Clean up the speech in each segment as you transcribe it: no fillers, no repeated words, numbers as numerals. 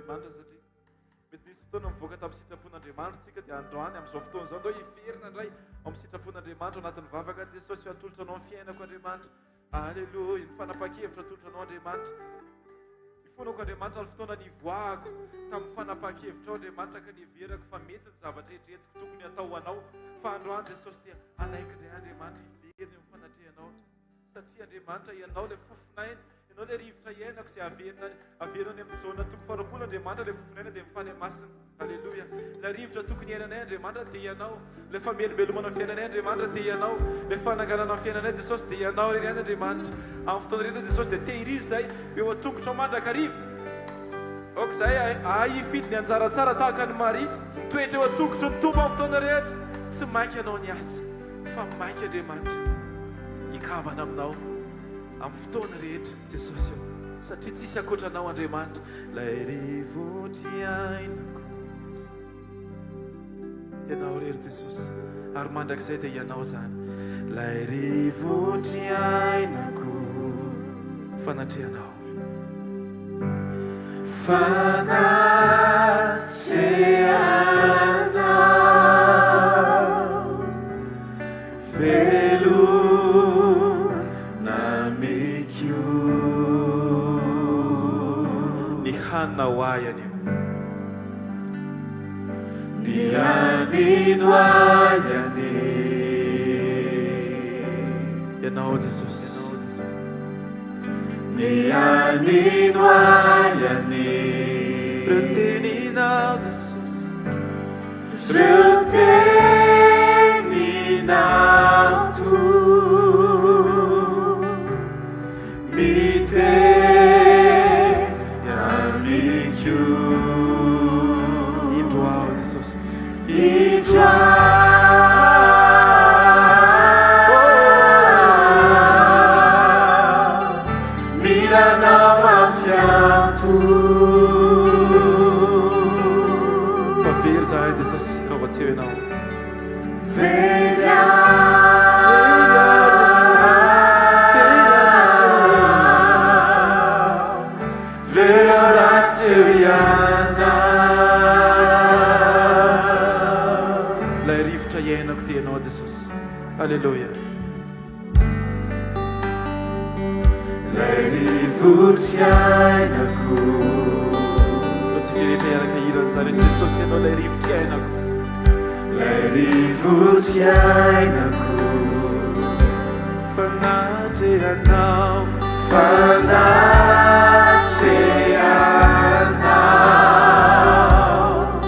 Andriamanitra satria mety nisy fotoana mivoaka tamin'ny sitrapon'Andriamanitra tsika dia androany amin'izao fotoana izao ndao hiverina indray ao amin'ny sitrapon'Andriamanitra ao anatin'ny vavaka Jesosy atolotra anao ny fiainako Andriamanitra. Aleloia, ny fanapahan-kevitra atolotra anao Andriamanitra. Ifonako Andriamanitra ny fotoana nivoahako tamin'ny fanapahan-kevitrao Andriamanitra ka niheverako fa mety ny zavatra eritreretiko tokony hatao ho anao fa androany Jesosy dia hanaiky indray Andriamanitra hiverina eo amin'ny fanatrehanao satria Andriamanitra ianao ilay fofon'aina ianao ilay rivotra iainako izay averina averina any amin'ny Jaona toko faharoapolo Andriamanitra ilay fofon'aina dia mifaly masina Aleloia. Ilay rivotra tokony hiainanay Andriamanitra dia Ianao. Ilay famelombelomana ny fiainanay Andriamanitra dia Ianao. Ilay fananganana ny fiainanay Jesosy dia Ianao irery ihany Andriamanitra. Amin'ny fotoana rehetra Jesosy dia tehirizo izay eo an-tongotrao mandrakariva. Aoka izay ahay hifidy ny anjara tsara tahaka an'i Maria. Mitoetra eo an-tongotry ny Tompo amin'ny fotoana rehetra. Tsy maika hanao ny asa fa maika Andriamanitra hikambana aminao amin'ny fotoana rehetra Jesosy ô. Satria tsisy ankoatra Anao Andriamanitra. Ilay rivotry iainako. Ianao irery Jesosy, ary mandrakizay dia Ianao izany. Ilay rivotry iainako. Fanatrehanao. Fanatrehanao. Velona amiko. Ny hanina ho ahy anio. Ny hanino ahy anie. Ianao Jesosy. Ny hanino ahy anie. Ireo teninao Jesosy. Reo teninao Tompo miteny amiko. Indro aho Jesosy. Indro aho. Mila anao mafy aho Tompo. Fa very zahay Jesosy raha vao tsy eo Ianao. Very aho. Very aho Jesosy. Very aho Jesosy. Very aho raha tsy eo Ianao. Ilay rivotra iainako dia Ianao Jesosy. Aleloia. Lay rivotry iainako. Antsika rehetra hiaraka hira an'izany hoe Jesosy Ianao ilay rivotry iainako. Lay rivotry iainako. Fanatrehanao. Fanatrehanao.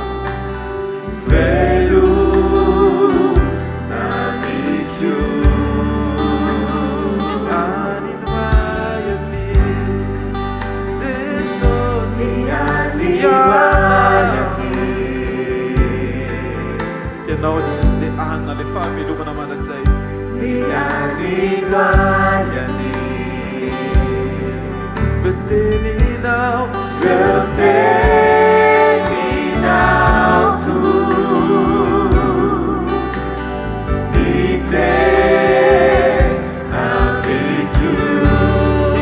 Velona amiko. Ny anino ahy anie Jesosy. Ny anino ahy anie. Ianao Jesosy ilay hanina, ilay fahavelomana mandrakizay. Ny anino ahy anie. Ireo teninao. Ireo teninao Tompo. Miteny amiko.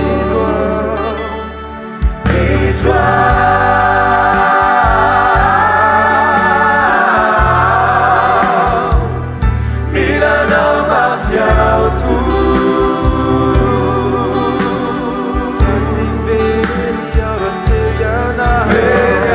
Indro aho. Indro aho. Mila anao mafy aho Tompo. Satria very aho raha tsy eo Ianao. Very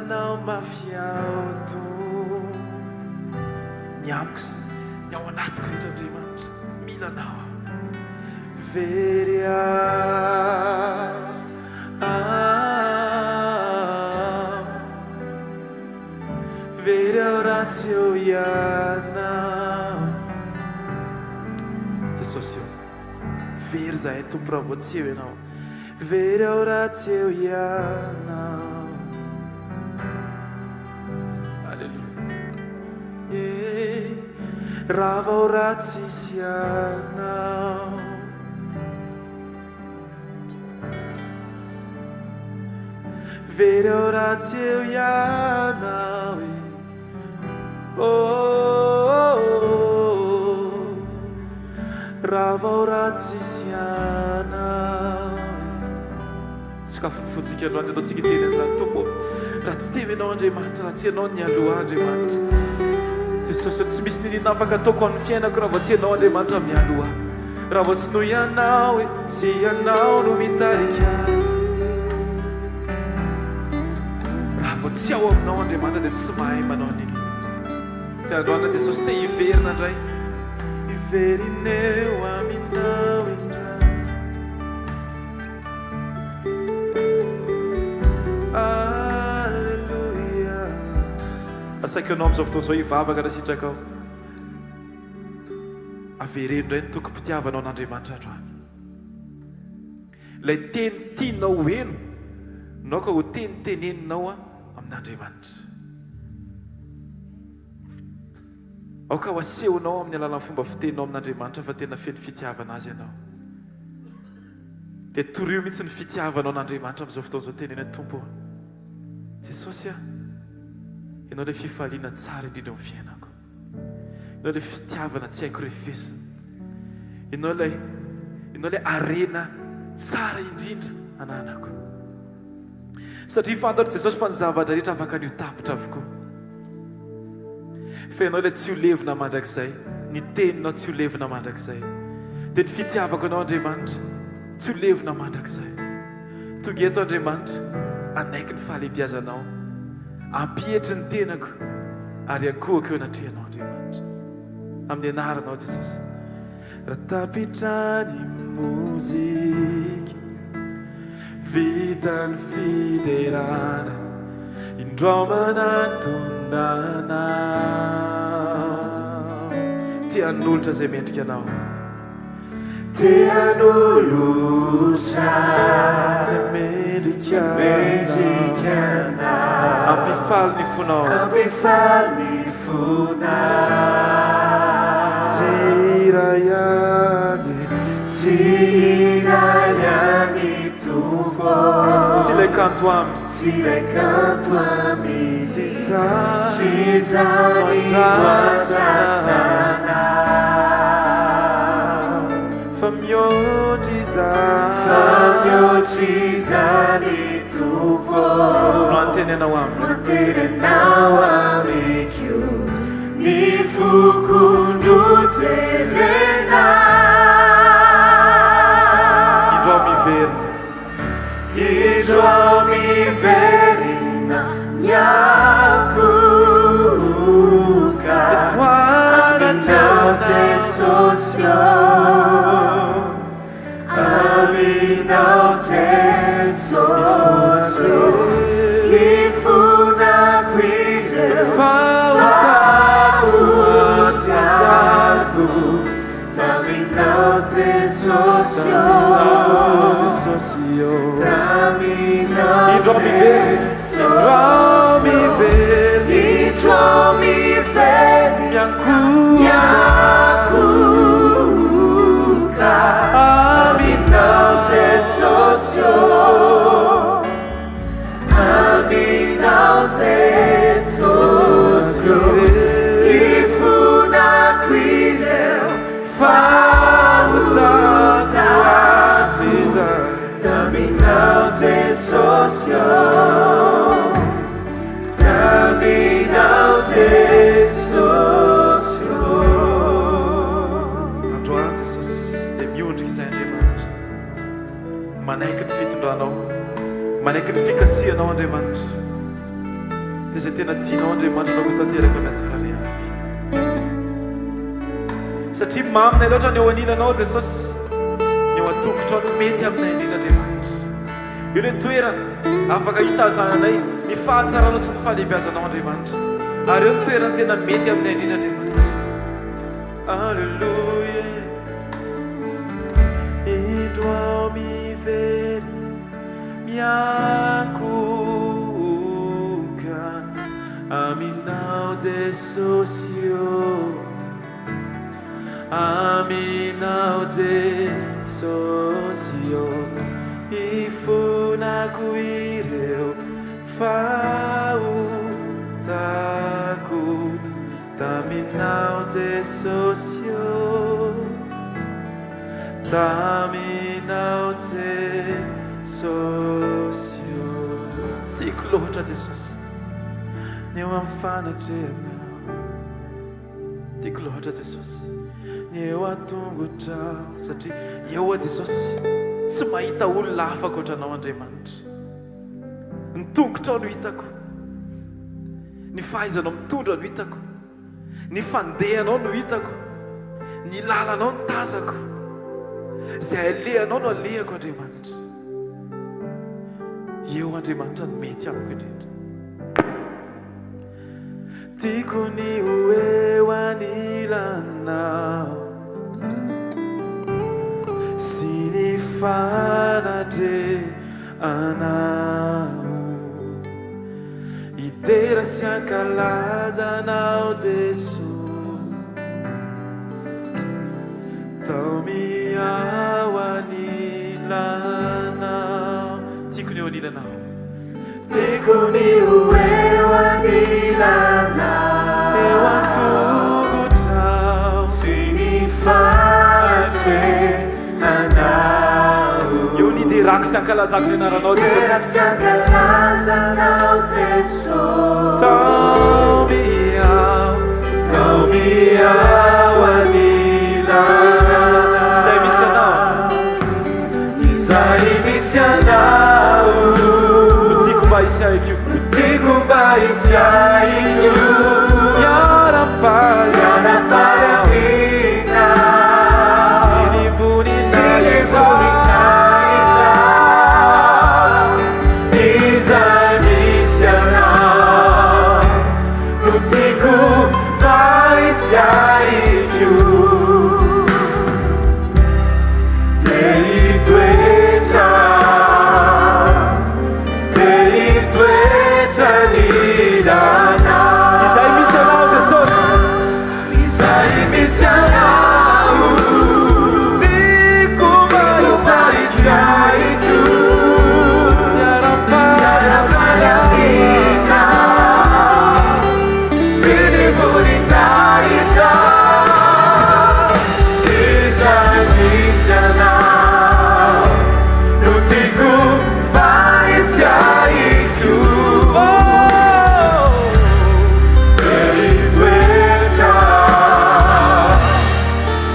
anao mafy aho Tompo. Ny amiko sy ny ao anatiko rehetra Andriamanitra, mila anao aho. Very aho. Very aho raha tsy eo ianao. Jesosy ô, very izahay Tompo raha vao tsy eo ianao. Very aho raha tsy eo ianao. Alléluia. Eh, rava aho raha tsisy anao. Very aho raha tsy eo ianao e. Oh, oh, oh. Rava aho raha tsisy anao e. Sokafy ny fontsika androany ataontsika hiteny an'izany Tompo ô. Raha tsy teo ianao Andriamanitra, raha tsy ianao nialoha Andriamanitra. Jesosy ô, tsy misy niniana afaka ataoko amin'ny fiainako raha vao tsy ianao Andriamanitra mialoha. Raha vao tsy noho ianao e, tsy ianao no mitarika ahy. Raha vao tsy ao aminao Andriamanitra dia tsy mahay manao an'iny. Te androana Jesosy te hiverina indray. Hiverina eo aminao indray. Alléluia. Asaiko ianao amin'izao fotoana izao hivavaka raha sitrakao. Avereno indray ny tokim-pitiavanao an'Andriamanitra androany. Ilay teny tianao ho heno no aoka ho teny teneninao amin'Andriamanitra. Aoka ho asehonao amin'ny alalan'ny fomba fiteninao amin'Andriamanitra fa tena feno fitiavana Azy ianao. Dia torio mihitsy ny fitiavanao an'Andriamanitra amin'izao fotoana izao, teneno hoe, Tompo ô, Jesosy a, Ianao ilay fifaliana tsara indrindra eo amin'ny fiainako. Ianao ilay fitiavana tsy haiko refesina. Ianao ilay Ianao ilay harena tsara indrindra ananako. Satria fantatro Jesosy fa ny zavatra rehetra afaka ny ho tapitra avokoa. Fa Ianao ilay tsy ho levona mandrakizay, ny teninao tsy ho levona mandrakizay. Dia ny fitiavako Anao Andriamanitra tsy ho levona mandrakizay. Tonga eto Andriamanitra hanaiky ny fahalehibiazanao, hampietry ny tenako ary ankohako eo anatrehanao Andriamanitra. Amin'ny anaranao Jesosy. Raha tapitra ny mozika, vita ny fiderana, indro aho manatona anao. Te hanolotra izay mendrika anao. Te hanolotra izay mendrika anao. Hampifaly ny fonao. Hampifaly ny fonao. Tsy hira ihany. Tsy hira ihany Tompo. Tsy ilay kanto aminy. Tsy ilay kanto aminy. Tsy izany. Tsy izany no andrasana. Fa mihoatra izany. Fa mihoatra izany Tompo. No antenenao amiko. No antenenao amiko. Ny foko no jerena. Indro aho miverina. Indro aho miverina miankohoka Aminao Jesosy ô Aminao Jesosy ô Ifonako ireo fahotako Taminao Jesosy ô Taminao Jesosy Indro aho miverina Miankohoka Aminao Jesosy ô Aminao Jesosy ô Ifonako ireo fahotako Taminao Jesosy ô Taminao Jesosy ô Androany Jesosy dia miondrika izay Andriamanitra. Manaiky ny fitondranao, manaiky ny fikasihanao Andriamanitra. Dia izay tena tianao Andriamanitra anaovy tanteraka ny tsirairay avy. Satria maminay loatra ny eo anilanao Jesosy, ny eo an-tongotrao no mety aminay indrindra Andriamanitra. Eo ilay toerana afaka hitazananay ny fahatsaranao sy ny fahalehibiazanao Andriamanitra. Ary eo ny toerana tena mety aminay indrindra Andriamanitra. Alléluia. Indro aho miverina miankohoka aminao Jesosy ô. Aminao Jesosy ô. Ifonako ireo fahotako. Taminao Jesosy ô, Taminao Jesosy ô. Tiako loatra Jesosy, ny eo amin'ny fanatrehanao. Tiako loatra Jesosy, ny eo an-tongotrao. Satria eo aho Jesosy, tsy mahita olona hafa ankoatra Anao Andriamanitra. Ny tongotrao no hitako. Ny fahaizanao mitondra no hitako. Ny fandehanao no hitako. Ny lalanao no tazako. Izay alehanao no alehako, Andriamanitra. Eo, Andriamanitra, no mety amiko indrindra. Tiako ny ho eo anilanao sy ny fanatrehanao. Hidera sy hankalaza Anao Jesosy. Taomy aho anilanao. Tiako ny eo anilanao. Tiako ny ho eo anilanao. Eo an-tongotrao. Sy ny fanatrehanao. Eo ny hiderako sy hankalazako ny anaranao Jesosy. Hidera sy hankalaza Anao Jesosy. Taomy aho, taomy aho anilanao. Izay misy Anao. Izay misy anao. No tiako mba hisy ahy koa. No tiako mba hisy ahy koa. Hiara-paly. Hiara-paly aminao. Sy ny voninahitra. Sy ny voninahitra. Izay misy anao. No tiako mba hisy ahy koa. Te hitoetra, te hitoetra anilanao. Izay misy anao Jesosy. Izay misy anao. Tiako mba hisy ahy koa. Miara-paly aminao. Sy ny voninahitra. Izay misy anao no tiako mba hisy ahy koa. Te hitoetra,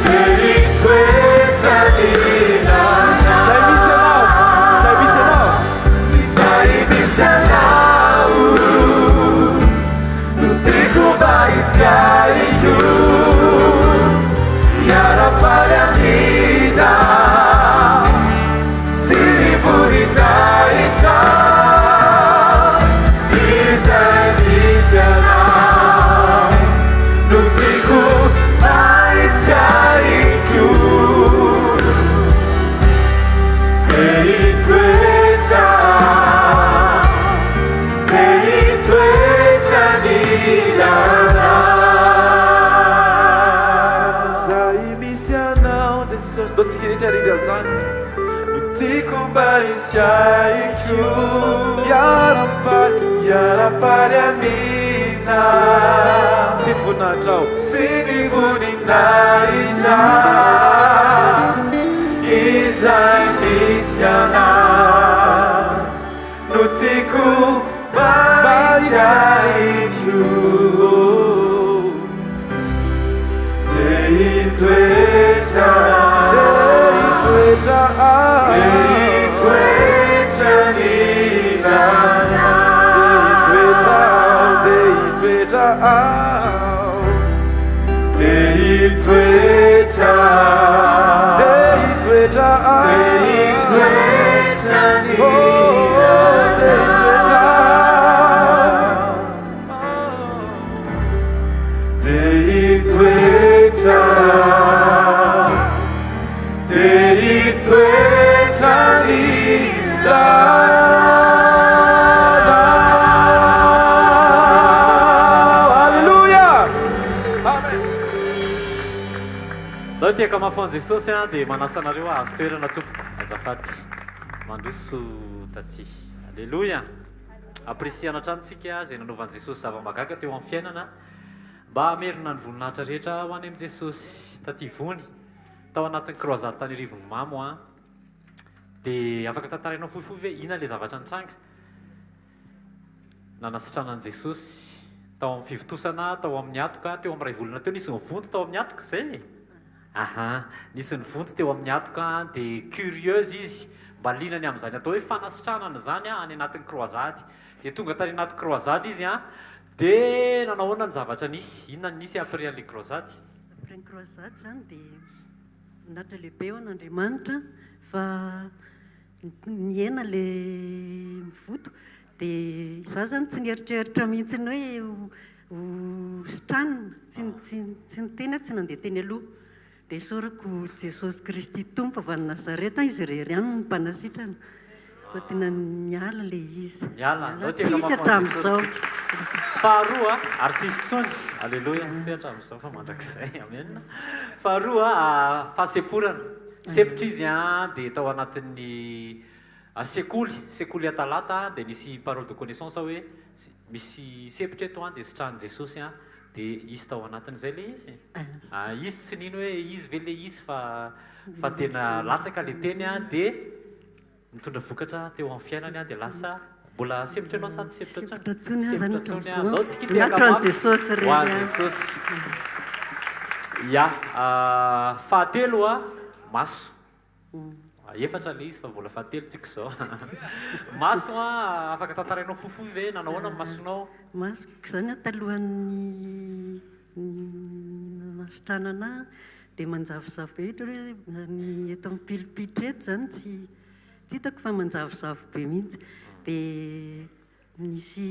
te hitoetra anilanao. Izay misy anao, izay misy anao. Izay misy anao no tiako mba hisy ahy koa. Hiara-paly aminao sy ny voninahitra. Izay misy anao no tiako mba hisy ahy koa. Te hitoetra, te hitoetra anilanao. Izay misy anao Jesosy. Ndao tsika rehetra harindra an'izany. No tiako mba hisy ahy koa. Hiara-paly, hiara-paly aminao. Sy ny voninahitrao. Sy ny voninahitra. Izay misy anao. No tiako mba hisy ahy koa. Te hitoetra, te hitoetra, te hitoetra anilanao. Te hitoetra. aho. Te hitoetra Te hitoetra aho. Te hitoetra Oh, te hitoetra Te hitoetra Te hitoetra anilanao. Alléluia. Amen. Ndao hitehaka mafy ho an'i Jesosy an, dia manasa anareo hahazo toerana tompoko. Azafady. Mandroso taty. Aleloia. Ampirisihana hatrany tsika izay nanaovan'i Jesosy zava-mahagaga teo amin'ny fiainana mba hamerina ny voninahitra rehetra ho any amin'i Jesosy. Taty Vony, tao anatin'ny croisade tany Arivonimamo an. Dia afaka tantarainao fohifohy ve inona ilay zavatra nitranga? Nanasitranan'i Jesosy tao amin'ny fivontosana, tao amin'ny hatoka, teo amin'ny iray volana teo nisy nivonto tao amin'ny hatoka, izay e? Aha, nisy nivonto teo amin'ny hatoka, dia curieuse izy, mba liana ny amin'izany atao hoe fanasitranana izany any anatin'ny croisade. Dia tonga tany anaty croisade izy an, dia nanao ahoana ny zavatra nisy? Inona no nisy après an'ilay croisade? Après ny croisade izany dia voninahitra lehibe ho an'Andriamanitra fa nihena le mivoto dia izaho izany tsy nieritreritra mihitsy ny hoe ho sitranina, tsy tsy tsy niteny aho, tsy nandeha teny aloha. Dia isaorako Jesosy Kristy Tompo avy any Nazareta, Izy irery ihany no mpanasitrana fa tena niala ilay izy. Niala, andao Tsisy tena mafy hatramin'izao. Jesosy tsika. Faharoa, ary tsisy intsony, aleloia, tsy hoe hatramin'izao fa mandrakizay, amen. Faharoa, fahasemporana. Sempotra izy dia tao anatin'ny sekoly, sekoly Atalata, dia nisy parole de connaissance hoe misy sempotra eto dia sitrahan'i Jesosy dia izy tao anatin'izay ilay izy. Izy tsy nino hoe izy ve ilay izy fa fa tena latsaka ilay teny dia nitondra vokatra teo amin'ny fiainany dia lasa mbola sempotra ianao sa tsy sempotra intsony? Sempotra intsony aho, andao tsika hitehaka mafy ho an'i Jesosy. Ya, fahatelo maso. Efatra ilay izy fa mbola fahatelo tsika izao. Maso afaka tantarainao fohifohy ve nanao ahoana ny masonao? Masoko izany talohan'ny nanasitranana ahy dia manjavozavo be ohatra hoe ny eto amin'ny pilipitra eto izany tsy tsy hitako fa manjavozavo be mihitsy. Dia nisy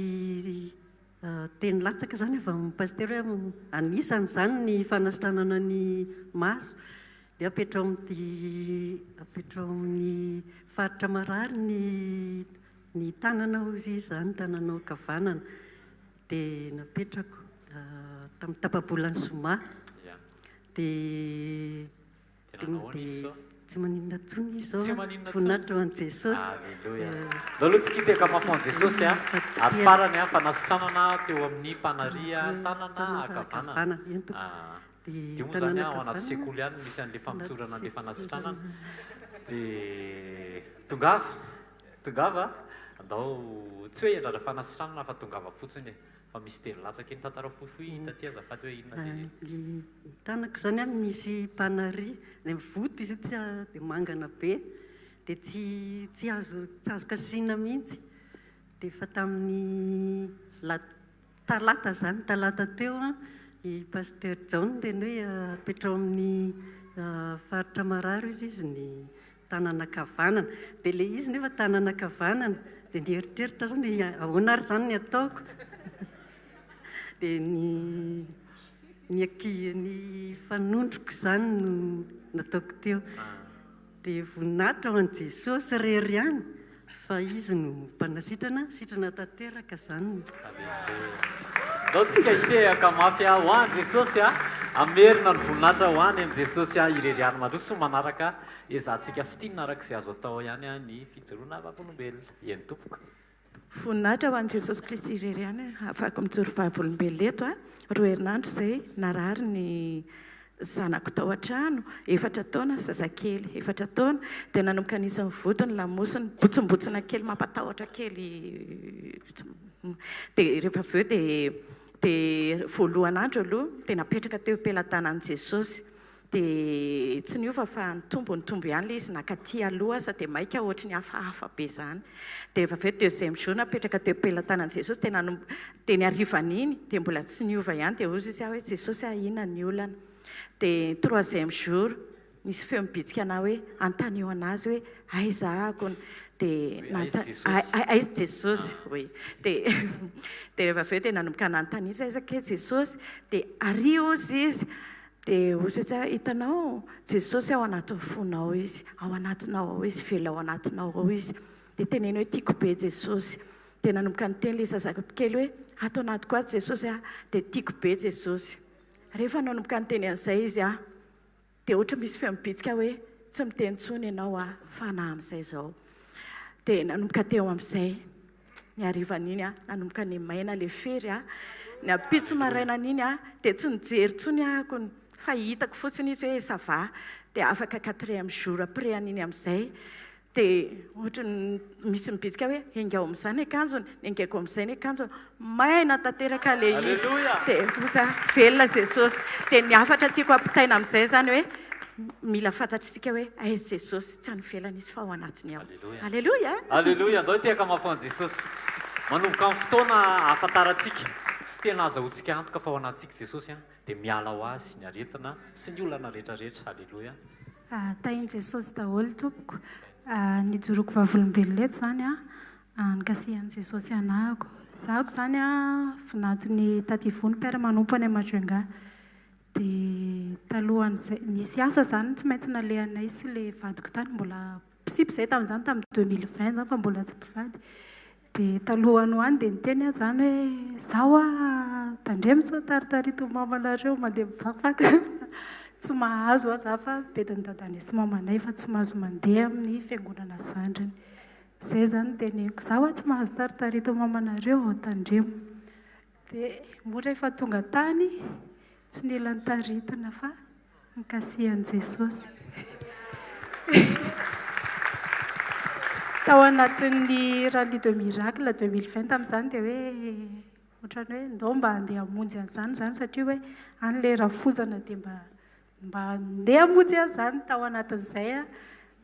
teny latsaka izany avy amin'ny pasitera hoe anisan'izany ny fanasitranana ny maso. Dia apetraho amin'ity apetraho amin'ny faritra marary ny ny tanana hozy izy izany, tananao ankavanana. Dia napetrako tamin'ny tapa-bolan'ny zoma. Dia dia tsy maninona intsony izy izao. Voninahitra ho an'i Jesosy. Aleloia. Ndao aloha tsika hitehaka mafy ho an'i Jesosy a. Ary farany a, fanasitranana teo amin'ny mpanaria tanana ankavanana. Dia moa izany ao anaty sekoly ihany no misy an'ilay famotsorana an'ilay fanasitranana. Dia tongava, tongava, andao, tsy hoe hiandrandra fanasitranana fa tongava fotsiny e. Fa misy teny latsaka iny, tantarao fohifohy taty azafady hoe inona dia. Ny tanako izany an, misy mpanary, ilay mivoto izy io tsy dia mangana be, dia tsy tsy azo tsy azo kasihina mihitsy. Dia efa tamin'ny la Talata izany, talata teo i Pasteur Jaona niteny hoe apetraho amin'ny faritra marary hozy izy ny tanana ankavanana. Dia ilay izy nefa tanana ankavanana, dia nieritreritra aho izany hoe ahoana ary izany ny ataoko? Dia ny ny anki- ny fanondroko izany no nataoko teo. Dia voninahitra ho an'i Jesosy irery ihany fa Izy no mpanasitrana, sitrana tanteraka izany. Aleloia. Ndao tsika hitehaka mafy ho an'i Jesosy a. Hamerina ny voninahitra ho any amin'i Jesosy irery ihany. Mandroso manaraka ezahantsika fintinina araka izay azo atao ihany ny fijoroana vavolombelona. Eny tompoko. Voninahitra ho an'i Jesosy Kristy irery ihany ahafahako mijoro vavolombelona eto a. Roa herinandro izay narary ny zanako tao an-trano, efatra taona, zazakely efatra taona, dia nanomboka nisy nivoto ny lamosiny, botsimbontsina kely mampatahotra kely, dia rehefa avy eo dia dia voalohan'andro aloha dia napetraka teo am-pelatanan'i Jesosy. Dia tsy niova fa nitombo nitombo ihany ilay izy nankaty aloha aza dia maika ohatry ny hafahafa be izany. Dia rehefa avy eo deuxième jour napetraka teo am-pelatanan'i Jesosy dia nanomboka dia ny harivan'iny dia mbola tsy niova ihany dia hoy izy aho hoe Jesosy ah inona ny olana. Dia troisième jour nisy feo mibitsika anah hoe antanio anazy hoe aiza ahako dia aiza Jesosy oui dia dia rehefa avy eo dia nanomboka nanontany izy aiza kay Jesosy dia ary hozy izy Dia hoy izy hoe, Hitanao, Jesosy ao anatin'ny fonao Izy, ao anatinao ao Izy, velona ao anatinao ao Izy. Dia teneno hoe, Tiako be Jesosy. Dia nanomboka niteny ilay zazakely hoe, Ato anatiko ato Jesosy a, dia tiako be Jesosy. Rehefa nanomboka niteny an'izay izy a, dia ohatry misy feo mibitsika hoe, Tsy miteny intsony ianao a, fanahy amin'izay izao. Dia nanomboka teo amin'izay. Ny harivan'iny aho nanomboka nimaina ilay fery aho. Ny ampitso marainan'iny aho dia tsy nijery intsony aho akony fa hitako fotsiny izy hoe ça va. Dia afaka quatrième jour après an'iny amin'izay dia ohatran'ny misy mibitsika hoe engao amin'izay ny akanjony, nengaiko amin'izay ny akanjony. Maina tanteraka ilay izy. Dia hoy za, velona Jesosy. Dia ny hafatra tiako hampitaina amin'izay izany hoe mila fantatr'isika hoe aiza Jesosy, tsy any ivelany Izy fa ao anatiny ao. Aleloia! Aleloia! Andao hitehaka mafy ho an'i Jesosy. Manomboka amin'ny fotoana ahafantarantsika sy tena azahoantsika antoka fa ao anatintsika Jesosy dia miala ho azy ny aretina sy ny olana rehetra rehetra. Aleloia! Tahin'i Jesosy daholo tompoko. Nijoroako vavolombelona eto izany an, nikasihan'i Jesosy anahako. Zahako izany an, vinanton'i Taty Ivony mpiara-manompo any Majunga. Dia talohan'izay, nisy asa izany tsy maintsy nalehanay sy ilay vadiko tany, mbola mpisipa izahay tamin'izany, tamin'ny 2020 izany fa mbola tsy mpivady. Dia talohan'ny ho any dia niteny aho izany hoe, izaho hoa tandremo sao taritarito mamanareo mandeha mivavaka tsy mahazo hoa izaho fa bedin'i dadanay sy mamanay fa tsy mahazo mandeha amin'ny fiangonana zandriny. Izay izany no teneniko, izaho hoa tsy mahazo taritarito mamanareo, tandremo. Dia mora efa tonga tany, tsy nila notaritina fa nikasihan'i Jesosy. Tao anatin'ny Rallye de Miracle 2020 tamin'izany dia hoe ohatran'ny hoe ndao mba handeha hamonjy an'izany izany satria hoe any ilay rafozana dia mba mba handeha hamonjy an'izany. Tao anatin'izay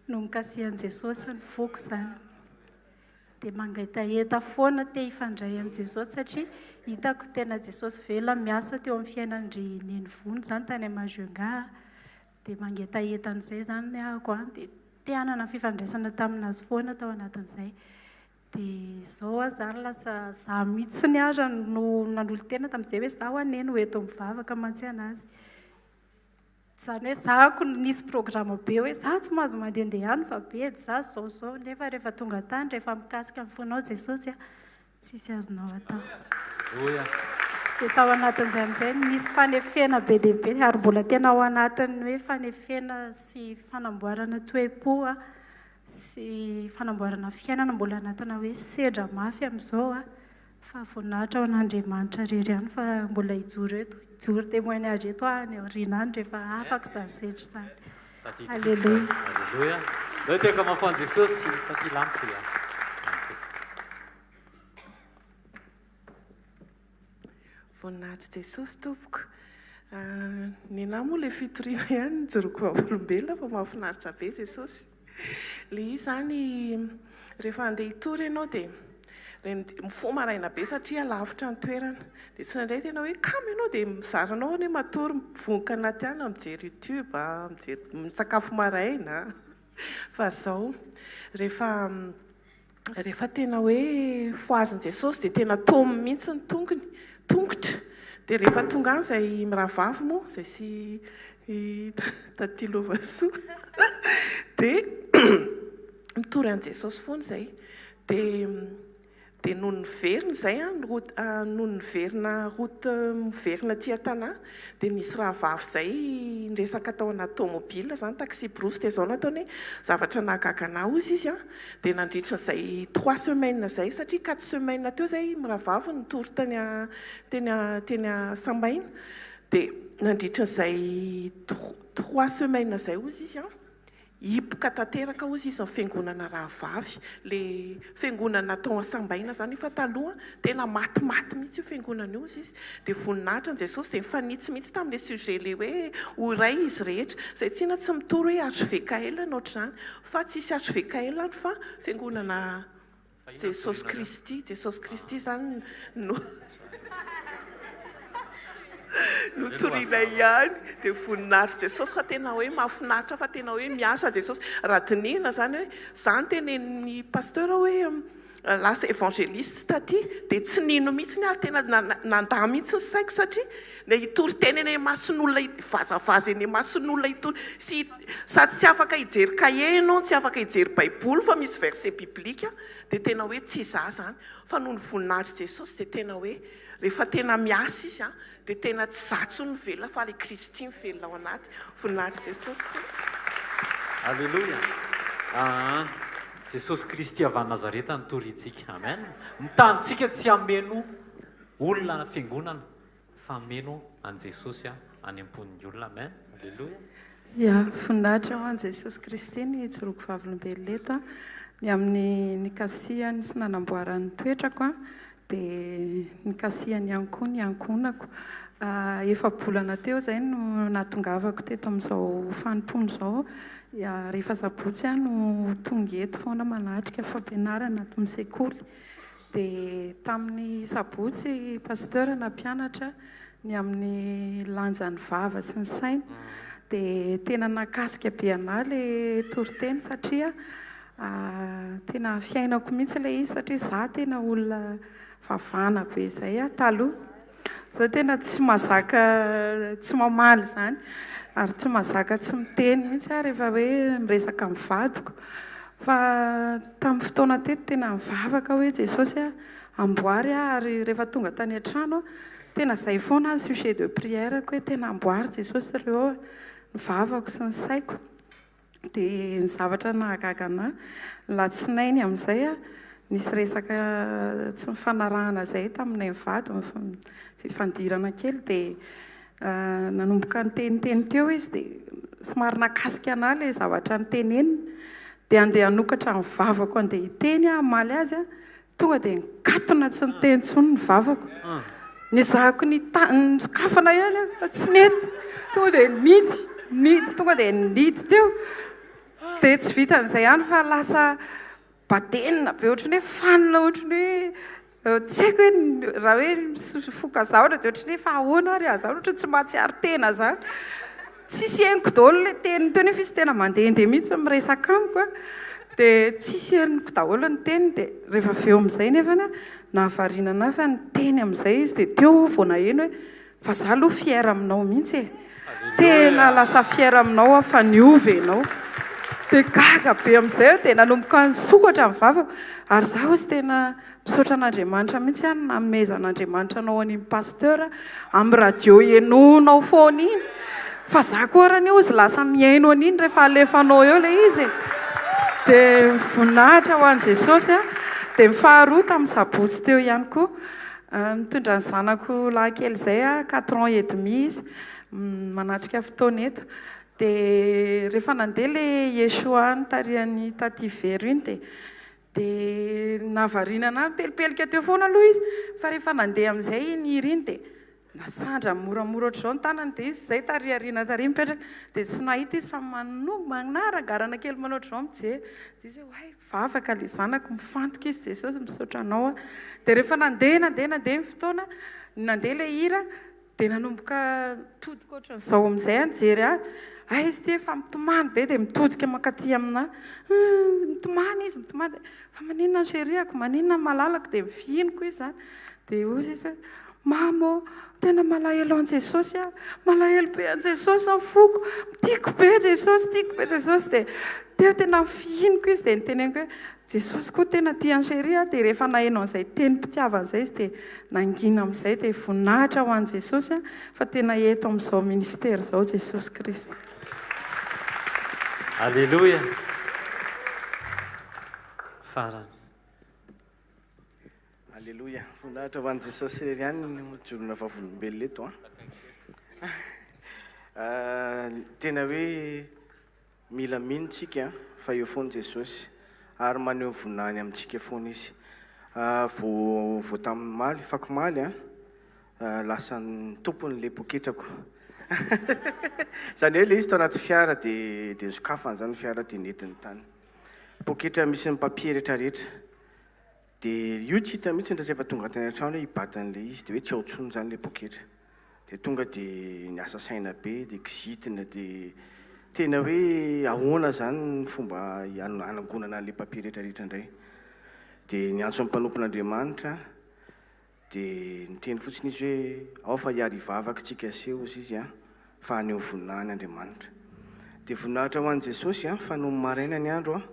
no nikasihan'i Jesosy ny foko izany. Dia mangetaheta foana te hifandray amin'i Jesosy satria hitako tena Jesosy velona miasa teo amin'ny fiainan-dry Neny Vony izany tany Majunga a. Dia mangetaheta an'izay izany ahako an, dia te hanana fifandraisana tamin'azy foana tao anatin'izay. Dia izao aho izany lasa izaho mihitsiny ara no nanolo-tena tamin'izay hoe izaho anie no eto mivavaka mantsy an'azy. Izany hoe za ko nisy programme be hoe za tsy mahazo mandehandeha any fa bedy za zao zao nefa rehefa tonga tany rehefa mikasika ny fonao Jesosy a tsisy azonao atao. Aleloia. Dia tao anatin'izay amin'izay nisy fanefena be dia be ary mbola tena ao anatin'ny hoe fanefena sy fanamboarana toe-po a sy fanamboarana fiainana mbola anatina hoe sedra mafy amin'izao a. Fa voninahitra ho an'Andriamanitra irery ihany fa mbola hijoro eto, hijoro témoignage eto aho any aoriana any rehefa afaka izany sedra izany. Tadidintsika izany. Alléluia. Alléluia. Ndao hitehaka mafy ho an'i Jesosy taty lanitra e. Voninahitr'i Jesosy tompoko. Nenah moa ilay fitoriana ihany nijoroako vavolombelona fa mahafinaritra be Jesosy. Ilay izy izany rehefa handeha hitory ianao dia mifoha maraina be satria lavitra ny toerana. Dia tsindraindray tena hoe kamo ianao dia mizara anao anie matory mivonoka anaty alina mijery youtube, mijery misakafo maraina. Fa izao rehefa Rehefa tena hoe fohazin'i Jesosy dia tena taominy mihitsy ny tongony, tongotra. Dia rehefa tonga any izay mirahavavy moa, izay sy i Taty Lovasoa, dia mitory an'i Jesosy foana izay. Dia dia nony niverina izay an, route, nony niverina route miverina aty an-tanà, Dia nisy rahavavy izay niresaka tao anaty tomobile izany, taxi brousse, dia izao no ataony hoe, zavatra nahagaga anah hozy izy an, dia nandritra izay trois semaines izay, satria quatre semaines teo izay mirahavavy nitory tany teny teny Sambaina, dia nandritra izay trois semaines izay hozy izy an, Hipoka tanteraka hozy izy ny fiangonana rahavavy, le fiangonana tao Ansambaina zany efa taloha tena matimaty mihitsy io fiangonana io hozy izy, dia voninahitra an'i Jesosy dia nifanitsy mihitsy tamin'le sujet le hoe ho iray izy rehetra, izay tsinona tsy mitory hoe HVKL na ohatr'izany fa tsisy HVKL any fa fiangonana Jesosy Kristy, Jesosy Kristy izany no no toriana ihany dia voninahitry Jesosy fa tena hoe mahafinaritra fa tena hoe miasa Jesosy. Raha dinihina izany hoe za notenenin'ny pasteur hoe lasa évangéliste taty dia tsy nino mihitsy aho tena nandà mihitsy ny saiko satria ilay hitory teny eny imason'olona hivazavaza eny imason'olona hitory sy sady tsy afaka hijery cahier ianao no tsy afaka hijery baiboly fa misy verset biblique dia tena hoe tsy izaho izany fa noho ny voninahitr'i Jesosy dia tena hoe rehefa tena miasa izy an dia tena tsy izaho intsony no velona fa ilay Kristy mivelona ao anaty. Voninahitr'i Jesosy tompoko. Aleloia! Aa Jesosy Kristy avy any Nazareta no torintsika. Amen! Ny tanjontsika tsy hameno olona na fiangonana fa hameno an'i Jesosy any am-pon'ny olona. Amen! Aleloia! Ya, voninahitra ho an'i Jesosy Kristy ny hijoroako vavolombelona eto an. Ny amin'ny nikasihany sy nanamboarany ny toetrako an, dia nikasihany ihany koa ny ankohonako. Efa-bolana teo izay no nahatongavako teto amin'izao fanompoana izao. Rehefa sabotsy aho no tonga eto foana manatrika fampianarana ato amin'ny sekoly. Dia tamin'ny sabotsy Pasteur nampianatra ny amin'ny lanjan'ny vava sy ny saina. Dia tena nahakasika be an'ahy ilay toriteny satria tena fiainako mihitsy ilay izy satria izaho tena olona vavana be izay aho taloha. Izaho tena tsy mahazaka tsy mamaly izany ary tsy mahazaka tsy miteny mihitsy aho rehefa hoe miresaka amin'ny vadiko. Fa tamin'ny fotoana teto tena nivavaka aho hoe Jesosy a, amboary aho ary rehefa tonga tany an-trano aho, tena izay foana ny sujet de prière-ko hoe tena amboary Jesosy ireo ny vavako sy ny saiko. Dia ny zavatra nahagaga anà, ny alatsinainy amin'izay, nisy resaka tsy nifanarahana izay taminay mivady, fifandirana kely, dia nanomboka niteniteny teo izy dia somary nahakasika anà ilay zavatra noteneniny. Dia andeha hanokatra ny vavako andeha hiteny aho hamaly azy an, Tonga dia nikatona tsy niteny intsony ny vavako. Nezahako nisokafana ihany aho fa tsy nety. Tonga dia nidy, nidy, tonga dia nidy teo. Dia tsy vitan'izay ihany fa lasa badenina be ohatran'ny hoe fanina ohatran'ny hoe tsy haiko hoe raha hoe mifoka zavatra dia ohatran'ny hoe fa ahoana ary aho izany ohatran'ny tsy mahatsiaro tena izany. Tsisy henoko daholo ilay teniny teo nefa izy tena mandehandeha mihitsy miresaka amiko an, dia tsisy henoko daholo ny teniny dia rehefa avy eo amin'izay nefany an, nahavariana an'ahy fa niteny amin'izay izy dia teo aho vao naheno hoe fa za aloha fier aminao mihitsy e, tena lasa fier aminao aho fa niova ianao, dia gaga be amin'izay aho dia nanomboka nisokatra ny vavako ary za hozy tena Misaotra an'Andriamanitra mihitsy aho nanomezan'Andriamanitra anao an'iny Pasteur amin'ny radio henoinao foana iny fa za koa ary anie ozy lasa mihaino an'iny rehefa alefanao eo ilay izy e! Dia voninahitra ho an'i Jesosy a! Dia ny faharoa tamin'ny sabotsy teo ihany koa nitondra ny zanako lahy kely izay aho quatre ans et demi izy manatrika fotoana eto dia rehefa nandeha ilay Yeshua notarihan'i Taty Vero iny dia Dia nahavariana anah nipelipelika teo foana aloha izy fa rehefa nandeha amin'izay iny hira iny dia nasandrany moramora ohatr'izao ny tanany dia izy izay tary aoriana tary mipetraka dia tsy nahita izy fa mano- manarangarana kely manao ohatr'izao mijery dia izy hoe oay mivavaka ilay zanako mifantoka izy Jesosy misaotra anao aho dia rehefa nandeha nandeha nandeha ny fotoana nandeha ilay hira Dia nanomboka nitodika ohatran'izao amin'izay aho nijery azy. Hay izy ity efa mitomany be dia mitodika mankaty aminà. Mitomany izy, mitomany. Fa maninona ny chérie-ako, maninona ny malalako? Dia mifihiniko izy izany. Dia hoy izy hoe, Mama ô, tena malahelo an'i Jesosy aho. Malahelo be an'i Jesosy ny foko. Tiako be Jesosy, tiako be Jesosy. Dia teo tena nifihiniko izy dia niteneniko hoe, Jesosy koa tena tia an'i chérie a, dia rehefa naheno an'izay tenim-pitiavana izay izy dia nangina amin'izay dia voninahitra ho an'i Jesosy a, fa tena eto amin'izao ministera izao Jesosy Kristy. Aleloia. Farany. Aleloia. Voninahitra ho an'i Jesosy irery ihany no ijoroana vavolombelona eto an. Tena hoe. Mila mino tsika fa eo foana Jesosy ary maneho ny voninahiny amintsika foana Izy. Vao vao tamin'ny omaly, afakomaly an, lasan'ny tompony ilay poketrako. Izany hoe ilay izy tao anaty fiara dia dia nosokafany izany ny fiara dia nentiny tany. Poketra misy ny papier rehetrarehetra. Dia io tsy hita mihitsy raha tsy efa tonga tany an-trano hoe hibata an'ilay izy dia hoe tsy ao intsony izany ilay poketra. Dia tonga dia niasa saina be dia kizitina dia tena hoe ahoana izany ny fomba hanangonana an'ilay papier rehetra rehetra indray. Dia niantso ny mpanompon'Andriamanitra aho dia niteny fotsiny izy hoe ao fa hiary hivavaka tsika aseho hozy izy an fa haneho voninahiny Andriamanitra. Dia voninahitra ho an'i Jesosy an fa nony maraina ny andro an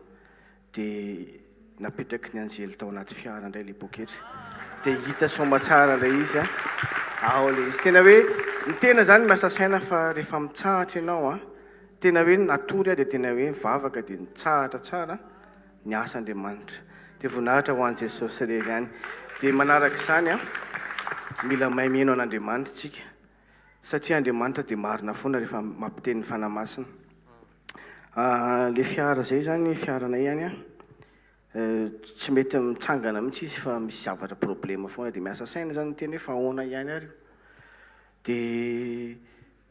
Dia napetraky ny anjely tao anaty fiara indray ilay poketra. Dia hita soamatsara indray izy an. Ao ilay izy. Tena hoe ny tena izany miasa saina fa rehefa mitsahatra ianao an, tena hoe natory aho dia tena hoe nivavaka dia nitsahatra tsara niasa Andriamanitra. Dia voninahitra ho an'i Jesosy irery ihany. Dia manaraka izany an, mila mahay mihaino an'Andriamanitra isika. Satria Andriamanitra dia marina foana rehefa mampiteny ny Fanahy Masina. Le fiara zay zany fiaranay ihany an, tsy mety mitsangana mihitsy izy fa misy zavatra problème foana dia miasa saina zany miteny hoe fa ahoana ihany ary io. Dia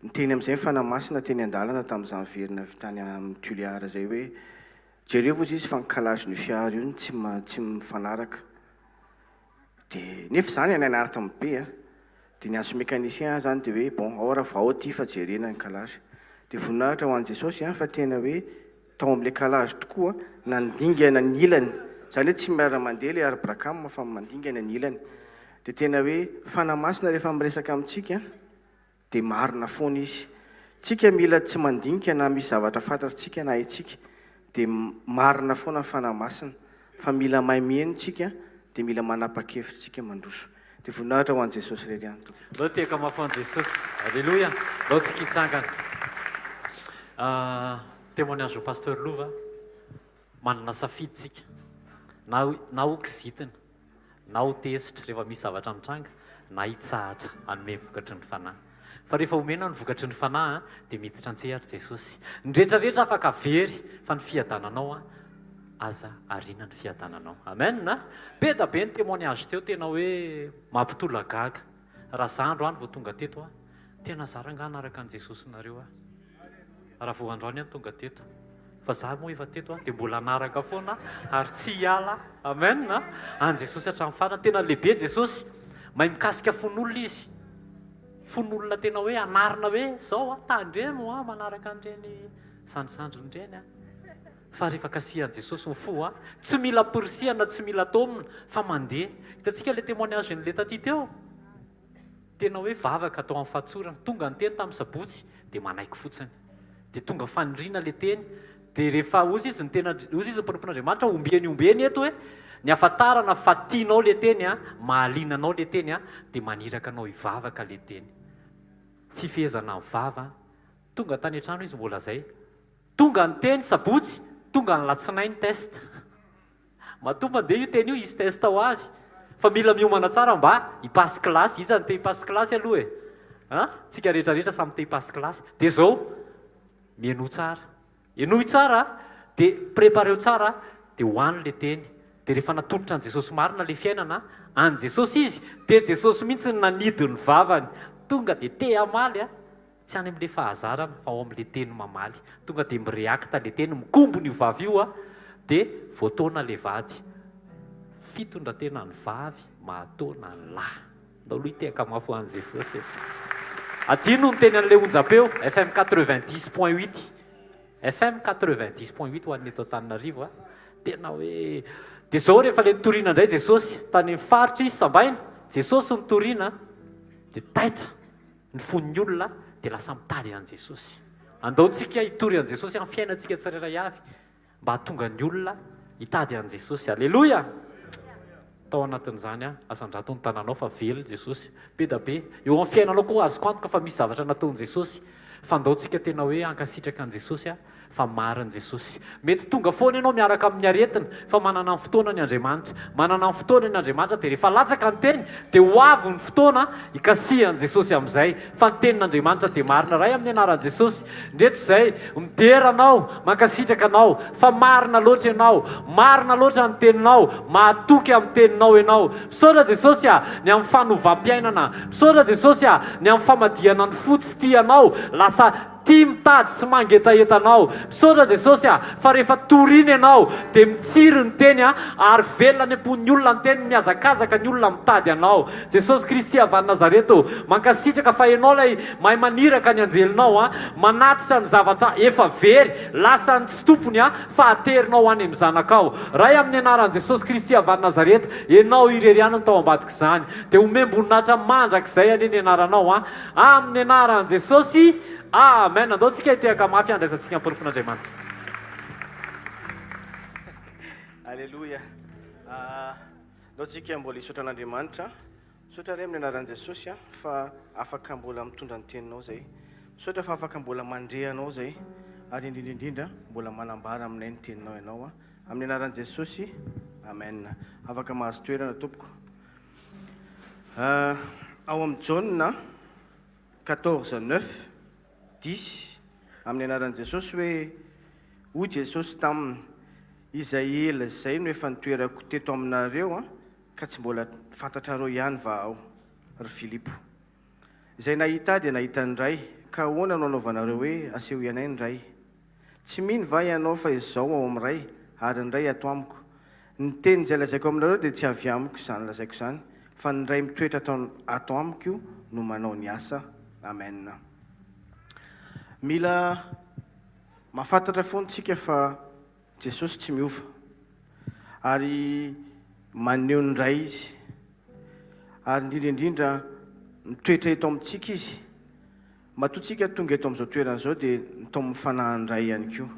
niteny amin'izay ny Fanahy Masina teny an-dalana tamin'izaho niverina avy tany amin'ny Tuléar zay hoe jereo ozy izy fa ny calage-n'io fiara io tsy tsy mifanaraka. Dia nefa izany any anatiny be an. Dia niantso mécanicien aho zany dia hoe bon ao raha vao aty fa jerena ny calage. Dia voninahitra ho an'i Jesosy an fa tena hoe tao amin'ilay calage tokoa nandingana ny ilany. Izany hoe tsy miara-mandeha ilay arbre à cam fa mandingana ny ilany. Dia tena hoe Fanahy Masina rehefa miresaka amintsika dia marina foana izy. Tsika mila tsy mandinika na misy zavatra fantatsika na haintsika dia marina foana ny Fanahy Masina fa mila mahay mihaino tsika dia mila manapa-kevitra tsika mandroso. Dia voninahitra ho an'i Jesosy irery ihany Tompo. Ndao tehaka mafy ho an'i Jesosy. Aleloia. Ndao tsika hitsangana. Témoignage au Pasteur Lova, manana safidy tsika na na ho kizitina na ho tezitra rehefa misy zavatra mitranga na hitsahatra hanome ny vokatry ny Fanahy. Fa rehefa omena ny vokatry ny Fanahy dia miditra an-tsehatra Jesosy. Ny rehetra rehetra afaka very fa ny fiadananao aza ariana ny fiadananao. Amen! Be da be ny témoignage teo tena hoe mampitolagaga. Raha za androany vao tonga teto tena za rangaha hanaraka an'i Jesosy nareo aho. Raha vao androany aho tonga teto. Fa za moa efa teto dia mbola hanaraka foana ary tsy hiala. Amen. An'i Jesosy hatramin'ny farany. Tena lehibe Jesosy. Mahay mikasika fon'olona izy. Fon'olona tena hoe anarina hoe zao a, tandremo a, manaraka an'ireny zandrizandriny ireny a. Fa rehefa kasihan'i Jesosy ny fo a, tsy mila ampirisihana, tsy mila taomina fa mandeha. Hitantsika ilay témoignage-n'ilay taty teo. Tena hoe vavaka atao amin'ny fahatsorana. Tonga ny teny tamin'ny sabotsy dia manaiky fotsiny. Dia tonga faniriana ilay teny. Dia rehefa hozy izy ny tena, hozy izy ny mpanompon'Andriamanitra, ombieny ombieny eto hoe, ny ahafantarana fa tianao ilay teny an, mahaliana anao ilay teny an, dia maniraka anao hivavaka ilay teny. Fifehezana ny vava. Tonga tany an-trano izy mbola izay. Tonga ny teny sabotsy, tonga ny latsinainy test. Matoa mandeha io teny io hisy test ho avy fa mila miomana tsara mba hi-passe classe, iza no te hi-passe classe aloha e? An? Tsika rehetra rehetra samy te hi-passe classe. Dia zao, mihainoa tsara. Henoy tsara dia prepareo tsara dia ho any le teny. Dia rehefa natolotra an'i Jesosy marina le fiainana, an'i Jesosy izy, dia Jesosy mihitsy no nanidy ny vavany. Tonga dia te hamaly an! Tsy any amin'ilay fahazarana fa ao amin'ilay teny mamaly. Tonga dia mi-react ilay teny, mikombona io vavy io dia voataona ilay vady. Fitondratena ny vavy mahataona ny lahy. Ndao aloha hitehaka mafy ho an'i Jesosy e. Adino ny teny an'ilay onjam-peo, FM 90 point huit. FM 90 point huit ho an'ny eto Antananarivo a. Tena hoe dia izao rehefa ilay nitoriana indray Jesosy, tany amin'ny faritra izy sambaina, Jesosy nitoriana dia taitra. Ny fon'ny olona dia lasa mitady an'i Jesosy. Andao tsika hitory an'i Jesosy amin'ny fiainantsika tsirairay avy mba hahatonga ny olona hitady an'i Jesosy. Aleloia! Tao anatin'izany aho, asandrato ny tananao fa velona Jesosy. Be da be. Eo amin'ny fiainanao koa azoko antoka fa misy zavatra nataon'i Jesosy. Fa andao tsika tena hoe hankasitraka an'i Jesosy. Fa marina Jesosy. Mety tonga foana ianao miaraka amin'ny aretina, fa manana ny fotoanany Andriamanitra. Manana ny fotoanany Andriamanitra dia rehefa latsaka ny teny dia ho avy ny fotoana hikasihan'i Jesosy amin'izay. Fa ny tenin'Andriamanitra dia marina. Ray amin'ny anaran'i Jesosy, ndreto izay, midera Anao, mankasitraka Anao, fa marina loatra Ianao, marina loatra ny teninao, mahatoky amin'ny teninao Ianao. Misaotra Jesosy a, ny amin'ny fanovam-piainana. Misaotra Jesosy a, ny amin'ny famadihana ny fo tsy tia Anao, lasa Tia mitady sy mangetaheta anao. Misaotra Jesosy a, fa rehefa torina ianao dia mitsiry ny teny a, ary velona any am-pon'ny olona ny teny, mihazakazaka ny olona mitady anao. Jesosy Kristy avy any Nazareth ô, mankasitraka fa ianao ilay mahay maniraka ny anjelinao a, manatitra ny zavatra efa very, lasan'ny tsy tompony a, fa aterinao any amin'ny zanakao. Ray amin'ny anaran'i Jesosy Kristy avy any Nazareth, ianao irery ihany no tao ambadik'izany. Dia omem-boninahitra mandrakizay anie ny anaranao a. Amin'ny anaran'i Jesosy, Amen. Andao tsika hitehaka mafy handraisantsika ny mpanompon'Andriamanitra. Aleloia. Andao tsika mbola hisaotra an'Andriamanitra. Misaotra re amin'ny anaran'i Jesosy fa afaka mbola mitondra ny teninao zay. Misaotra fa afaka mbola mandre anao zay. Ary indrindra indrindra mbola manambara aminay ny teninao ianao. Amin'ny anaran'i Jesosy. Amen. Afaka mahazo toerana tompoko. Ao amin'ny Jaona 14, 9, 10, amin'ny anaran'i Jesosy hoe, Hoy Jesosy taminy, Izay ela izay no efa nitoerako teto aminareo ka tsy mbola fantatrareo ihany va Aho, ry Filipo? Izay nahita Ahy dia nahita ny Ray, ka ahoana no anaovanareo hoe, Asehoy anay ny Ray? Tsy mino va ianao fa Izaho ao amin'ny Ray, ary ny Ray ato amiko? Ny teny izay lazaiko aminareo dia tsy avy amiko izany lazaiko izany, fa ny Ray mitoetra ato ato amiko no manao ny asa. Amen. Mila mahafantatra foana isika fa Jesosy tsy miova, ary maneho ny Ray Izy, ary indrindra indrindra mitoetra eto amintsika Izy. Matoa tsika tonga eto amin'izao toerana izao dia nitaomin'ny fanahin'ny Ray ihany koa.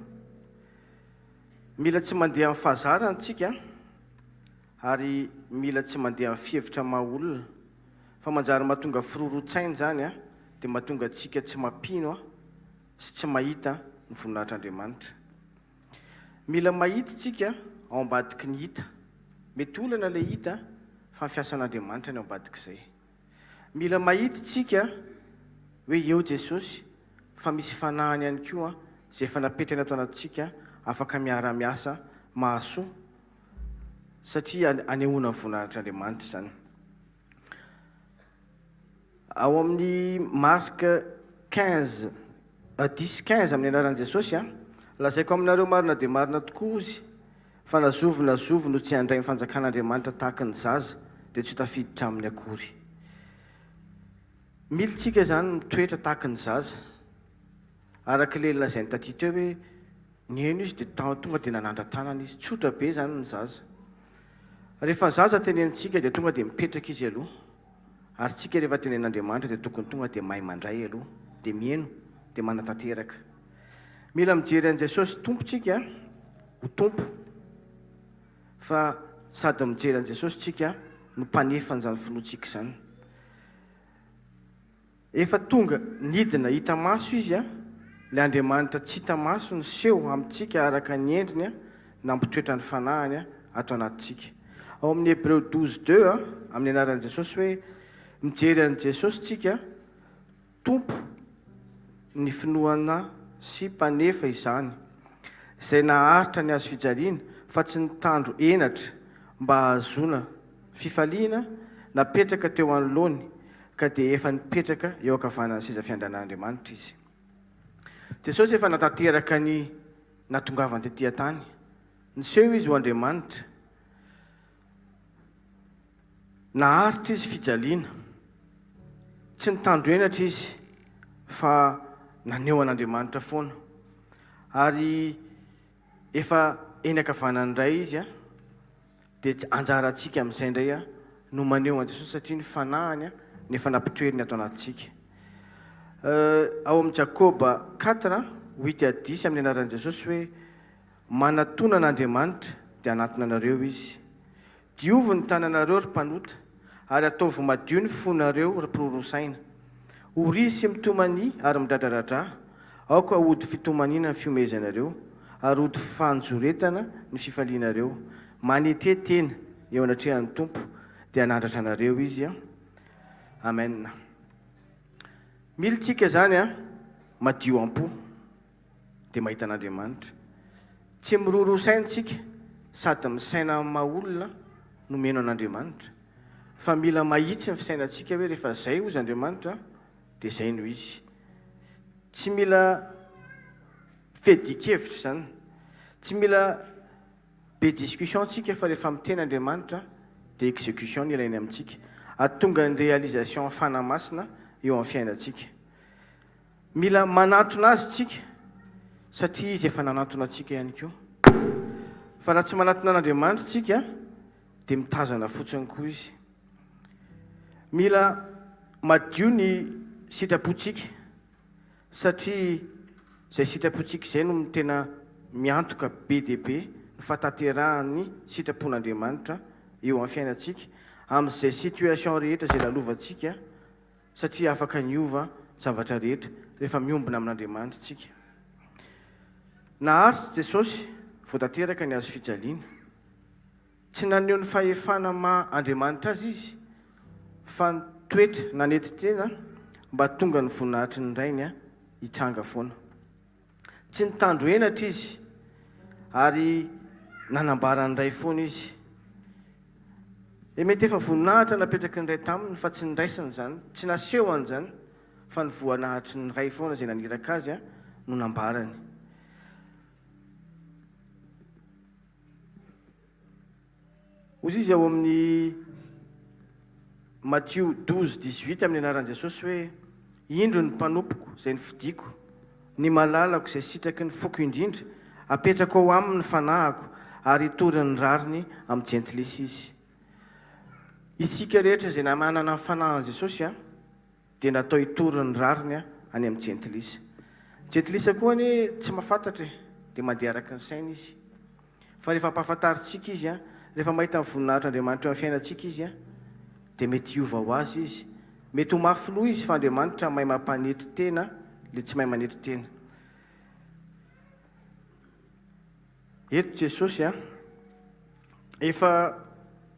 Mila tsy mandeha amin'ny fahazarana tsika ary mila tsy mandeha amin'ny fihevitra maha olona fa manjary mahatonga firoroan-tsaina izany dia mahatonga antsika tsy mampino sy tsy mahita ny voninahitr'Andriamanitra. Mila mahita tsika ao ambadiky ny hita. Mety olana ilay hita fa ny fiasan'Andriamanitra ny ao ambadik'izay. Mila mahita tsika hoe eo Jesosy fa misy fanahiny ihany koa izay efa napetrany ato anatintsika afaka miara miasa mahasoa satria anehoana ny voninahitr'Andriamanitra izany. Ao amin'ny Marc 15 10 15 amin'ny anaran'i Jesosy a, lazaiko aminareo marina dia marina tokoa ozy Fa na zovy na zovy no tsy handray ny fanjakan'Andriamanitra tahaka ny zaza dia tsy ho tafiditra aminy akory. Mila tsika izany mitoetra tahaka ny zaza. Araka ilay lazainy taty teo hoe nihaino izy dia tonga dia nanandra-tanana izy. Tsotra be izany ny zaza. Rehefa zaza tenenintsika dia tonga dia mipetraka izy aloha. Ary tsika rehefa tenenin'Andriamanitra dia tokony tonga dia mahay mandray aloha, dia miheno, dia manatanteraka. Mila mijery an'i Jesosy Tompo tsika ho Tompo fa sady mijery an'i Jesosy tsika no mpanefa an'izany finoantsika izany. Efa tonga nidina hita maso Izy ilay Andriamanitra tsy hita maso niseho amintsika araka ny endriny nampitoetra ny Fanahiny ato anatintsika. Ao amin'ny Hebreo 12 deux amin'ny anaran'i Jesosy hoe mijery an'i Jesosy tsika Tompo ny finoana sy mpanefa izany, izay naharitra ny hazofijaliana fa tsy nitandro henatra mba hahazoana fifaliana napetraka teo anoloany ka dia efa nipetraka eo ankavanan'ny seza fiandrianan'Andriamanitra izy. Jesosy efa natanteraka ny nahatongavany tety an-tany. Niseho izy ho Andriamanitra. Naharitra izy fijaliana. Tsy nitandro henatra izy fa naneho an'Andriamanitra foana. Ary efa eny ankavanan'ny Ray izy dia anjarantsika amin'izay indray no maneho an'i Jesosy satria ny fanahiny no efa nampitoeriny ato anatintsika. Ao amin'ny Jakoba 4, 8 à 10 amin'ny anaran'i Jesosy hoe manatona an'Andriamanitra dia hanatona anareo izy. Diovy ny tananareo, ry mpanota, ary ataovy madio ny fonareo, ry mpirorosaina. Orizy sy mitomania ary midradradradrà. Aoka hody fitomaniana ny fihomehezanareo, ary hody fanjoretana ny fifalianareo. Manetre tena eo anatrehan'ny Tompo, dia hanandratra anareo Izy. Amen. Mila tsika izany an, madio am-po, dia mahita an'Andriamanitra. Tsy miroroa saina tsika, sady misaina amin'ny maha olona no mino an'Andriamanitra. Fa mila mahitsy ny fisainantsika hoe rehefa izay hozy Andriamanitra dia izay no izy. Tsy mila fiadian-kevitra izany. Tsy mila be discussion tsika fa rehefa miteny Andriamanitra dia execution no ilainy amintsika. Ahatonga ny réalisation Fanahy Masina eo amin'ny fiainantsika. Mila manantona Azy tsika satria Izy efa nanantona antsika ihany koa. Fa raha tsy manantona an'Andriamanitra tsika dia mitazana fotsiny koa Izy. Mila madio ny sitrapontsika satria izay sitrapontsika izay no tena miantoka be dia be ny fahatanterahan'ny sitrapon'Andriamanitra eo amin'ny fiainantsika, amin'izay situation rehetra izay lalovantsika satria afaka niova ny zavatra rehetra rehefa miombona amin'Andriamanitra isika. Naharitra Jesosy vao tanteraka ny hazo fijaliana. Tsy naneho ny fahefana maha Andriamanitra Azy Izy, fa nitoetra nanetry tena mba tonga ny voninahitry ny Rainy hitranga foana. Tsy nitandro henatra Izy, ary nanambara ny Ray foana Izy. E mety efa voninahitra napetraky ny Ray taminy, fa tsy niraisiny izany, tsy nasehony izany, fa ny voanahatry ny Ray foana izay naniraka Azy no nambarany. Hoy izy ao amin'ny Matio 12, 18 amin'ny anaran'i Jesosy hoe, Indro ny mpanompoko izay nofidiko, ny malalako izay sitraky ny foko indrindra, apetrako ao aminy ny fanahiko, ary hitory ny rariny amin'ny jentilisa izy. Isika rehetra izay manana ny fanahin'i Jesosy dia natao hitory ny rariny any amin'ny jentilisa. Ny jentilisa koa anie tsy mahafantatra e, dia mandeha araka ny sainy izy. Fa rehefa ampahafantarintsika izy, rehefa mahita ny voninahitr'Andriamanitra eo amin'ny fiainantsika izy, dia mety hiova ho azy izy. Mety ho mafy loha izy fa Andriamanitra mahay mampanetry tena ilay tsy mahay manetry tena. Eto Jesosy a, efa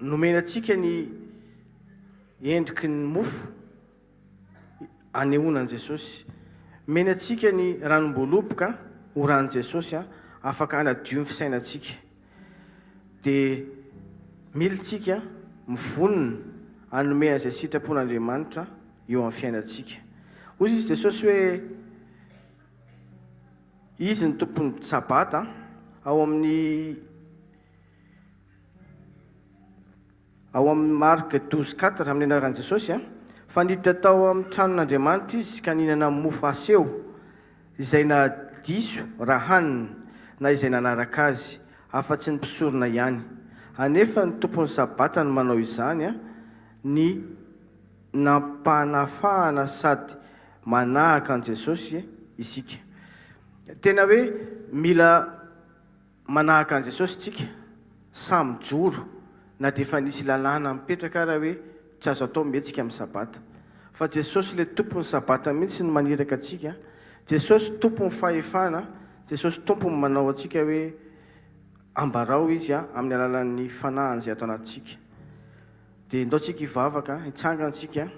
nomena antsika ny endriky ny mofo anehoana an'i Jesosy. Omena antsika ny ranom-boaloboka ho ran'i Jesosy afaka hanadio ny fisainantsika. Dia mila isika mivonona hanome an'izay sitrapon'Andriamanitra eo amin'ny fiainantsika. Hoy izy Jesosy hoe Izy no tompon'ny Sabata ao amin'ny Ao amin'ny Marc 12, 4, amin'ny anaran'i Jesosy, fa niditra tao amin'ny tranon'Andriamanitra izy ka nihinana mofo aseho, izay na diso raha hanina, na izay nanaraka azy, afa-tsy ny mpisorona ihany. Anefa ny tompon'ny Sabata no manao izany, ny nampanafahana sady manahaka an'i Jesosy isika. Tena hoe mila. Manahaka an'i Jesosy tsika, samy mijoro na dia efa nisy lalàna mipetraka ara hoe tsy azo atao mihetsika amin'ny sabata. Fa Jesosy ilay Tompon'ny sabata mihitsy no maniraka antsika, Jesosy Tompon'ny fahefana, Jesosy Tompony manao antsika hoe ambarao Izy amin'ny alalan'ny fanahiny izay ato anatintsika. Dia ndao tsika hivavaka, hitsangana tsika,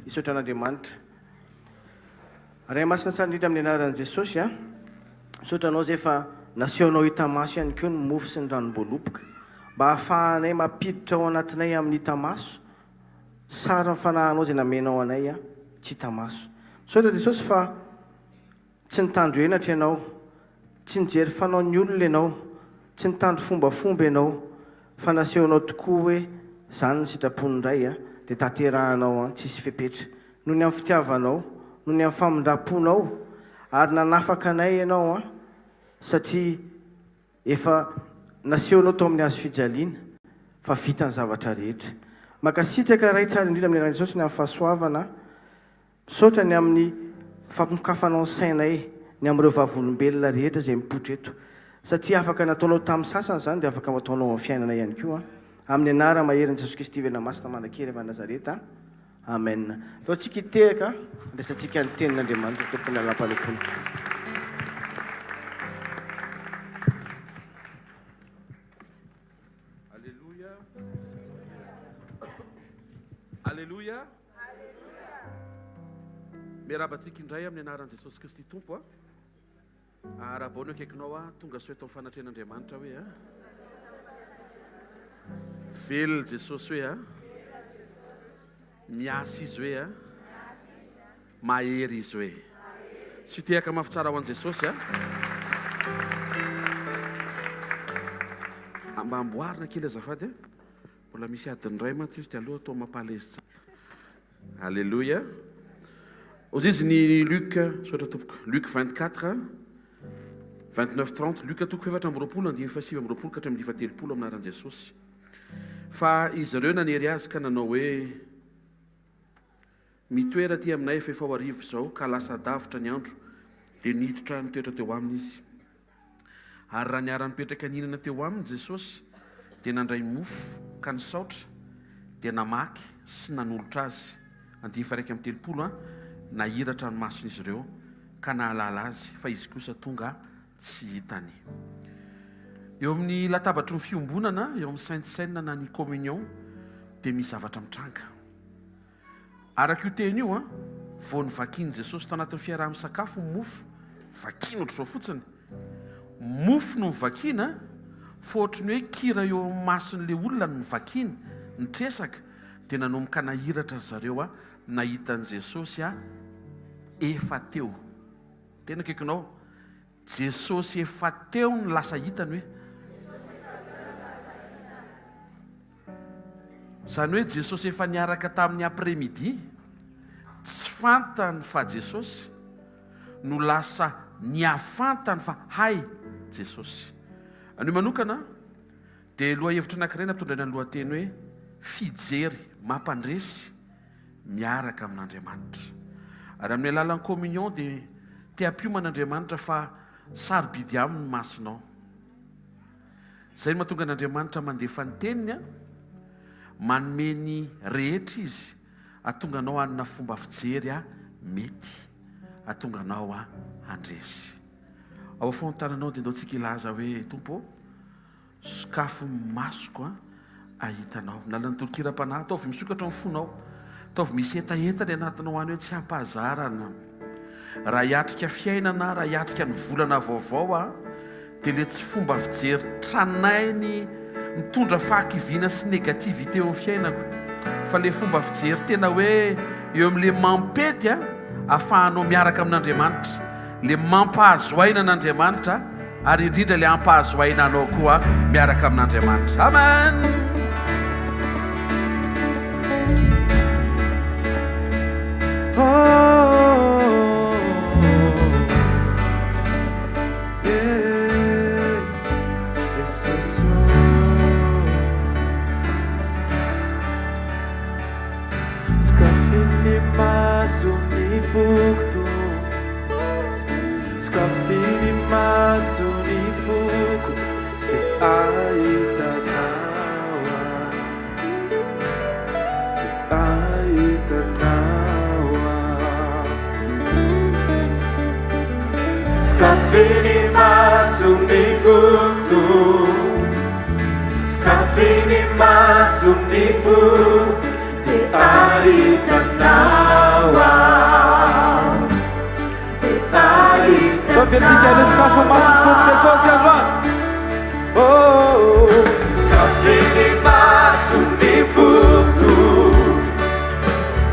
hisaotra an'Andriamanitra. Ray Masina tsara indrindra amin'ny anaran'i Jesosy a! Misaotra Anao izay fa nasehonao hita maso ihany koa ny mofo sy ny ranom-boaloboka mba hahafahanay mampiditra ao anatinay amin'ny hita maso sarin'ny fanahinao izay namenao anay tsy hita maso. Misaotra Jesosy fa tsy nitandro henatra Ianao, tsy nijery fanaon'ny olona Ianao, tsy nitandro fombafomba Ianao fa nasehonao tokoa hoe izany ny sitrapon'ny Ray dia tanterahanao tsisy fepetra. Noho ny amin'ny fitiavanao, noho ny amin'ny famindram-ponao, ary nanafaka anay Ianao an, satria efa nasehonao tao amin'ny hazo fijaliana fa vita ny zavatra rehetra. Mankasitraka Ray tsara indrindra amin'ny anaran'i Jesosy ny amin'ny fahasoavana. Misaotra ny amin'ny fampinokafanao ny sainay ny amin'ireo vavolombelona rehetra izay mipoitra eto. Satria afaka nataonao tamin'ny sasany izany dia afaka ataonao amin'ny fiainanay ihany koa. Amin'ny anara maherin'i Jesosy Kristy Velona Masina Manan-kery avy any Nazareta. Amen. Ndao tsika hitehaka, andraisantsika ny tenin'Andriamanitra Tompon'ny lalam-panompoana. Miarahaba antsika indray amin'ny anaran'i Jesosy Kristy Tompo a. Arahabao ny akaikinao a, tonga soa eto amin'ny fanatrehan'Andriamanitra hoe a. Velona Jesosy hoe a. Miasa Izy hoe a. Mahery Izy hoe. Tsy fitehaka mafy tsara ho an'i Jesosy a. Mba amboarina kely azafady a. Mbola misy adiny iray mantsy izy dia aleo atao mampalaise tsara. Alléluia. Hozy izy ny Luc, misaotra tompoko. Luc 24, 29, 30. Luc toko fahefatra amby roapolo, andininy fahasivy amby roapolo ka hatramin'ny faha-telopolo amin'ny anaran'i Jesosy. Fa izy ireo nanery azy ka nanao hoe, Mitoera aty aminay fa efa ho hariva izao ka lasa davitra ny andro. Dia niditra nitoetra teo aminy izy. Ary raha niara-nipetraka nihinana teo aminy Jesosy, dia nandray mofo ka nisaotra, dia namaky sy nanolotra azy. Andiany faha-31 a, Nahiratra ny mason'izy ireo ka nahalala Azy, fa Izy kosa tonga tsy hitany. Eo amin'ny latabatry ny fiombonana, eo amin'ny Sainte Cène na ny Communion, dia misy zavatra mitranga. Araka io teny io, vao novakian'i Jesosy tao anatin'ny fiaraha-misakafo ny mofo, vakina ohatr'izao fotsiny, mofo no novakiana, fa ohatry ny hoe kira eo amin'ny mason'ilay olona no novakiana, nitresaka, dia nanomboka nahiratra ry zareo nahita an'i Jesosy efa teo. Tena akaikinao, Jesosy efa teo no lasa hitany hoe. Izany hoe Jesosy efa niaraka tamin'ny après midi, tsy fantany fa Jesosy, no lasa nihafantany fa hay Jesosy. Anio manokana dia lohahevitra anankiray nampitondraina ny lohateny hoe Fijery mampandresy miaraka amin'Andriamanitra. Ary amin'ny alalan'ny communion dia te hampiomana Andriamanitra fa sarobidy aminy ny masonao. Izay no mahatonga an'Andriamanitra mandefa ny teniny an, manome ny rehetra izy hahatonga anao hanana fomba fijery mety, hahatonga anao handresy. Ao afovoan-tananao dia ndao tsika hilaza hoe, Tompo ô, Sokafy ny masoko an, hahita anao. Amin'ny alalan'ny tonon-kiram-panahy, ataovy misokatra ny fonao. Ataovy misy hetaheta ny anatinao any hoe tsy hampahazarana. Raha hiatrika fiainana, raha hiatrika ny volana vaovao aho, dia ilay tsy fomba fijery tranainy mitondra fahakiviana sy négativité eo amin'ny fiainako. Fa ilay fomba fijery tena hoe eo amin'ilay mampety an, ahafahanao miaraka amin'Andriamanitra. Ilay mampahazo aina an'Andriamanitra ary indrindra ilay hampahazo aina anao koa miaraka amin'Andriamanitra. Amen! Sokafy ny maso ny foko dia ahita anao aho Dia ahita anao aho Sokafy ny maso ny foko Sokafy ny maso ny foko Dia ahita anao aho Averitsika ny sokafo mason'ny foko Jesosy androany. Oh. Sokafy ny mason'ny foko.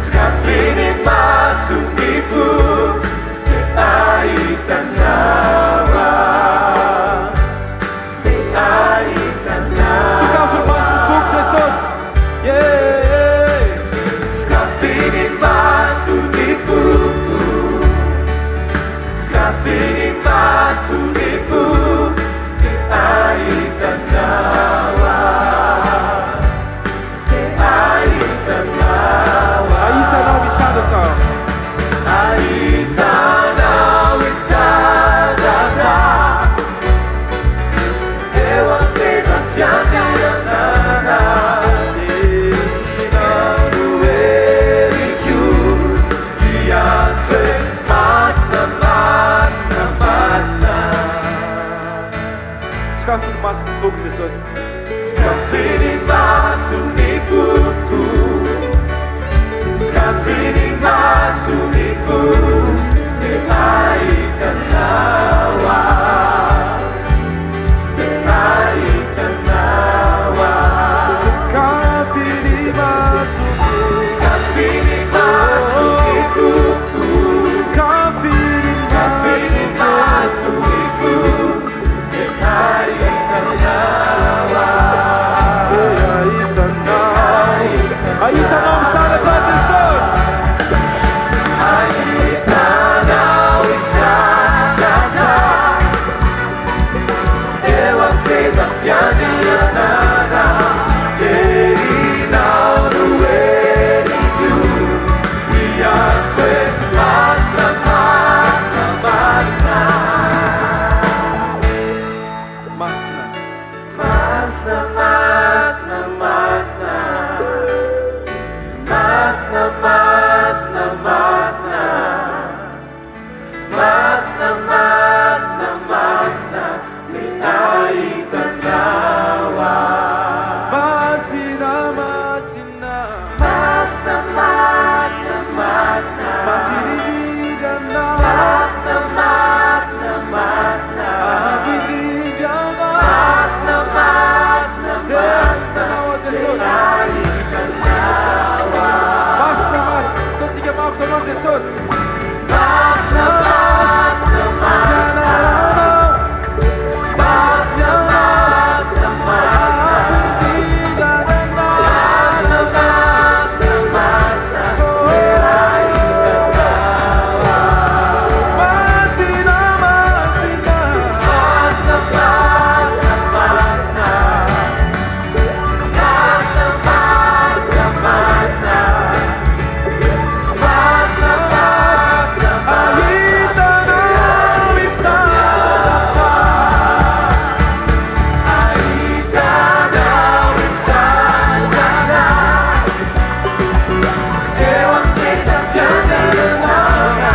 Sokafy ny mason'ny foko. Dia ahita anao aho. Dia ahita anao. Sokafy ny mason'ny foko Jesosy. Yeah. Sokafy ny mason'ny foko. Sokafy ny mason'ny foko. Dia ahita anao aho. Dia ahita anao aho. Ahita anao misandratra aho. Ahita. fo Te hahita anao aho Te hahita anao aho Sokafy ny masoko Sokafy ny mason'ny foko Sokafy ny Sokafy ny mason'ny foko Te hahita anao aho Te hahita anao Hahita anao misandratra Jesosy Hahita anao misandratra Eo amin'ny seza fiandrianana Herinao no heriko Hiantso hoe masina, masina, masina Masina Masina, masina, masina Masina, masina, masina Masina, masina, masina Te hahita anao aho Masina, masina Masina, masina, masina Masina indrindra anao Masina, masina, masina Avo indrindra anao Masina, masina, Te hahita anao aho Jesosy Te hahita anao aho Masina, masina Ataontsika mafy izao anao Jesosy Masina, masina, masina Masina, masina, masina Avo indrindra anao Masina, masina, masina Te hahita anao aho Masina, masina Masina, masina, masina Masina, masina, masina Masina, masina, Hahita anao misandratra Hahita anao misandratra Eo amin'ny seza fiandrianana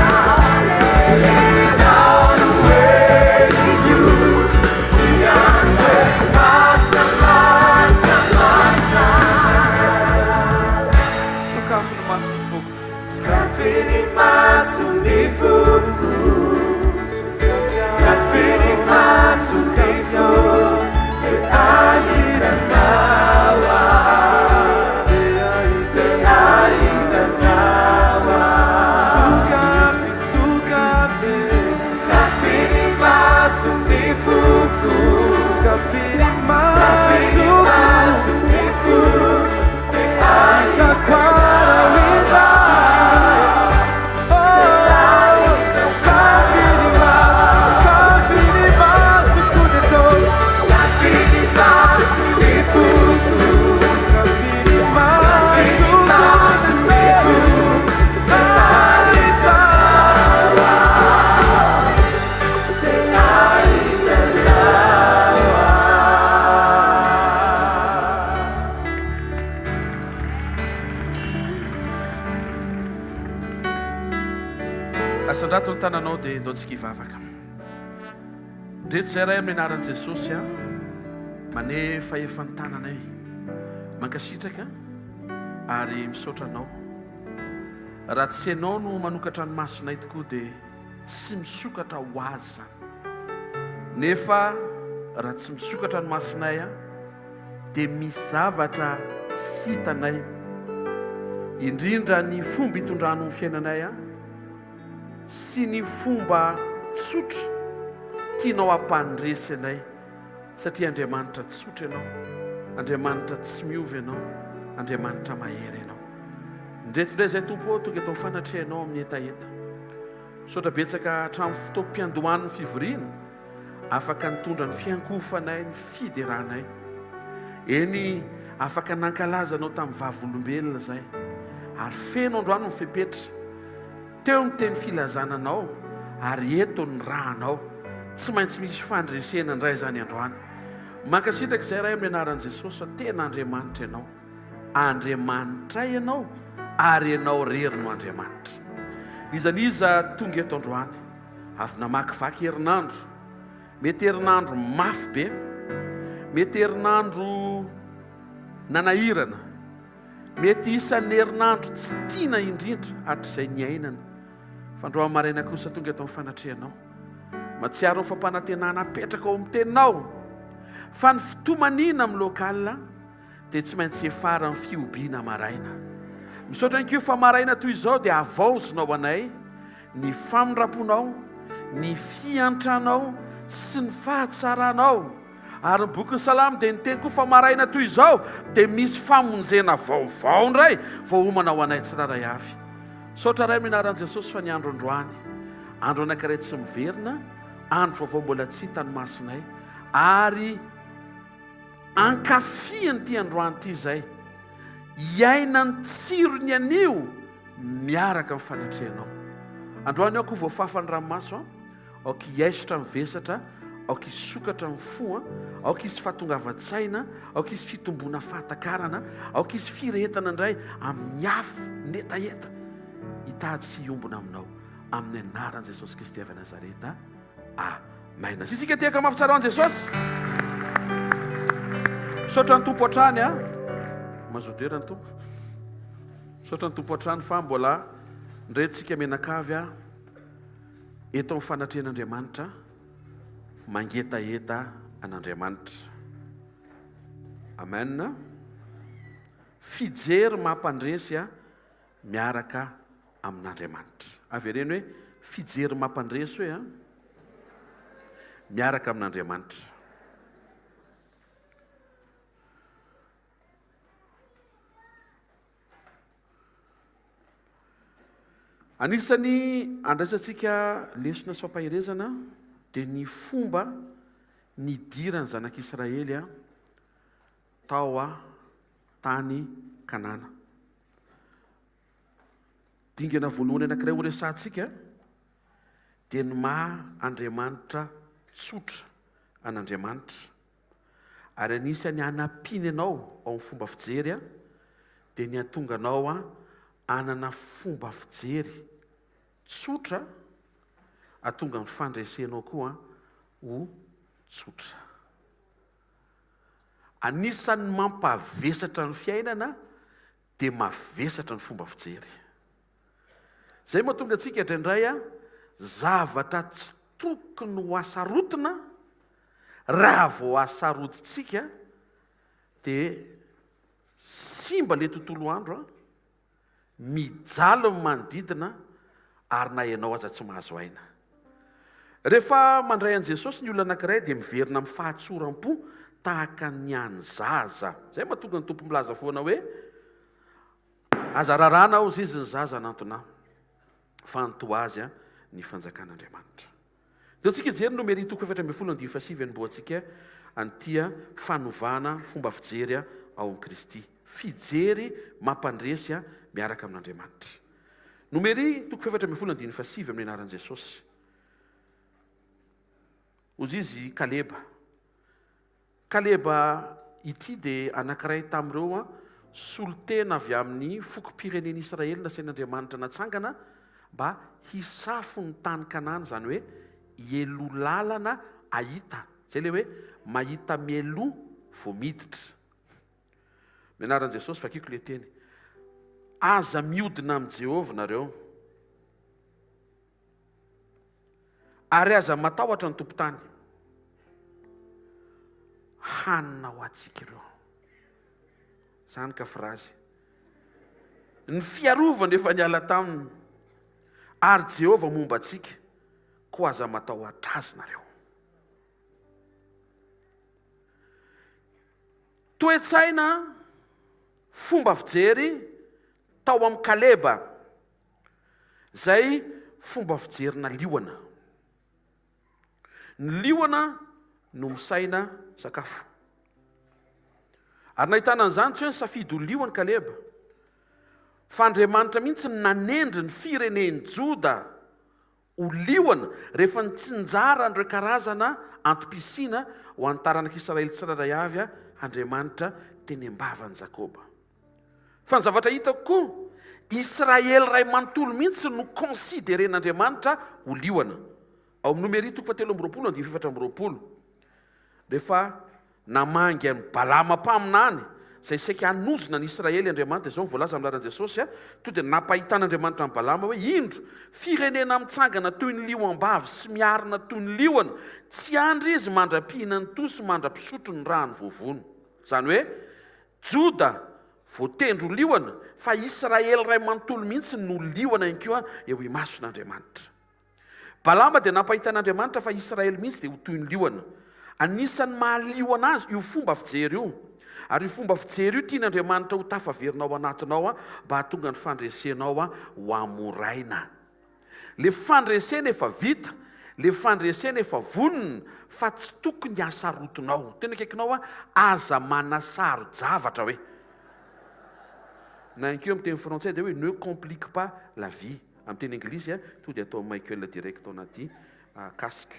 Ianao no heriko Hiantso hoe masina, masina, masina Sokafy ny mason'ny foko Sokafy ny mason'ny foko Sokafy ny mason'ny foko Te hahita anao aho Te hahita anao aho Sokafy, sokafy Sokafy ny mason'ny foko Sokafy ny Sokafy ny masoko mason'ny foko Te hahita Ahitako anao Sokafy ny maso, sokafy ny masoko Jesosy Sokafy ny mason'ny foko Sokafy ny masoko Jesosy Ahita Te hahita anao aho Asandrato ny tananao dia ndao tsika hivavaka. Ndreto izay Ray amin'ny anaran'i Jesosy a. Manefa efa ny tananay. Mankasitraka ary misaotra anao. Raha tsy ianao no manokatra ny masonay tokoa dia tsy misokatra ho azy izany. Nefa raha tsy misokatra ny masonay a dia misy zavatra tsy hitanay. Indrindra ny fomba itondranao ny fiainanay a sy ny fomba tsotra tianao hampandresy anay satria Andriamanitra tsotra ianao, Andriamanitra tsy miova ianao, Andriamanitra mahery ianao. Indreto indray izay Tompo ô tonga eto amin'ny fanatrehanao amin'ny hetaheta. Misaotra betsaka hatramin'ny fotoam-piandohan'ny fivoriana afaka nitondra ny fiankohofanay, ny fideranay. Eny, afaka nankalaza anao tamin'ny vavolombelona izay. Ary feno androany ny fepetra. Teo ny teny filazana anao ary eto ny rànao. Tsy maintsy misy fandresena indray izany androany. Mankasitraka izay Ray amin'ny anaran'i Jesosy fa tena Andriamanitra ianao. Andriamanitray ianao ary ianao irery no Andriamanitra. N'iza n'iza tonga eto androany, avy namakivaky herinandro, mety herinandro mafy be, mety herinandro nanahirana, mety isan'ny herinandro tsy tiana indrindra hatrizay niainana. Fa androany maraina kosa tonga eto amin'ny fanatrehanao. Mahatsiaro ny fampanantenana apetraka ao amin'ny teninao fa ny fitomaniana amin'ny local dia tsy maintsy hiafara amin'ny fihobiana maraina. Misaotra ihany koa fa maraina toy izao dia havaozinao anay ny famindram-ponao, ny fiantranao sy ny fahatsaranao. Ary ny bokin'ny Salamo dia niteny koa fa maraina toy izao dia misy famonjena vaovao indray voaomana ho anay tsirairay avy. Misaotra Ray amin'ny anaran'i Jesosy fa ny andro androany, andro anankiray tsy miverina, andro vaovao mbola tsy hitan'ny masonay, ary ankafian'ity androany ity izay hiaina ny tsirony anio miaraka amin'ny fanatrehanao. Androany aho koa voafafa ny ranomaso an, aoka hiaisotra ny vesatra, aoka hisokatra ny fo an, aoka hisy fahatongavan-tsaina, aoka hisy fitomboana fahatakarana, aoka hisy firehetana indray amin'ny afo ny hetaheta hitady sy hiombona aminao, amin'ny anaran'i Jesosy Kristy avy Nazareta. Amen. Asisika tehaka mafy tsara ho an'i Jesosy. Misaotra ny Tompo hatrany a. Mazoto dera ny Tompo. Misaotra ny Tompo hatrany fa mbola ndray tsika mianakavy a eto amin'ny fanatrehan'Andriamanitra mangetaheta an'Andriamanitra. Amen. Fijery mampandresy a miaraka amin'Andriamanitra. Avereno hoe fijery mampandresy hoe a miaraka amin'Andriamanitra. Anisan'ny andraisantsika lesona sy fampaherezana dia ny fomba nidiran'ny zanak'Israely tao tany Kanana. Dingana voalohany anankiray horesahantsika dia ny maha Andriamanitra tsotra an'Andriamanitra. Ary anisan'ny hanampiany anao ao amin'ny fomba fijery dia ny hahatonga anao hanana fomba fijery tsotra hahatonga ny fandresenao koa ho tsotra. Anisan'ny mampavesatra ny fiainana dia mavesatra ny fomba fijery. Izay mahatonga antsika indraindray zavatra tsy tokony ho asarotina, raha vao asarotintsika dia simba ilay tontolo andro, mijaly ny manodidina ary na ianao aza tsy mahazo aina. Rehefa mandray an'i Jesosy ny olona anankiray dia miverina amin'ny fahatsoram-po tahaka ny an'ny zaza. Izay mahatonga ny Tompo milaza foana hoe, Aza raràna hozy izy ny zaza hanantona ahy, fa ny toa azy ny fanjakan'Andriamanitra. Ndao tsika hijery Nomery toko 14 andiany fahasivy hanombohantsika an'ity fanovana fomba fijery ao amin'i Kristy. Fijery mampandresy miaraka amin'Andriamanitra. Nomery toko 14 andininy fahasivy amin'ny anaran'i Jesosy. Hozy izy Kaleba. Kaleba ity dia anankiray tamin'ireo solontena avy amin'ny fokom-pirenen'Israely nasain'Andriamanitra natsangana mba hisafo ny tany Kanana, izany hoe hialoha lalana hahita. Izay ilay hoe mahita mialoha vao miditra. Amin'ny anaran'i Jesosy, vakiko ilay teny. Aza miodina amin'i Jehovah nareo. Ary aza matahotra ny tompon-tany. Hanina ho antsika ireo. Izany ka frazy. Ny fiarovana efa niala taminy. Ary Jehovah momba antsika, koa aza matahotra azy nareo. Toe-tsaina, fomba fijery tao amin'i Kaleba. Izay fomba fijerina liona. Ny liona no misaina sakafo. Ary nahitana an'izany tsy hoe nisafidy ho liona Kaleba, fa Andriamanitra mihitsy no nanendry ny firenen'i Joda ho liona rehefa nitsinjara an'ireo karazana antom-pisiana ho an'ny taranak'Israely tsirairay avy Andriamanitra teny am-bavan'i Jakoba. Fa ny zavatra hitako koa, Israely iray manontolo mihitsy no consideren'Andriamanitra ho liona. Ao amin'ny Nomery toko fahatelo amby roapolo andininy fahefatra amby roapolo, rehefa namangy an'i Balama mpaminany Izay saika hanozona ny Israely Andriamanitra, izao no voalaza amin'ny lalan'i Jesosy, to dia nampahitan'Andriamanitra an'i Balama hoe, Indro, firenena mitsangana toy ny liom-bavy sy miarina toy ny liona, tsy handry izy mandra-pihinan'ny toho sy mandra-pisotro ny ràny voavono. Izany hoe, Joda voatendry ho liona, fa Israely iray manontolo mihitsy no liona ihany koa eo imason'Andriamanitra. Balama dia nampahita an'Andriamanitra fa Israely mihitsy dia ho toy ny liona. Anisan'ny maha liona azy io fomba fijery io. Ary io fomba fijery io tian'Andriamanitra ho tafaverina ao anatinao mba hahatonga ny fandresenao ho hamoraina. Le fandresena efa vita, le fandresena efa vonona fa tsy tokony hasarotinao. Tena akaikinao aho, aza manasaro-javatra hoe. Na ihany koa amin'ny teny frantsay dia hoe ne complique pas la vie. Amin'ny teny anglisy a, to dia atao Michael direct ao anaty casque.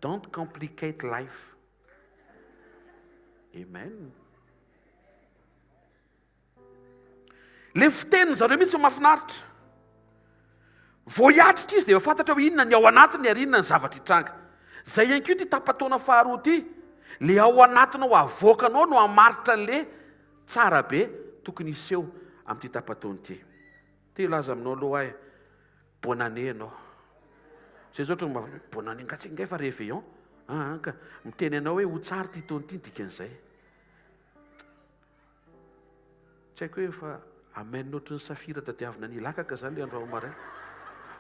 Don't complicate life. Amen. Le fitenin zareo mihitsy mahafinaritra. Vao hiatrika izy dia efa fantatra hoe inona ny ao anatiny ary inona ny zavatra hitranga. Zay ihany koa ity tapa-taona faharoa ity. Le ao anatinao avoakanao no hamaritra an'le Tsara be tokony hiseho amin'ity tapa-taona ity. Te hilaza aminao aloha aho e, bonne année ianao. Zay zao tonga mba bonne année nga tsy nga efa réveillon. Ah ka miteny anao hoe ho tsara ity taona ity ny dikan'izay. Tsy haiko hoe efa amen ohatry ny safira tadiavina ny ilakaka zany le androany maraina.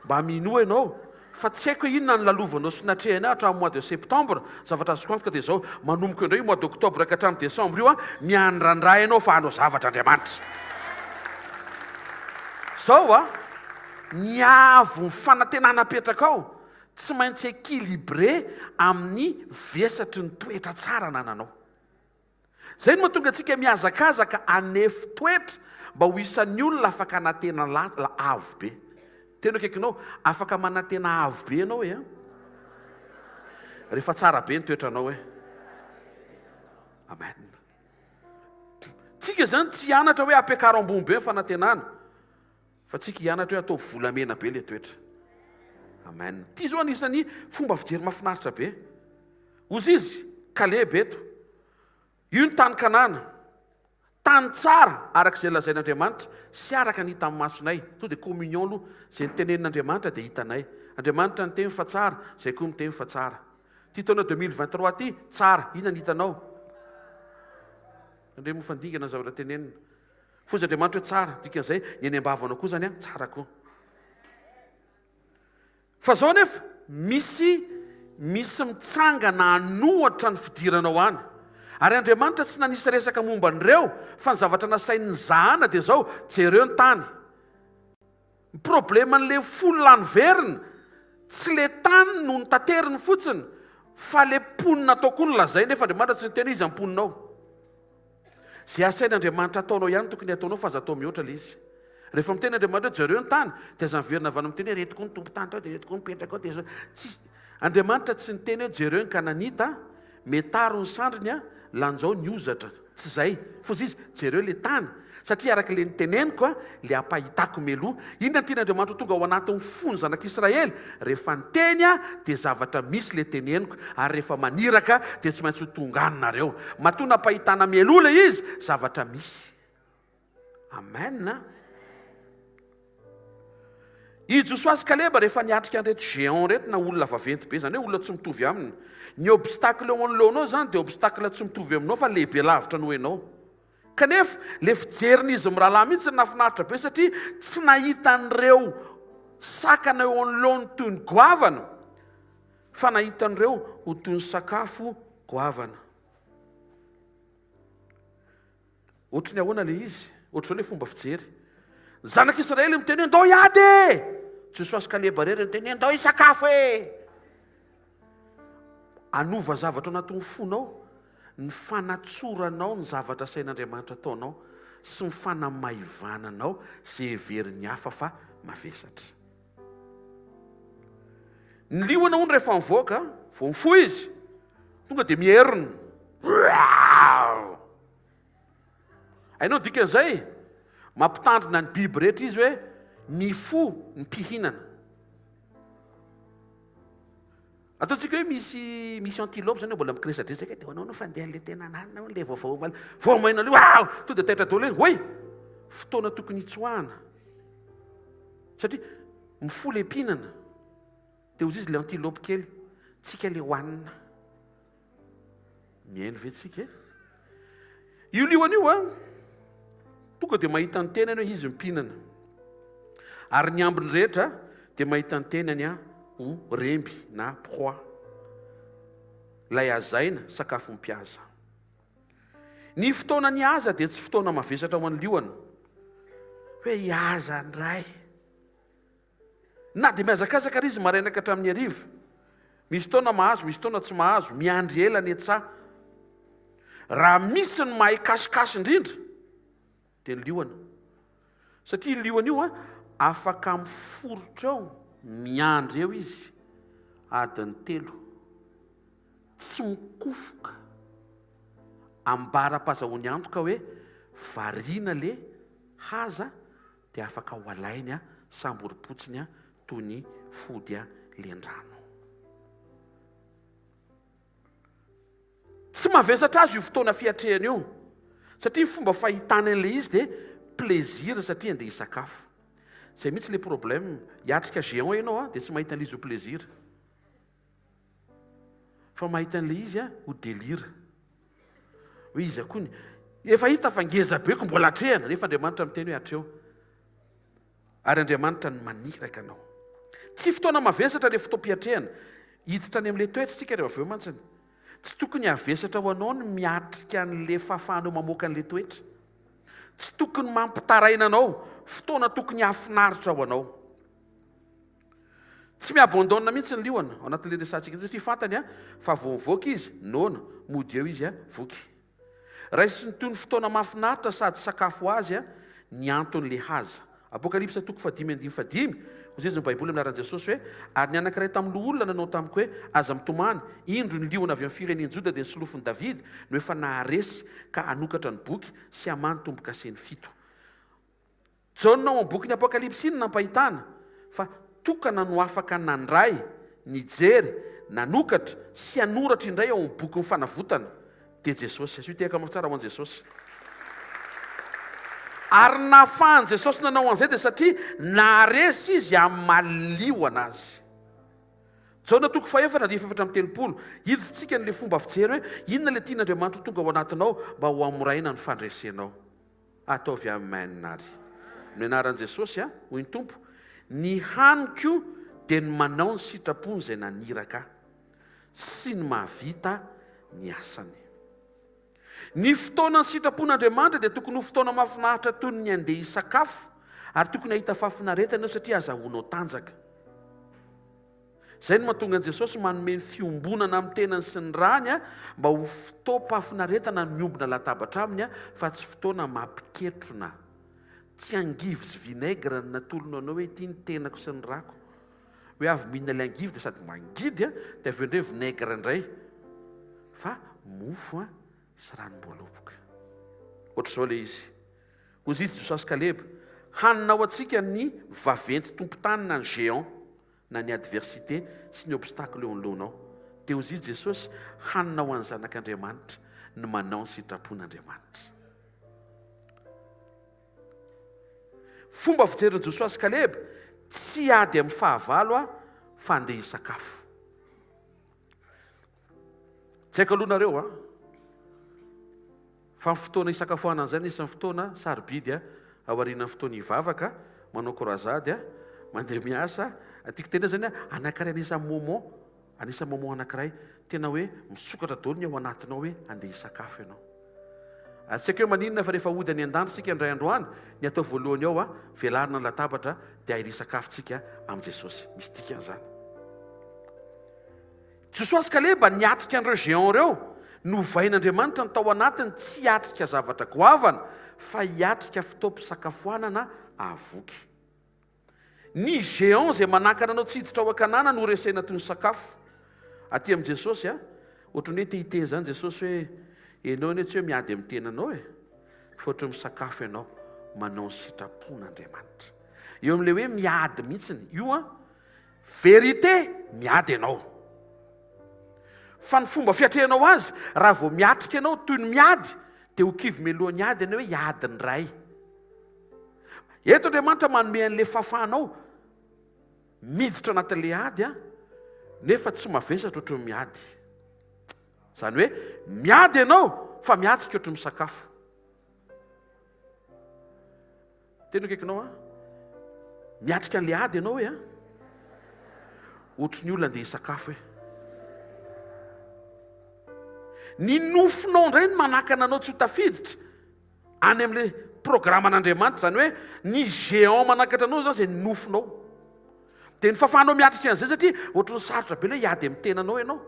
Mba minoa ianao fa tsy haiko hoe inona ny lalovanao sy natrehanao hatramin'ny mois de septembre. Zavatra azoko antoka dia izao, manomboka indray io mois d'octobre ka hatramin'ny décembre io an, miandrandra ianao fa hanao zavatra Andriamanitra. Izao an, ny haavon'ny fanantenana apetrakao tsy maintsy équilibré amin'ny vesatry ny toetra tsara anananao. Izay no mahatonga antsika mihazakazaka hanefy toetra mba ho isan'ny olona afaka hanantena avo be. Tena akaikinao, afaka manantena avo be ianao e an! Rehefa tsara be ny toetranao e. Amen. Tsika izany tsy hianatra hoe ampiakaro ambony be ny fanantenana, fa tsika hianatra hoe ataovy volamena be ilay toetra. Amen. Ity izao anisan'ny fomba fijery mahafinaritra be. Hozy izy, Kaleba eto. Io ny tany Kanana. Tany tsara araka izay lazain'Andriamanitra sy araka ny hitan'ny masonay. Tonga dia communion aloha. Izay notenenin'Andriamanitra dia hitanay. Andriamanitra niteny fa tsara, izay koa miteny fa tsara. Ity taona 2023 ity, tsara. Inona ny hitanao? Tandremo fa dingana ny zavatra tenenina. Foza Andriamanitra hoe tsara, dikan'izay ny eny am-bavanao koa izany tsara koa. Fa zao anefa, misy misy mitsangana hanohatra ny fidiranao any. Ary Andriamanitra tsy nanisy resaka momba an'ireo, fa ny zavatra nasainy nizahana dia zao, jereo ny tany. Ny probleman'le folo lany verina, tsy le tany no notateriny fotsiny, fa le mponina tao koa no lazainy, nefa Andriamanitra tsy niteny hoe iza ny mponina ao. Izay asain'Andriamanitra ataonao ihany tokony hataonao fa aza atao mihoatra ilay izy. Rehefa miteny Andriamanitra hoe jereo ny tany dia aza miverina avy any miteny hoe ireto koa ny tompon-tany tao dia ireto koa mipetraka ao dia izao. Tsisy Andriamanitra tsy niteny hoe jereo ny Kananita, metaro ny sandriny, lanjao ny hozatra. Tsy izay. Fa hozy izy jereo ilay tany satria araka ilay niteneniko ilay ampahitako mialoha. Inona no tian'Andriamanitra ho tonga ao anatin'ny fon'ny zanak'Israely? Rehefa niteny aho dia zavatra misy ilay teneniko, ary rehefa maniraka dia tsy maintsy ho tonga any nareo. Matoa nampahitana mialoha ilay izy, zavatra misy. Amen a! I Josoa sy Kaleba rehefa niatrika an'ireto géant ireto na olona vaventy be, izany hoe olona tsy mitovy aminy. Ny obstacle eo anoloanao izany dia obstacle tsy mitovy aminao fa lehibe lavitra noho ianao. Kanefa, ilay fijerin'izy mirahalahy mihitsy no nahafinaritra be satria tsy nahita an'ireo sakana eo anoloany toy ny goavana fa nahita an'ireo ho toy ny sakafo goavana. Ohatry ny ahoana ilay izy? Ohatr'izao ilay fomba fijery. Ny zanak'Israely miteny hoe ndao hiady e! Josoa sy Kaleba irery niteny hoe ndao hisakafo e! Hanova zavatra ao anatin'ny fonao ny fanatsoranao ny zavatra asain'Andriamanitra ataonao sy ny fanamaivananao izay heverin'ny hafa fa mavesatra. Ny liona hono rehefa mivoaka, vao mifoha izy, tonga dia mierona. Hainao ny dikan'izay? Mampitandrina ny biby rehetra izy hoe mifoha ny mpihinana. Ataontsika hoe misy misy antilope zany hoe mbola mikiresadresaka dia manao fandeha le tena ananona hono le vaovao omaly. Vao maina aloha ah! Tonga dia taitra daholo hoe oay! Fotoana tokony hitsoahana. Satria mifoha le mpihinana. Dia hozy izy le antilope kely, tsika le hohanina. Mihaino ve tsika e? Io liona io an, tonga dia mahita ny tenany hoe izy mpihinana. Ary ny ambiny rehetra dia mahita ny tenany an ho remby na proie. Ilay hazaina, sakafo mpihaza. Ny fotoana nihaza dia tsy fotoana mavesatra ho an'ny liona. Hoe hihaza indray. Na dia mihazakazaka ary izy maraina ka hatramin'ny hariva. Misy taona mahazo, misy taona tsy mahazo, miandry ela ny tsaha. Raha misy ny mahay cache-cache indrindra dia ny liona. Satria io liona io afaka miforitra eo, miandry eo izy adiny telo. Tsy mikofoka. Ambara-pahazahoany antoka hoe variana le haza dia afaka ho alainy samborim-potsiny toy ny fody len-drano. Tsy mavesatra azy io fotoana fiatrehana io, satria ny fomba fahitany an'ilay izy dia plaisir satria andeha hisakafo. Izay mihitsy ilay problème, hiatrika géant ianao dia tsy mahita an'ilay izy ho plaisir. Fa mahita an'ilay izy ho délire. Hoe iza koa ny. Efa hita fa ngeza be ko mbola atrehana, nefa Andriamanitra miteny hoe atreo. Ary Andriamanitra no maniraka anao. Tsy fotoana mavesatra ilay fotoam-piatrehana. Hiditra any amin'ilay toetra isika rehefa avy eo mantsiny. Tsy tokony havesatra ho anao ny miatrika an'ilay fahafahanao mamoaka an'ilay toetra. Tsy tokony mampitaraina anao, fotoana tokony hahafinaritra ho anao. Tsy mi-abandonne mihitsy ny liona ao anatin'ilay resahantsika ity satria fantany fa vao mivoaka izy, noana, mody eo izy, voky. Raisiny toy ny fotoana mahafinaritra sady sakafo ho azy ny anton'ilay haza. Apokalypsa toko fahadimy andininy fahadimy, Hoy izy ny Baiboly amin'ny anaran'i Jesosy hoe, Ary ny anankiray tamin'ny loholona nanao tamiko hoe, Aza mitomany, indro ny liona avy amin'ny firenen' Joda dia ny solofon'i Davida no efa naharesy ka hanokatra ny boky sy hamaha ny tombo-kaseny fito. Jaona ao amin'ny bokin'ny Apokalypsy no nampahitana fa tokana no afaka nandray, nijery, nanokatra sy hanoratra indray ao amin'ny bokin'ny fanavotana, dia Jesosy. Asio tehaka mafy tsara ho an'i Jesosy. Ary ny nahafahan'i Jesosy nanao an'izay dia satria naharesy Izy amin'ny maha liona Azy. Jaona toko fahefatra andininy fahefatra 34. Hidintsika an'ilay fomba fijery hoe inona ilay tian'Andriamanitra ho tonga ao anatinao mba ho hamoraina ny fandresenao. Ataovy Amen ary. Amin'ny anaran'i Jesosy a, hoy ny Tompo, ny haniko dia ny manao ny sitrapony izay naniraka ahy, sy ny mahavita ny asany. Ny fotoanan'ny sitrapon'Andriamanitra dia tokony ho fotoana mahafinaritra toy ny andeha hisakafo, ary tokony hahita fahafinaretana eo satria azahoanao tanjaka. Izay no mahatonga an'i Jesosy manome ny fiombonana amin'ny tenany sy ny rany mba ho fotoam-pahafinaretana ny miombona latabatra aminy fa tsy fotoana mampiketrona. Tsy angivy sy vinaigre no natolony anao hoe ity ny tenako sy ny rako. Hoe avy mihinana ilay angivy dia sady mangidy dia avy eo indray vinaigre indray. Fa mofo sy ranom-boaloboka. Ohatr'izao ilay izy. Hoy izy Josoa sy Kaleba, Hanina ho antsika ny vaventy tompon-tany na ny géant. na ny adversité sy ny obstacle eo anoloanao. Dia hozy Jesosy, hanina ho an'ny zanak'Andriamanitra ny manao ny sitrapon'Andriamanitra. Fomba fijerin'i Josoa sy Kaleba, tsy hiady amin'ny fahavalo aho fa handeha hisakafo. Tsy haiko aloha nareo an! Fa ny fotoana hisakafoanana izay anisan'ny fotoana sarobidy ao aorianan'ny fotoana hivavaka, manao croisade, mandeha miasa, tiako tenena zany anankiray anisan'ny moment, anisan'ny moment anankiray tena hoe misokatra daholo ny ao anatinao hoe andeha hisakafo ianao. Ary tsy haiko hoe maninona fa rehefa hody any an-danitra isika indray andro any, ny atao voalohany ao, velarina ny latabatra dia ahiry hisakafo tsika amin'i Jesosy. Misy dikany izany. Josoa sy Kaleba niatrika an'ireo géants ireo. Novain'Andriamanitra ny tao anatiny tsy hiatrika zavatra goavana fa hiatrika fotoam-pisakafoanana hahavoky. Ny géants izay manakana anao tsy hiditra ao Kanana no resena toy ny sakafo. Aty amin'i Jesosy a, ohatran'ny hoe te hiteny izany Jesosy hoe ianao anie tsy hoe miady amin'ny tenanao e, fa ohatran'ny misakafo ianao, manao ny sitrapon'Andriamanitra. Eo amin'ilay hoe miady mihitsiny, io an, Vérité, miady ianao. Fa ny fomba fiatrehanao azy, raha vao miatrika ianao toy ny miady, dia ho kivy mialohan'ny ady ianao hoe hiady ny Ray. Eto Andriamanitra manome an'ilay fahafahanao miditra anatin'ilay ady an, nefa tsy mavesatra ohatry ny miady. Izany hoe miady ianao fa miatrika ohatry ny misakafo. Tena akaikinao an. Miatrika an'ilay ady ianao hoe an. Ohatry ny olona andeha hisakafo hoe. Ny nofinao indray no manakana anao tsy ho tafiditra any amin'ilay programan'Andriamanitra. Izany hoe ny géant manakatra anao izany izay nofinao. Dia ny fahafahanao miatrika an'izay satria ohatran'ny sarotra be ilay hiady amin'ny tenanao ianao.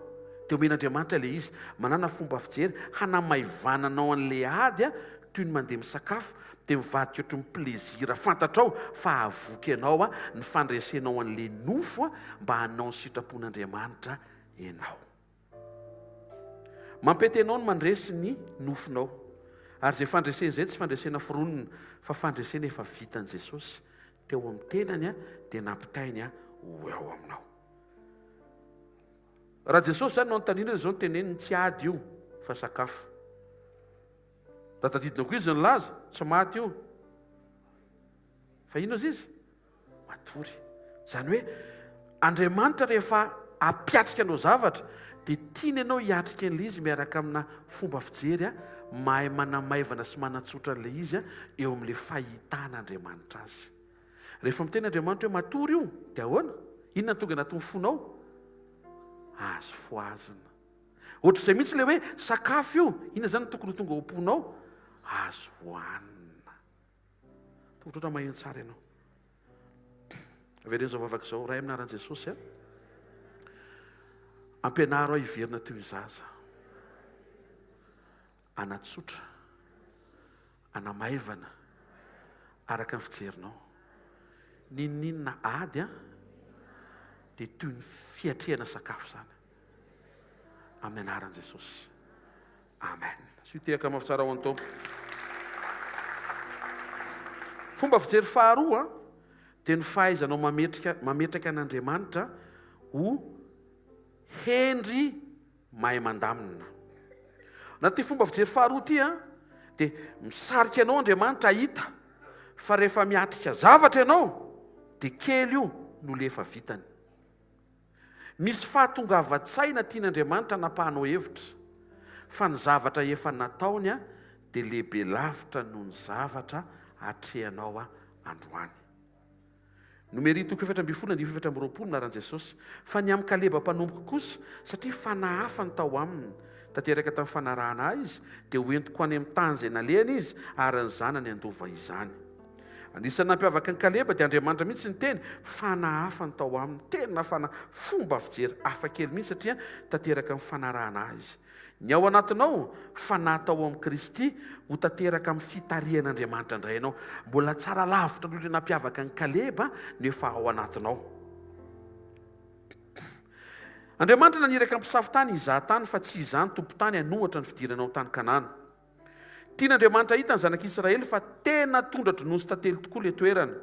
Dia omen'Andriamanitra ilay izy. Manàna fomba fijery hanamaivananao an'ilay ady toy ny mandeha misakafo dia mivadika ohatry ny plaisir fantatrao fa hahavoky anao ny fandresenao an'ilay nofo mba hanao ny sitrapon'Andriamanitra ianao. Mampety anao ny mandresy ny nofinao. Ary izay fandresena izay tsy fandresena foronina fa fandresena efa vitan'i Jesosy teo amin'ny tenany dia nampitainy ho eo aminao. Raha Jesosy izany no anontaniana dia izao no teneniny, tsy ady io fa sakafo. Raha tadidinao koa izy nilaza, tsy maty io. Fa inona ozy izy? Matory. Izany hoe Andriamanitra rehefa hampiatrika anao zavatra dia tiany ianao hiatrika an'ilay izy miaraka amina fomba fijery mahay manamaivana sy manatsotra an'ilay izy eo amin'ilay fahitan'Andriamanitra azy. Rehefa miteny Andriamanitra hoe matory io dia ahoana? Inona no tonga anatin'ny fonao? Azo fohazina. Ohatr'izay mihitsy ilay hoe sakafo io, inona izany no tokony ho tonga ao am-ponao? Azo hohanina. Tongotra maheno tsara ianao. Avereno izao vavaka izao, Ray amin'ny anaran'i Jesosy a. Ampianaro aho hiverina toy ny zaza. Anatsotra, anamaivana, araka ny fijerinao. N'inon'inona ady a, dia toy ny fiatrehana sakafo izany. Amin'ny anaran'i Jesosy. Amen. Asio tehaka mafy tsara ho an'ny Tompo. Fomba fijery faharoa dia ny fahaizanao mametrika mametraka an'Andriamanitra ho hendry mahay mandamina. Na ity fomba fijery faharoa ity dia misarika anao Andriamanitra hahita fa rehefa miatrika zavatra ianao dia kely io no le efa vitany. Misy fahatongavan-tsaina tian'Andriamanitra hanapahanao hevitra, fa ny zavatra efa nataony dia lehibe lavitra noho ny zavatra atrehanao androany. Nomery toko 14 andininy 24 ny anaran'i Jesosy. Fa ny amin'i Kaleba mpanompoko kosa, satria fanahy hafa no tao aminy, tanteraka tamin'ny fanarahana ahy izy, dia hoentiko any amin'ny tany izay nalehany izy, ary ny zanany handova izany. Anisan'ny nampiavaka an'i Kaleba dia Andriamanitra mihitsy niteny, fanahy hafa no tao aminy, tena fanahy, fomba fijery hafa kely mihitsy satria tanteraka amin'ny fanarahana ahy izy. Ny ao anatinao, fanahy tao amin'i Kristy, ho tanteraka amin'ny fitarihan'Andriamanitra indray ianao. Mbola tsara lavitra noho ilay nampiavaka an'i Kaleba ny efa ao anatinao. Andriamanitra naniraka mpisafo tany hizaha tany fa tsy hizaha ny tompon-tany hanohatra ny fidirana ao tany Kanana. Tian'Andriamanitra hahita ny zanak'Israely fa tena tondra-dronono sy tantely tokoa ilay toerana.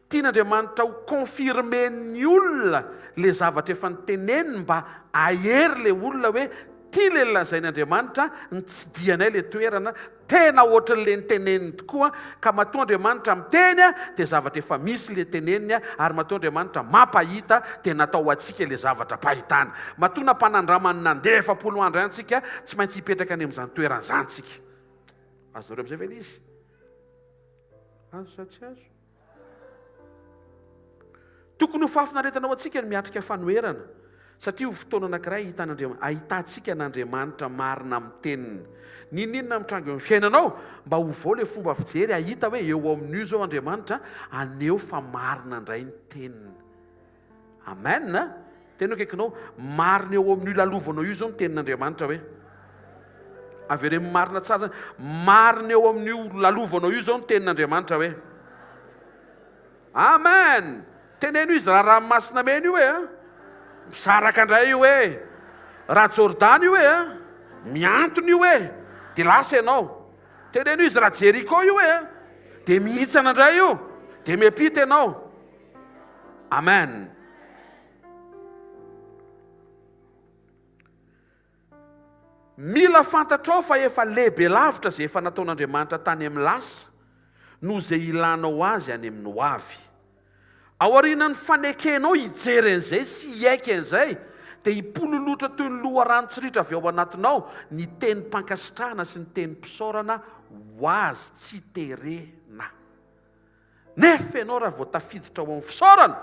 Tian'Andriamanitra ho confirmer-n'ny olona ilay zavatra efa noteneniny mba hahery ilay olona hoe ity ilay nolazain'Andriamanitra, nitsidihanay ilay toerana, tena ohatran'ilay noteneniny tokoa, ka matoa Andriamanitra miteny dia zavatra efa misy ilay teneniny ary matoa Andriamanitra mampahita dia natao ho antsika ilay zavatra mpahitana. Matoa nampanandramany nandeha 40 andro ihany tsika, tsy maintsy hipetraka any amin'izany toerana izany tsika. Azonareo amin'izay ve ilay izy? Azo sa tsy azo? Tokony ho fahafinaretana ho antsika ny miatrika fanoherana, satria ho fotoana anankiray ahitantsika an'Andriamanitra marina amin'ny Teniny. N'inon'inona mitranga eo amin'ny fiainanao, mba ovao ilay fomba fijery hahita hoe eo amin'io izao Andriamanitra haneho fa marina indray ny Teniny. Amen! Tena akaikinao, marina eo amin'io lalovanao io izao ny Tenin'Andriamanitra hoe. Avereno marina tsara zany. Marina eo amin'io lalovanao io izao ny Tenin'Andriamanitra hoe. Amen! Teneno izy raha ranomasina mena io e. Misaraka indray io e. Raha Jordana io e. Mihantona io e. Dia lasa ianao. Teneno izy raha Jeriko io e. Dia mihitsana indray io. Dia miampita ianao. Amen. Mila fantatrao fa efa lehibe lavitra izay efa nataon'Andriamanitra tany amin'ny lasa noho izay ilanao azy any amin'ny ho avy. Aorianan'ny fanekenao hijery an'izay sy hiaiky an'izay, dia hipololotra toy ny loharano tsy ritra avy ao anatinao ny tenim-pankasitrahana sy ny tenim-pisaorana ho azy tsy terena. Nefa ianao raha vao tafiditra ao amin'ny fisaorana,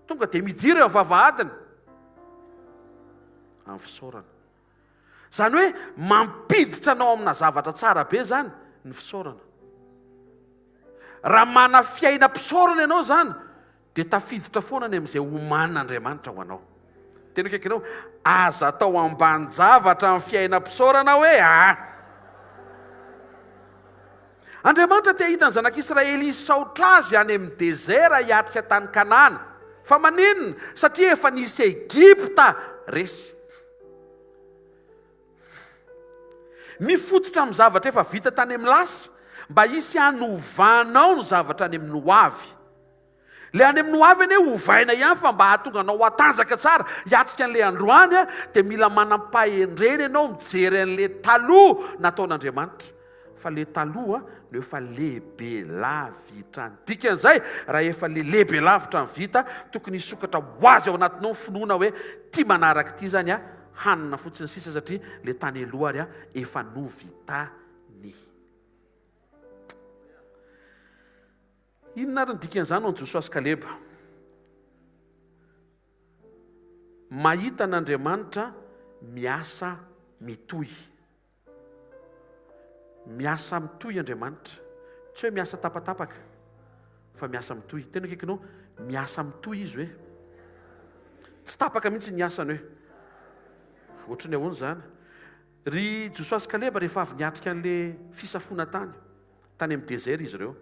tonga dia midira eo amin'ny vavahadiny amin'ny fisaorana. Izany hoe mampiditra anao amina zavatra tsara be izany ny fisaorana. Raha mana fiainam-pisaorana ianao izany dia tafiditra foana any amin'izay omanin'Andriamanitra ho anao. Tena akaiky anao, aza atao ambanin-javatra ny fiainam-pisaorana hoe ah. Andriamanitra te hahita ny zanak'Israely hisaotra azy any amin'ny dezera hiatrika tany Kanana. Fa maninona? Satria efa nisy Egypta resy. Mifototra amin'ny zavatra efa vita tany amin'ny lasa mba hisy hanovanao ny zavatra any amin'ny hoavy. Ilay any amin'ny hoavy anie hovaina ihany fa mba hahatonga anao hatanjaka tsara hiatrika an'ilay androany dia mila manam-pahendrena ianao mijery an'ilay taloha nataon'Andriamanitra. Fa le taloha no efa lehibe lavitra ny dikan'izay raha efa le lehibe lavitra ny vita tokony hisokatra ho azy ao anatinao ny finoana hoe ty manaraka ity zany a hanina fotsiny sisa satria le tany aloha ary a efa novitany. Inona ary ny dikan'izany ho an'i Josoa sy Kaleba? Mahita an'Andriamanitra miasa mitohy. Miasa mitohy Andriamanitra. Tsy hoe miasa tapatapaka, fa miasa mitohy. Tena akaikinao, miasa mitohy Izy hoe. Tsy tapaka mihitsy ny asany hoe. Ohatry ny ahoana izany? Ry Josoa sy Kaleba rehefa avy niatrika an'ilay fisafoana tany, tany amin'ny désert izy ireo,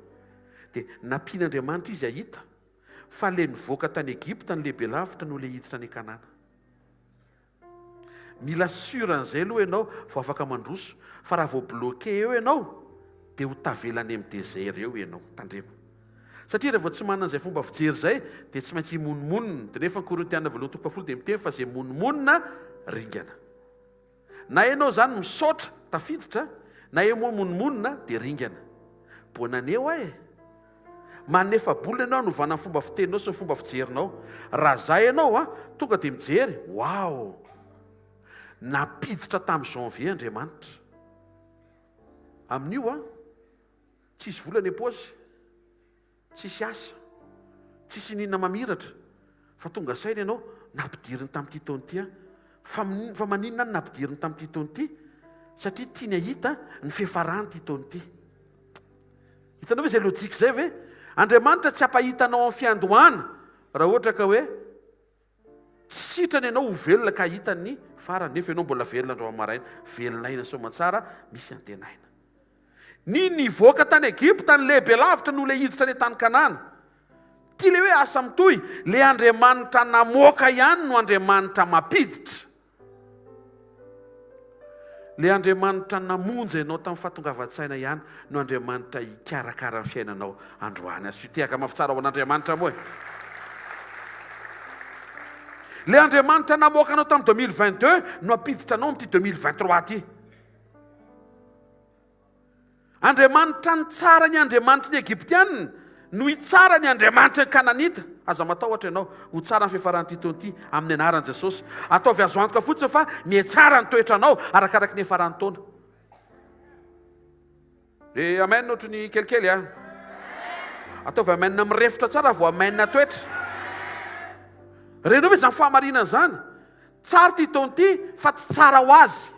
dia nampian'Andriamanitra izy hahita fa ilay nivoaka tany Egypta no lehibe lavitra noho ilay hiditra any Kanana. Mila sûr an'izay aloha ianao vao afaka mandroso fa raha vao bloqué eo ianao dia ho tavela any amin'ny désert eo ianao. Tandremo. Satria raha vao tsy manana izay fomba fijery izay dia tsy maintsy himonomonona. Dia nefa ny Korintiana voalohany toko fahafolo dia miteny fa izay mimonomonona ringana. Na ianao izany misaotra tafiditra na ianao mimonomonona dia ringana. Bonne année hoa e! Manefa bola ianao hanovana ny fomba fiteninao sy ny fomba fijerinao. Raha za ianao a, tonga dia mijery, waouh! Nampiditra tamin'ny janvier Andriamanitra. Amin'io a, tsisy vola any am-paosy, tsisy asa, tsisy ininona mamiratra, fa tonga saina ianao, nampidiriny tamin'ity taona ity aho. Fa, fa maninona no nampidiriny tamin'ity taona ity? Satria tiany hahita ny fiafaran'ity taona ity. Hitanao ve izay lojika izay ve? Andriamanitra tsy hampahita anao amin'ny fiandohana raha ohatra ka hoe tsy sitrany ianao ho velona ka hahita ny farany nefa ianao mbola velona androany maraina, velon'aina soamantsara, misy antenaina. Ny nivoaka tany Egypta ny lehibe lavitra noho ilay hiditra any an-tany Kanana. Ity ilay hoe asa mitohy, ilay Andriamanitra namoaka ihany no Andriamanitra mampiditra. Ilay Andriamanitra namonjy anao tamin'ny fahatongavan-tsaina ihany no Andriamanitra hikarakara ny fiainanao androany. Asio tehaka mafy tsara ho an'Andriamanitra moa e! Ilay Andriamanitra namoaka anao tamin'ny 2022 no hampiditra anao amin'ity 2023 ity. Andriamanitra nitsara ny andriamanitry ny Egyptiana no hitsara ny andriamanitry ny Kananita. Aza matahotra ianao, ho tsara ny fiafaran'ity taona ity amin'ny anaran'i Jesosy. Ataovy azo antoka fotsiny fa mihatsara ny toetranao arakaraky ny hiafaran'ny taona. Eh, amen ohatry ny kelikely a. Ataovy amen mirefotra tsara vao amen toetra. Renao ve izany fahamarinana izany? Tsara ity taona ity fa tsy tsara ho azy.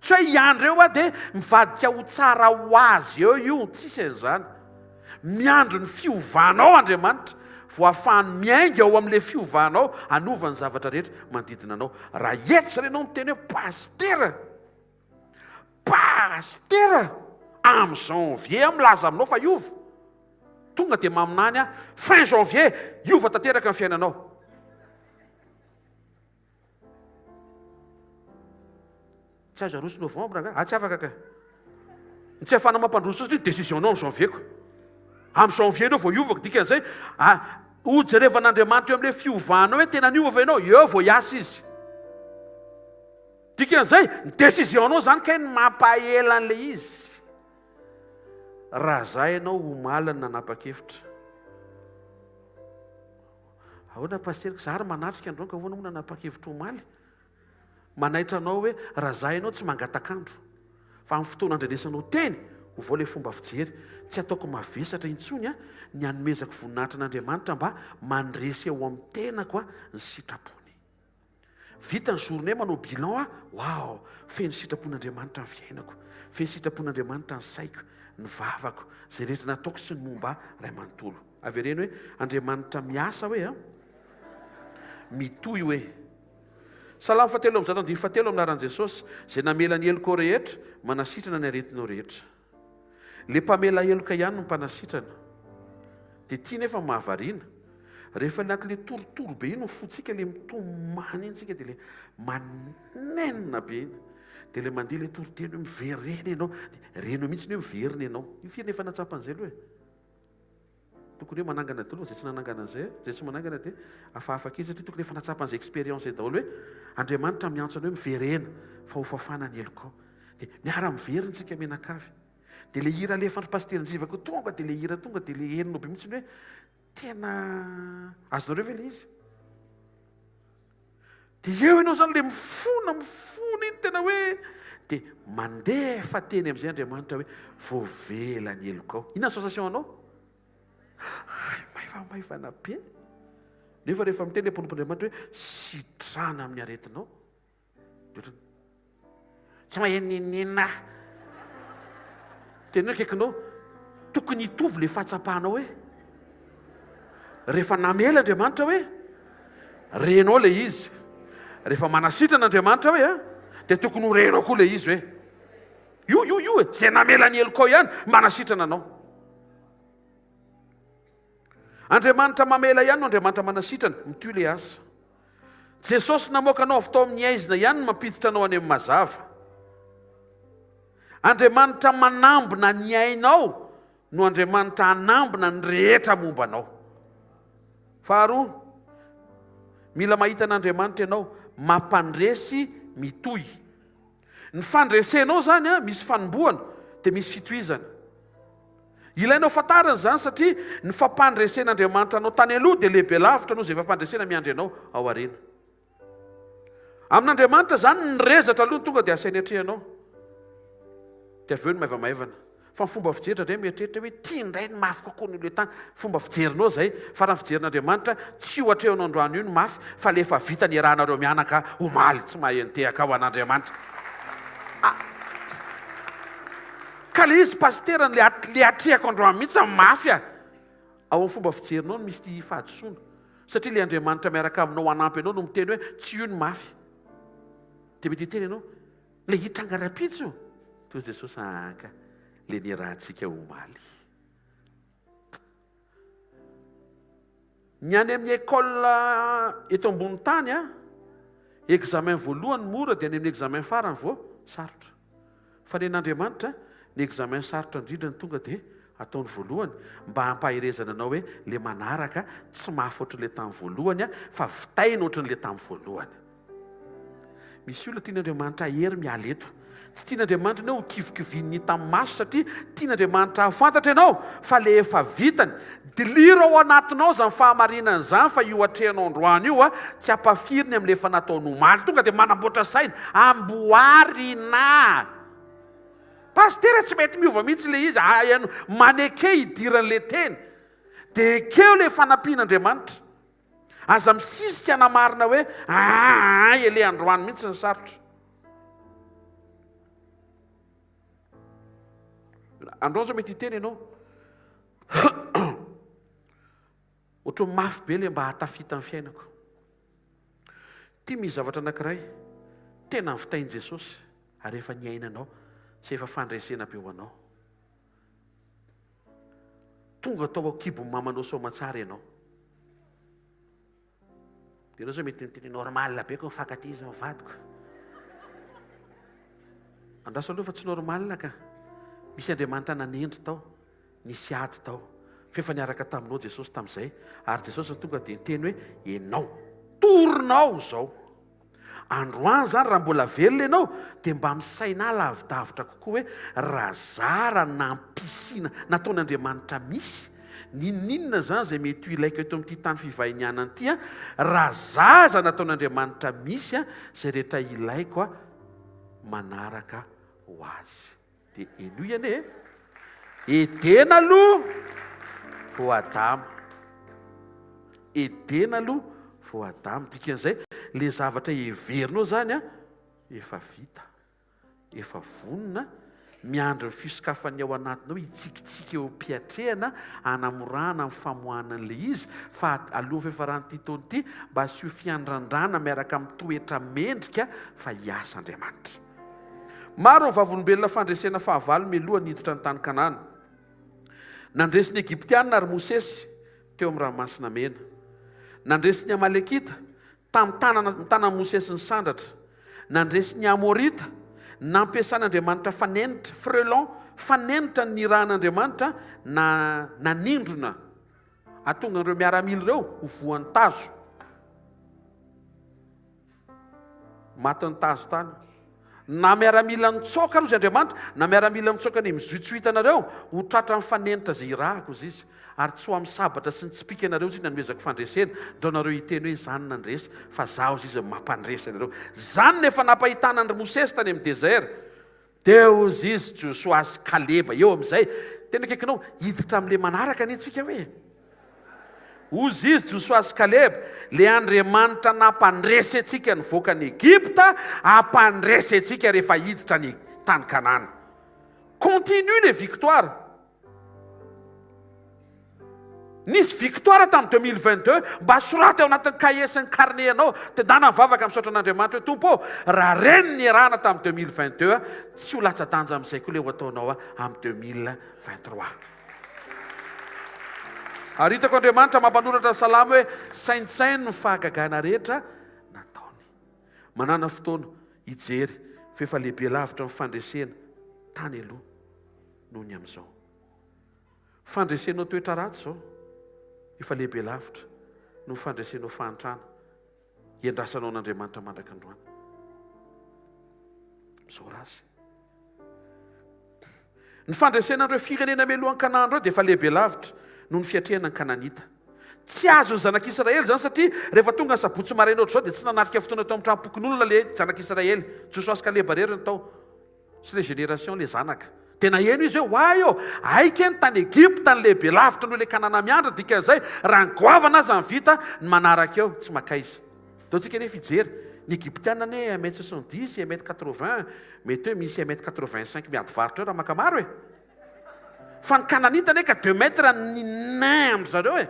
Tsy hoe hiandry eo aho dia mivadika ho tsara ho azy eo io, tsisy an'izany. Miandry ny fiovanao Andriamanitra vao ahafahany miainga ao amin'ilay fiovanao hanova ny zavatra rehetra manodidina anao. Raha eto izany ianao miteny hoe pasitera, pasitera, amin'ny janvier aho milaza aminao fa hiova. Tonga dia maminany aho, fin janvier, hiova tanteraka ny fiainanao. Tsy azo aroso novembre nga? Ah tsy afaka ka. Ny tsy ahafahana mampandroso satria décision-nao amin'ny janvier ko. Amin'ny janvier enao vao hiova ko dikan'izay ah ho jerevan'Andriamanitra eo amin'ilay fiovanao hoe tena niova ve ianao, eo vao hiasa izy. Dikan'izay, ny décision-nao izany kay no mampahela an'ilay izy. Raha za ianao omaly no nanapa-kevitra. Ahoana pasitera, za ary manatrika androany ka ahoana moa nanapa-kevitra omaly? Manaitra anao hoe raha za ianao tsy mangatak'andro. Fa amin'ny fotoana andrenesanao teny, ovao ilay fomba fijery. Tsy ataoko mavesatra intsony ny hanomezako voninahitra an'Andriamanitra mba mandresy eo amin'ny tenako ny sitrapony. Vita ny journée manao bilan aho, wow, feno sitrapon'Andriamanitra ny fiainako, feno sitrapon'Andriamanitra ny saiko, ny vavako, izay rehetra nataoko sy ny momba ahy ray manontolo. Avereno hoe, Andriamanitra miasa hoe an, mitohy hoe. Salamo fahatelo amby 103 amin'ny anaran'i Jesosy, izay namela ny helokao rehetra, manasitrana ny aretinao rehetra. Le mpamela heloka ihany no mpanasitrana. Dia ity nefa mahavariana. Rehefa anaty le torotoro be iny ny fontsika, le mitomany iny tsika dia le manenina be iny. Dia le mandeha le toriteny hoe miverena ianao. Dia renao mihitsy ny hoe miverina ianao. Io firy efa nahatsapa an'izay aloha e? Tokony hoe manangana daholo fa izay tsy nanangana an'izay, izay tsy manangana dia hafahafa kely satria tokony efa nahatsapa an'izay expérience izay daholo hoe Andriamanitra miantso anao hoe miverena fa ho fafana ny helokao. Dia miara-miverina isika mianakavy. Dia ilay hira alefan'ny Pasitera Njiva koa tonga dia ilay hira tonga dia ilay henonao be mihitsy ny hoe tena azonareo ve ilay izy? Dia eo ianao izany ilay mifona, mifona iny tena hoe dia mandefa teny amin'izay Andriamanitra hoe voavela ny helokao. Inona ny sensation anao? Hay, maivamaivana be. Nefa rehefa miteny ilay mpanompon'Andriamanitra hoe sitrana amin'ny aretinao, dia ohatran'ny Tsy maheno n'inon'inona aho. Teneno akaikinao, tokony hitovy ilay fahatsapanao hoe rehefa namela Andriamanitra hoe renao ilay izy. Rehefa manasitrana Andriamanitra hoe dia tokony ho renao koa ilay izy hoe io io io e, izay namela ny helokao ihany manasitrana anao. Andriamanitra mamela ihany no Andriamanitra manasitrana, mitohy ilay asa. Jesosy namoaka anao avy tao amin'ny haizina ihany no mampiditra anao any amin'ny mazava. Andriamanitra manambina ny ainao no Andriamanitra hanambina ny rehetra momba anao. Faharoa, mila mahita an'Andriamanitra ianao, mampandresy mitohy. Ny fandresenao izany misy fanombohana dia misy fitohizana. Ilainao fantarina izany satria ny fampandresen'Andriamanitra anao tany aloha dia lehibe lavitra noho izay fampandresena miandry anao ao aoriana. Amin'Andriamanitra izany ny rezatra aloha no tonga dia asainy atrehanao. Dia avy eo ny maivamaivana. Fa ny fomba fijery indraindray mieritreritra hoe ity indray no mafy kokoa noho ilay tany. Fomba fijerinao izay, fa raha ny fijerin'Andriamanitra, tsy io atrehanao androany io no mafy, fa ilay efa vita niarahanareo mianaka omaly. Tsy mahay nitehaka ho an'Andriamanitra. Ah! Ka ilay izy pasitera, ilay ilay atrehako androany mihitsy mafy ah! Ao amin'ny fomba fijerinao no misy ity fahadisoana. Satria ilay Andriamanitra miaraka aminao hanampy anao no miteny hoe tsy io no mafy. Dia mety hiteny ianao, Ilay hitranga rahampitso? Toy Jesosy anka ilay niarahantsika omaly. Ny any amin'ny école eto ambony tany a, examen voalohany mora dia any amin'ny examen farany vao sarotra. Fa ny an'Andriamanitra, ny examen sarotra indrindra no tonga dia ataony voalohany mba hampaherezana anao hoe le manaraka tsy mafy ohatran'ilay tamin'ny voalohany fa vitaina ohatran'ilay tamin'ny voalohany. Misy olona tian'Andriamanitra hahery miala eto. Tsy tian'Andriamanitra ianao ho kivikivian'ny hita amin'ny maso satria tian'Andriamanitra hahafantatra ianao fa le efa vitany. Diliro ao anatinao izany fahamarinana izany fa io atrehanao androany io tsy ampafiriny amin'ilay efa nataony omaly. Tonga dia manamboatra saina. Amboarina! Pasitera tsy mety miova mihitsy ilay izy. Ah, ianao maneke hidiran'ilay teny. Dia ekeo ilay fanampian'Andriamanitra. Aza misisika hanamarina hoe aa ele androany mihitsy ny sarotra. Androany zao mety hiteny ianao. Ohatran'ny mafy be le mba hahatafita ny fiainako. Ty misy zavatra anankiray tena nivitain'i Jesosy ary efa niainanao sy efa fandresena be ho anao. Tonga tao an-kibon'ny mamanao soamatsara ianao. Dia ianao zao mety miteny normal be ko mifankatia izy amin'ny vadiko. Andraso aloha fa tsy normal ka. Misy Andriamanitra nanendry tao, nisy ady tao. Fa efa niaraka taminao Jesosy tamin'izay. Ary Jesosy no tonga dia niteny hoe ianao, torinao izao. Androany izany raha mbola velona ianao dia mba misainà lavidavitra kokoa hoe raha zara nampisiana, nataon'Andriamanitra misy, n'inon'inona izany izay mety ho ilaiko eto amin'ity tany fivahinianana ity an, raha zaza nataon'Andriamanitra misy an, izay rehetra ilaiko an, manaraka ho azy. Dia henoy anie e! Edena aloha vao Adama. Edena aloha vao Adama. Dikan'izay, ilay zavatra heverinao izany an, efa vita, efa vonona, miandry ny fisokafan'ny ao anatinao hitsikitsiky eo am-piatrehana hanamorana ny famoahana an'ilay izy, fa alohan'ny fiafaran'ity taona ity, mba asio fiandrandrana miaraka amin'ny toetra mendrika fa hiasa Andriamanitra. Maro ny vavolombelona fandresena fahavalo mialoha ny hiditra ny tany Kanana. Nandresy ny Egyptiana ary Mosesy teo amin'ny Ranomasina Mena. Nandresy ny Amalekita tamin'ny tanana ny tanan'i Mosesy nisandratra. Nandresy ny Amorita nampiasan'Andriamanitra fanenitra, frelon, fanenitra ny nirahan'Andriamanitra na nanindrona hahatonga an'ireo miaramila ireo ho voan'ny tazo. Matin'ny tazo tany. Na miaramila nitsoaka ary, hozy Andriamanitra, na miaramila mitsoaka any amin'ny zohy tsy ho hitanareo, ho tratran'ny fanenitra izay irahako, hozy Izy. Ary tsy ho amin'ny sabatra sy ny tsipìka ianareo, hozy Izy, no hanomezako fandresena, ndrao nareo hiteny hoe, Izaho no nandresy, fa Izaho, hozy Izy, no mampandresy anareo. Izany no efa nampahitana an-dry Mosesy tany amin'ny désert. Teo hozy izy, Josoa sy Kaleba, eo amin'izay. Tena akaikinao, hiditra amin'ilay manaraka anie tsika hoe. Hozy izy, Josoa sy Kaleba, ilay Andriamanitra nampandresy antsika nivoaka an'i Egypta, hampandresy antsika rehefa hiditra ny tany Kanana. Continue les victoires. Nisy victoire tamin'ny 2022, mba soraty ao anatin'ny cahier sy ny carnet anao, tendana mivavaka misaotra an'Andriamanitra hoe Tompo ô, raha reny niarahana tamin'ny 2022, tsy ho latsa-danja amin'izay koa ilay ho ataonao amin'ny 2023. Ary hitako Andriamanitra mampanoratra ny salamo hoe saintsaino ny fahagagana rehetra nataony. Manàna fotoana hijery fa efa lehibe lavitra ny fandresena tany aloha noho ny amin'izao. Fandresenao toetra ratsy izao efa lehibe lavitra noho ny fandresenao fahantrana iandrasanao an'Andriamanitra mandraka androany. Misaora Azy. Ny fandresena an'ireo firenena mialoha ny Kanana ireo dia efa lehibe lavitra noho ny fiatrehana ny Kananita. Tsy azon'ny zanak'Israely izany satria rehefa tonga ny sabotsy maraina ohatr'izao dia tsy nanatrika fotoana tao amin'ny tranom-pokonolona ilay zanak'Israely. Josoa sy Kaleba irery no tao. Sy le génération le zanaka. Dia naheno izy hoe oay ô, hay keny tany Egypta ny lehibe lavitra noho ilay Kanana miandry, dikan'izay raha ny goavana aza ny vita, ny manaraka eo tsy makaiza. Ndao tsika anefa hijery, ny Egyptiana anie un mètre 70, un mètre 80, mety hoe misy un mètre 85 miady varotra eo raha maka maro e. Fa ny Kananita anie ka deux mètres ny nain amin-dry zareo e.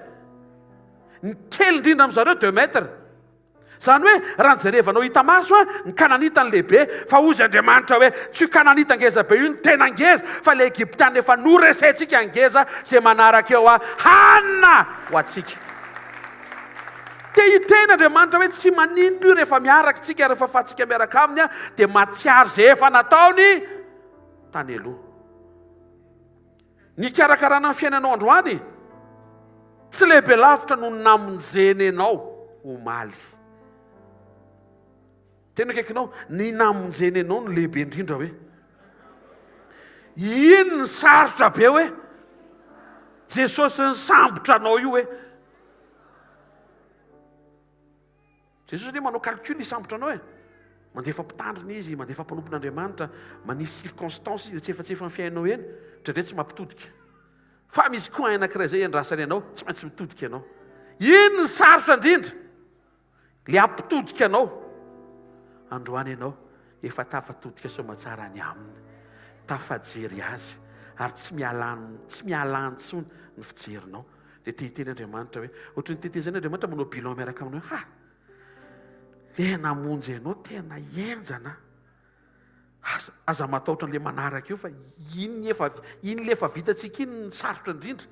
Ny kely indrindra amin-dry zareo deux mètres. Izany hoe, raha ny jerevanao hita maso an, ny Kananita no lehibe, fa hozy Andriamanitra hoe, tsy io Kananita ngeza be io no tena ngeza, fa ilay Egyptiana efa noresentsika ngeza, izay manaraka eo an, hanina ho antsika. Te hiteny Andriamanitra hoe tsy maninona io rehefa miaraka isika, rehefa fatsika miaraka Aminy an, dia mahatsiaro izay efa nataony tany aloha. Ny hikarakarana ny fiainanao androany tsy lehibe lavitra noho ny namonjeny anao omaly. Tena akaikinao, ny namonjeny anao no lehibe indrindra hoe. Iny ny sarotra be hoe. Jesosy nisambotra anao io hoe. Jesosy anie manao calcul hisambotra anao e. Mandefa mpitandrina izy, mandefa mpanompon'Andriamanitra, manisy circonstance izy etsefatsefa ny fiainanao eny, indraindray tsy mampitodika. Fa misy coin anankiray izay iandrasany anao, tsy maintsy mitodika ianao. Iny ny sarotra indrindra, le hampitodika anao. Androany ianao efa tafatodika soamatsara any aminy, tafajery azy, ary tsy miala tsy miala intsony ny fijerinao. Dia te hiteny Andriamanitra hoe, ohatry ny tetezana Andriamanitra manao bilan miaraka aminao hoe, ha! Le namonjy anao tena henjana. Aza, aza matahotra an'le manaraka eo fa iny efa, iny le efa vitantsika iny ny sarotra indrindra.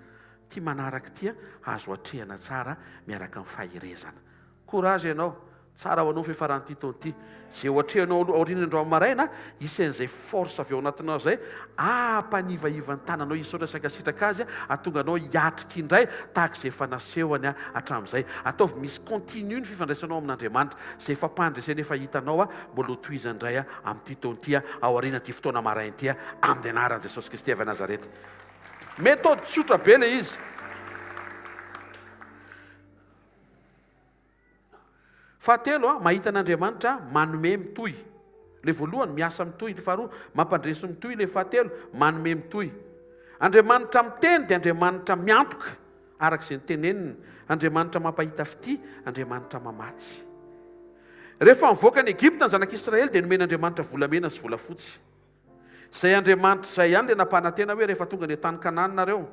Ity manaraka ity azo atrehana tsara miaraka amin'ny faherezana. Courage ianao. Tsara ho anao ny fiafaran'ity taona ity. Izay ho atrehinao aloha aorian'ny androany maraina, hisy an'izay force avy ao anatinao izay hampanivaiva ny tananao hisaotra sy hankasitraka Azy, hahatonga anao hiatrika indray tahaka izay efa nasehony hatramin'izay. Ataovy misy continu ny fifandraisanao amin'Andriamanitra. Izay fampandresena efa hitanao, mbola ho tohizany indray amin'ity taona ity, aorian'ity fotoana maraina ity, amin'ny anaran'i Jesosy Kristy avy Nazareta. Méthode tsotra be ilay izy. Fahatelo, mahita an'Andriamanitra manome mitohy. Ilay voalohany, miasa mitohy. Ilay faharoa, mampandresy mitohy. Ilay fahatelo, manome mitohy. Andriamanitra miteny dia Andriamanitra miantoka araka izay noteneniny. Andriamanitra mampahita fitia, Andriamanitra mamatsy. Rehefa nivoaka an'i Egypta ny zanak'Israely dia nomen'Andriamanitra volamena sy volafotsy. Izay Andriamanitra izay ihany ilay nampanantena hoe rehefa tonga any an-tany Kanana nareo,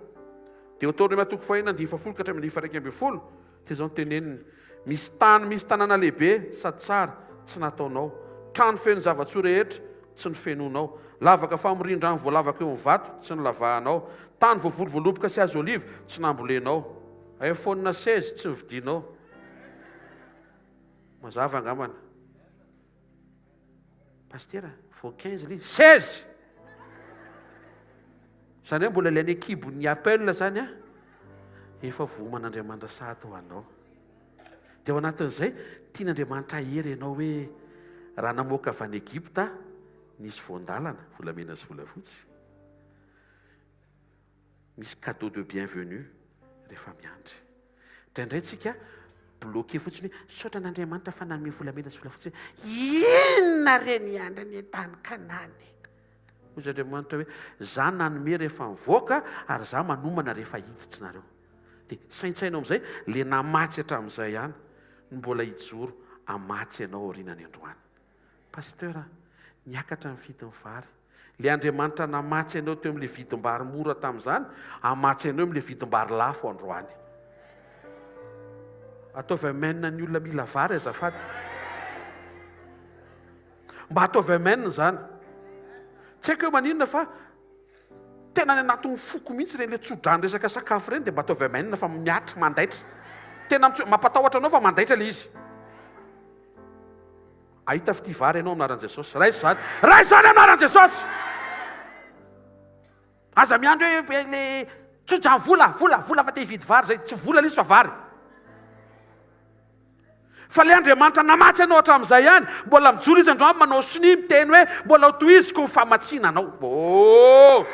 Deoteronomia toko fahenina andininy fahafolo ka hatramin'ny andininy faha-11, dia izao no teneniny, Misy tany misy tanàna lehibe sady tsara, tsy nataonao, trano feno zava-tsoa rehetra, tsy nofenoinao, lavaka famorian-drano voalavaka eo amin'ny vato, tsy nolavahanao, tany voavoly voaloboka sy hazo oliva, tsy nambolenao, iPhone 16 tsy novidianao. Mazava angambany. Pasitera, vao 15 ilay izy. 16! Izany hoe mbola ilay any an-kibon'ny Apple izany an, efa voaoman'Andriamanitra sahady ho anao. Dia ao anatin'izay, tian'Andriamanitra hahery ianao hoe raha namoaka avy any Egypta, nisy voan-dalana, volamena sy volafotsy. Misy cadeau de bienvenue rehefa miandry. Indraindray tsika bloqué fotsiny hoe misaotra an'Andriamanitra fa nanome volamena sy volafotsy hoe inona re ny andry any an-tany Kanana e? Hoy Andriamanitra hoe za nanome rehefa mivoaka ary za manomana rehefa hiditra nareo. Dia saintsaino amin'izay le namatsy hatramin'izay ihany no mbola hijoro hamatsy anao aorianany androany. Pasteur a, niakatra ny vidin'ny vary. Le Andriamanitra namatsy anao teo amin'le vidim-bary mora tamin'izany, hamatsy anao amin'le vidim-bary lafo androany. Ataovy amen ny olona mila vary azafady. Mba ataovy amen izany. Tsy haiko hoe maninona fa Tena any anatin'ny foko mihitsy ireny le tso-drano resaka sakafo ireny dia mba ataovy amen fa mihatra, mandaitra. Tena mitso, mampatahotra anao fa mandaitra le izy. Ahita fitia vary ianao amin'ny anaran'i Jesosy. Raiso izany. Raiso izany amin'ny anaran'i Jesosy. Aza miandry hoe le tso-drano vola, vola, vola fa te hividy vary zay. Tsy vola le izy fa vary. Fa ilay Andriamanitra namatsy anao hatramin'izay ihany, mbola mijoro Izy androany manao sonia miteny hoe mbola ho tohiziko ny famatsiana anao. Oh!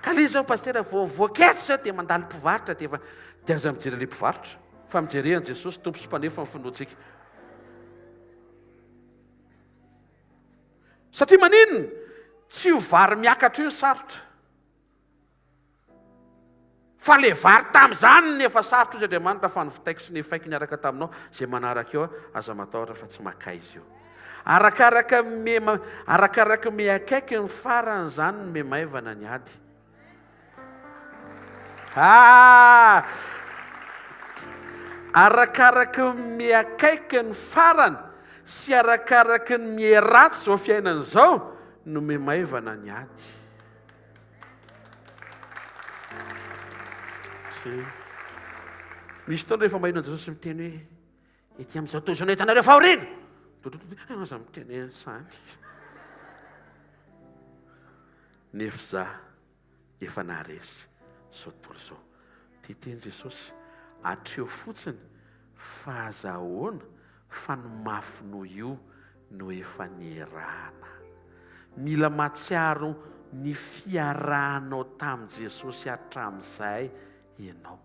Ka ilay izy zao pasitera vao voaketsy zao dia mandalo mpivarotra dia efa dia aza mijery ilay mpivarotra fa mijere an'i Jesosy Tompo sy Mpanefa ny finoantsika. Satria maninona? Tsy io vary miakatra io ny sarotra. Fa le vary tamzany ny efa sarotra ozy Andriamanitra fa novitaiko sy nefaiko niaraka taminao zay manaraka eo aza matahotra fa tsy makaiza io. Arakaraka me arakaraka me akaiky ny farany zany no me maivana ny ady. Ah! Arakaraka me akaiky ny farany sy arakaraka ny me ratsy zao fiainana zao no me maivana ny ady. Misy fotoana rehefa maheno an'i Jesosy miteny hoe ety amin'izao tontolo izao no ahitanareo fahoriana. Aza miteny an'izany. Nefa za efa naharesy izao tontolo izao. Dia teny Jesosy, hatreo fotsiny fa aza ahoana fa ny mafy noho io no efa nierahana. Mila mahatsiaro ny fiarahanao tamin'i Jesosy hatramin'izay ianao.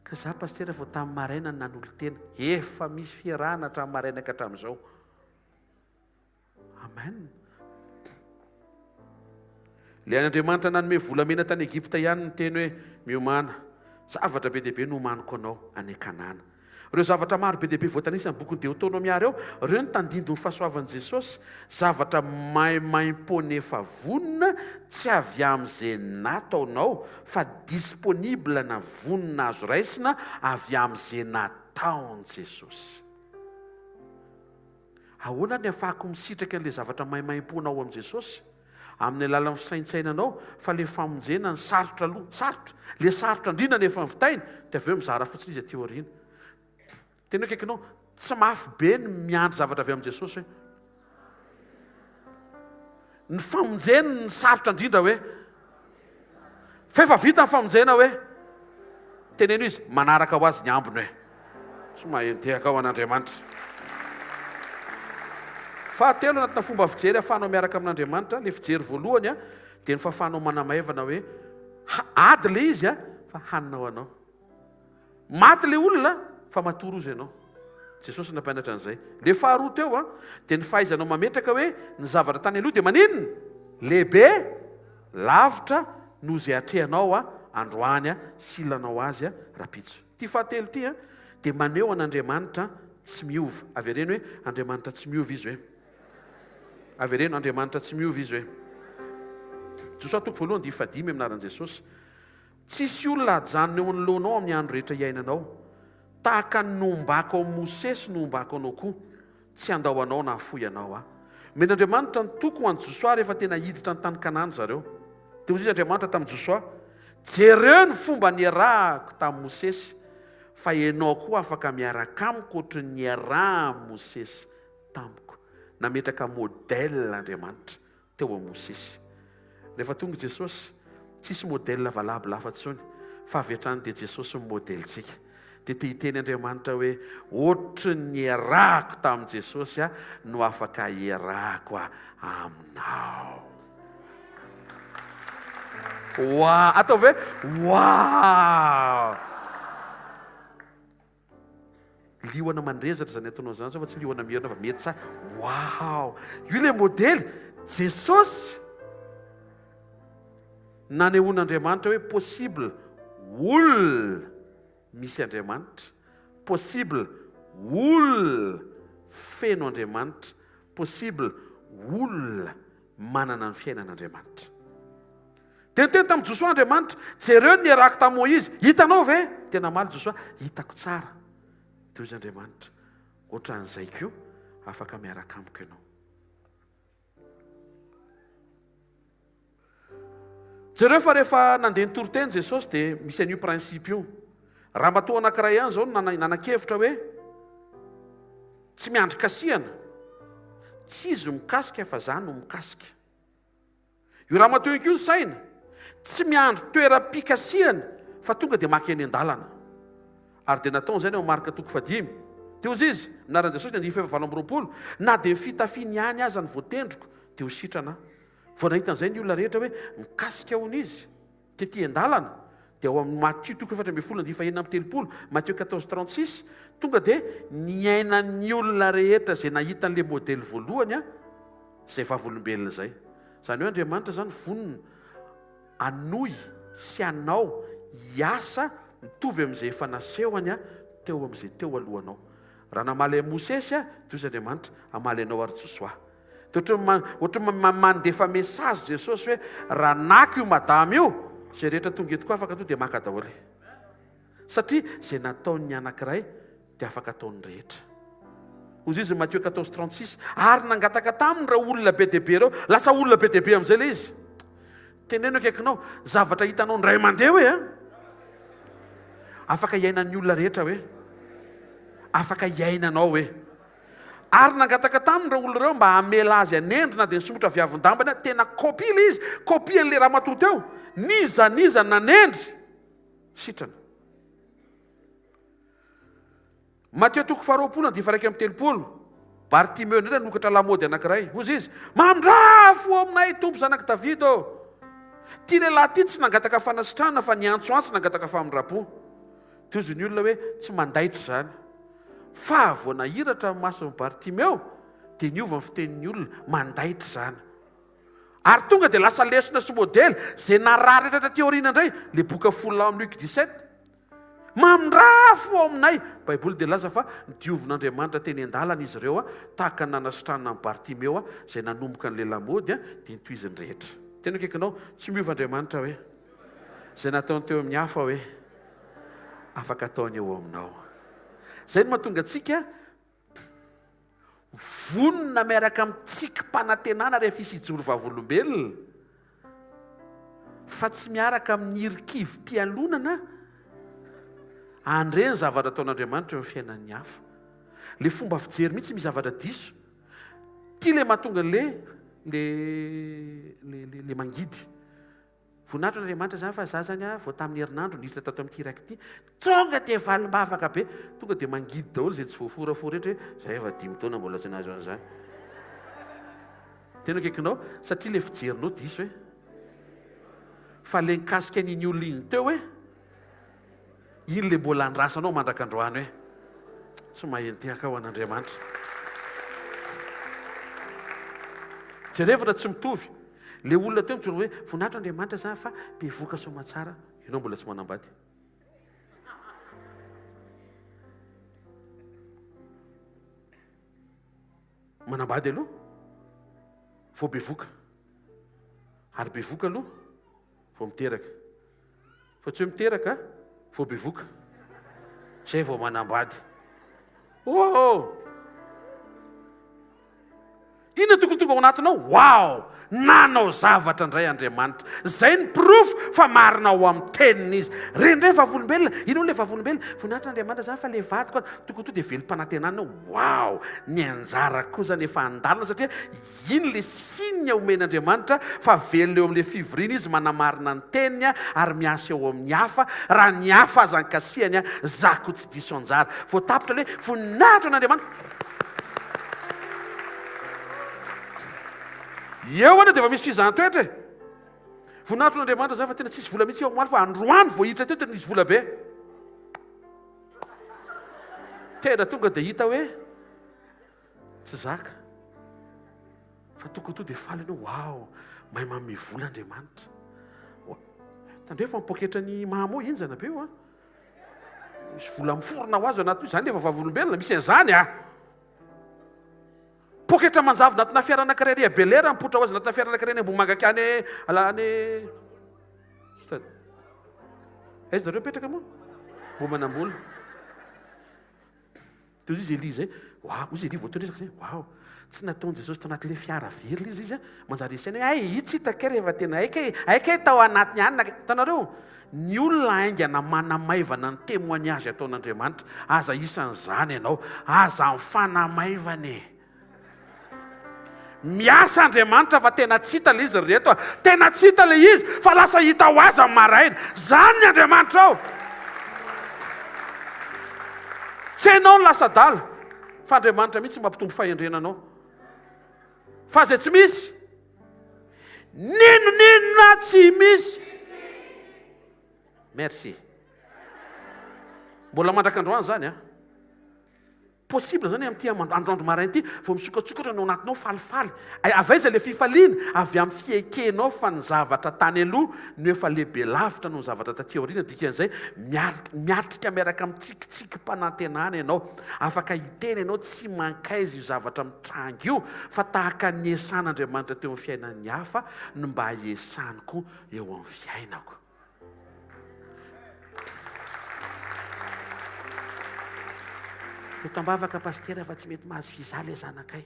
Ka za Pasitera vao tamin'ny maraina no nanolo-tena. Efa misy fiarahana hatramin'ny maraina ka hatramin'izao. Amen. Ilay Andriamanitra nanome volamena tany Egypta ihany niteny hoe, Miomàna, zavatra be dia be no omaniko anao any Kanana. Ireo zavatra maro be dia be voatanisa amin'ny bokin'ny Deoteronomia ireo, ireo no tandindon'ny fahasoavan'i Jesosy, zavatra maimaimpoana efa vonona, tsy avy amin'izay nataonao, fa disponible na vonona azo raisina avy amin'izay nataon'i Jesosy. Ahoana ny afahako misitraka an'ilay zavatra maimaimpoana ao amin'i Jesosy? Amin'ny alalan'ny fisaintsainanao fa le famonjena ny sarotra aloha, sarotra, le sarotra indrindra no efa vitainy dia avy eo mizara fotsiny izy aty aoriana. Tena akaikinao, tsy mafy be ny miandry zavatra avy amin'i Jesosy hoe. Ny famonjena ny sarotra indrindra hoe. Fa efa vita ny famonjena hoe. Teneno izy, manaraka ho azy ny ambiny hoe. Tsy mahay mitehaka ao an'Andriamanitra. Fahatelo, anatina fomba fijery ahafahanao miaraka amin'Andriamanitra, ilay fijery voalohany dia ny fahafahanao manamaivana hoe ady ilay izy fa hanina ho anao. Maty ilay olona fa matory ozy ianao. Jesosy nampianatra an'izay. Ilay faharoa teo an, dia ny fahaizanao mametraka hoe ny zavatra tany aloha dia maninona? Lehibe lavitra noho izay atrehanao androany sy ilanao azy rahampitso. Ity fahatelo ity an, dia maneho an'Andriamanitra tsy miova. Avereno hoe Andriamanitra tsy miova izy hoe. Avereno Andriamanitra tsy miova izy hoe. Josoa toko voalohany dia fahadimy amin'ny anaran'i Jesosy. Tsisy olona hajanona eo anoloanao amin'ny andro rehetra iainanao. Tahaka ny nombako an'i Mosesy no hombako anao koa. Tsy handao anao na hahafoy anao Aho. Nomen'Andriamanitra ny toky ho an'i Josoa rehefa tena hiditra ny tany Kanana zareo. Dia hoy izy Andriamanitra tamin'i Josoa, Jereo ny fomba niarahako tamin'i Mosesy, fa ianao koa afaka miaraka amiko ohatry ny niarahan'i Mosesy tamiko. Nametraka modèle Andriamanitra. teo amin'i Mosesy. Rehefa tonga i Jesosy, tsisy modèle valable hafa intsony, fa avy hatrany dia Jesosy no modelintsika. Dia te hiteny Andriamanitra hoe, ohatry ny niarahako tamin'i Jesosy aho no afaka hiarahako aminao. Wow! Ataovy hoe wow! Liona mandrezatra izany ataonao izany zao fa tsy liona mierona fa mety tsara. Wow! Io ilay modely. Jesosy nanehoan'Andriamanitra hoe possible olona misy Andriamanitra, possible olona feno Andriamanitra, possible olona manana ny fiainan'Andriamanitra. Dia niteny tamin'i Josoa Andriamanitra, Jereo ny niarahako tamin'i Moizy, hitanao ve? Dia namaly Josoa, Hitako tsara. Dia hoy Andriamanitra, Hoatran'izay koa, afaka miaraka amiko ianao. Jereo fa rehefa nandeha nitory teny Jesosy dia misy an'io principe io. Ramatoa anankiray ihany izao no nanan-kevitra hoe tsy miandry kasihana, tsy izy no mikasika fa za no mikasika. Io ramatoa io koa ny saina, tsy miandry toeram-pikasihana fa tonga dia maka eny an-dalana. Ary dia nataony izay ny ao Marka toko fahadimy. Dia hozy izy, Anaran'i Jesosy ny andininy fahefa 28, na dia ny fitafiany ihany aza no voatendriko, dia ho sitrana aho. Vao nahita an'izay ny olona rehetra hoe mikasika hono izy. Tetỳ an-dalana, dia ao amin'ny Matio toko 14 andininy fahenina amby telopolo, Matthieu 14 36, tonga dia niainan'ny olona rehetra izay nahita an'ilay modely voalohany izay vavolombelona izay. Izany hoe Andriamanitra izany vonona hanohy sy hanao hiasa mitovy amin'izay efa nasehony teo amin'izay teo alohanao. Raha namaly an'i Mosesy dia hoy Andriamanitra, hamaly anao ary Josoa. Dia ohatran'ny ohatran'ny mandefa message Jesosy hoe raha naka io madama io, izay rehetra tonga eto koa afaka tonga dia maka daholo. Satria izay nataon'ny anankiray dia afaka ataon'ny rehetra. Hoy izy Matthieu 14 36, ary nangataka taminy ireo olona be dia be ireo, lasa olona be dia be amin'izay ilay izy. Teneno akaikinao, zavatra hitanao indray mandeha hoe a, afaka iainan'ny olona rehetra hoe, afaka iainanao hoe. Ary nangataka taminy ireo olona ireo mba hamela azy hanendry na dia nisomotra avy avon-dambany aza. Tena copie ilay izy, copie an'ilay ramatoa teo. N'iza n'iza nanendry, sitrana. Matio toko faharoapolo andiany faha-31. Bartimeo indray nanokatra lamaody anankiray. Hoy izy, Mamindrà fo aminay, Tompo Zanak'i Davida ô! Ity lehilahy ity tsy nangataka fanasitranana fa niantsoantso nangataka famindram-po. Tohizo ny olona hoe tsy mandaitra izany. Fa vao nahiratra ny mason'i Bartimeo dia niova ny fitenin'ny olona, mandaitra izany. Ary tonga dia lasa lesona sy modely izay narary rehetra taty aoriana indray, le boka folo lahy amin'ny Luc 17. Mamindrà fo ao aminay. Baiboly dia laza fa nodiovin'Andriamanitra teny an-dalana izy ireo tahaka ny nanasitranana an'i Bartimeo izay nanomboka an'ilay lamaody dia nitohiziny rehetra. Tena akaikinao, tsy miova Andriamanitra hoe. Izay nataony teo amin'ny hafa hoe afaka ataony eo aminao. Izay no mahatonga antsika Vonona miaraka amin'ny tsikim-panantenana rehefa hisy hijoro vavolombelona, fa tsy miaraka amin'ny hirikivim-pialonana handre ny zavatra ataon'Andriamanitra eo amin'ny fiainan'ny hafa. Ilay fomba fijery mihitsy misy zavatra diso. Ity ilay mahatonga an'ilay le le le mangidy. Voninahitro Andriamanitra zany fa za zany a vao tamin'ny herinandro niditra tato amin'ity iraky ity, tonga dia valim-bavaka be, tonga dia mangidy daholo izay tsy voaforafora rehetra hoe za efa dimy taona mbola tsy nahazo an'izany. Tena akaikinao satria le fijerinao diso e. Fa le nikasika an'iny olona iny teo hoe Iny le mbola andrasanao mandrak'androany hoe tsy maheno tehaka ho an'Andriamanitra. Jerevana tsy mitovy. Le olona teo mijoro hoe voninahitra Andriamanitra zany fa bevoka soamatsara, ianao mbola tsy manambady. Manambady aloha vao bevoka. Ary bevoka aloha vao miteraka. Fa tsy hoe miteraka vao bevoka, zay vao manambady. Oh! Inona tokony tonga ao anatinao? Wow! Nanao zavatra indray Andriamanitra. Zay ny porofo fa marina ao amin'ny teniny izy. Re indray ny vavolombelona. Inona ilay vavolombelona? Voninahitra Andriamanitra zany fa ilay vadiko tokony to dia velom-panantenana. Wow! Ny anjarako koa zany efa andalana satria Iny le signe omen'Andriamanitra fa velona eo amin'le fivoriana izy manamarina ny teniny ary miasa eo amin'ny hafa, raha ny hafa aza ankasihany za ko tsy diso anjara. Vao tapitra le voninahitra an'Andriamanitra. Eo anie dia efa misy fizahan-toetra e! Voninahitra an'Andriamanitra zany fa tena tsisy vola mihitsy eo omaly fa androany vao hiditra teo tena nisy vola be. Tena tonga dia hita hoe Tsy zaka. Fa tokony to dia faly ianao, wow, mahay manome vola Andriamanitra. Tandremo fa ny poketran'i Mamo henjana be io an. Misy vola miforona ho azy ao anatin'io, izany efa vavolombelona, misy an'izany an. Poketra manjavona anatina fiara anankiray ery Bel Air, mipoitra ho azy anatina fiara anankiray any Ambohimangaka any any Stade. Aiza nareo mipetraka moa? Ambohimanambola. Dia hoy izy Elia izay, Waouh, hoy izy Elia vao teo resaka izay, waouh, tsy nataon'i Jesosy tao anatin'ilay fiara very ilay izy, izy manjary hisaina hoe, hay, io tsy hita kay rehefa tena, hay kay, hay kay tao anatiny any, hitanareo, ny olona haingana manamaivana ny témoignage ataon'Andriamanitra, aza isan'izany ianao, aza mifanamaivana e. Miasa Andriamanitra fa tena tsy hita ilay izy ry reto a! Tena tsy hita ilay izy fa lasa hita ho azy amin'ny maraina. Zany ny Andriamanitra ao! Tsy hainao ny lasa adala fa Andriamanitra mihitsy mampitombo fahendrena anao. Fa izay tsy misy, n'inon'inona tsy misy. Merci. Mbola mandrak'androany izany a! Possible zany amin'ity androandro maraina ity vao misokatsokatra ny ao anatinao falifaly. Avy aiza ilay fifaliana? Avy amin'ny fiekenao fa ny zavatra tany aloha no efa lehibe lavitra noho ny zavatra taty aoriana. Dikan'izay, miatrika miaraka amin'ny tsikitsikim-panantenana ianao. Afaka hiteny ianao tsy mankaiza io zavatra mitranga io fa tahaka ny niesan'Andriamanitra teo amin'ny fiainan'ny hafa no mba hiesany koa eo amin'ny fiainako. Eto am-bavaka Pasitera fa tsy mety mahazo visa ilay zanakay.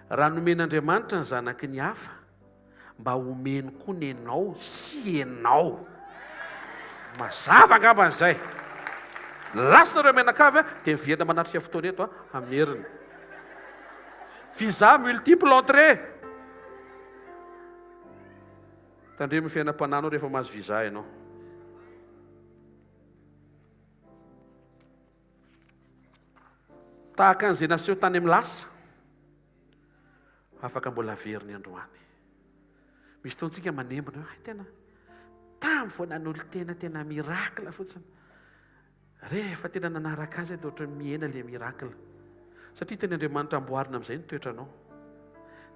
Raha nomen'Andriamanitra ny zanaky ny hafa, mba omeny koa ny anao sy ianao. Mazava angambany izay. Lasa nareo mianakavy dia miverina manatrika fotoana eto hamerina. Visa multiple entrée. Tandremo ny fiainam-panahinao rehefa mahazo visa ianao. Tahaka an'izay naseho tany amin'ny lasa, afaka mbola averiny androany. Misy fotoantsika manembona hoe, hay tena tamin'ny vao nanolo-tena tena miracle fotsiny. Rehefa tena nanaraka azy aho dia ohatran'ny mihena ilay miracle. Satria tian'Andriamanitra amboarina amin'izay ny toetranao.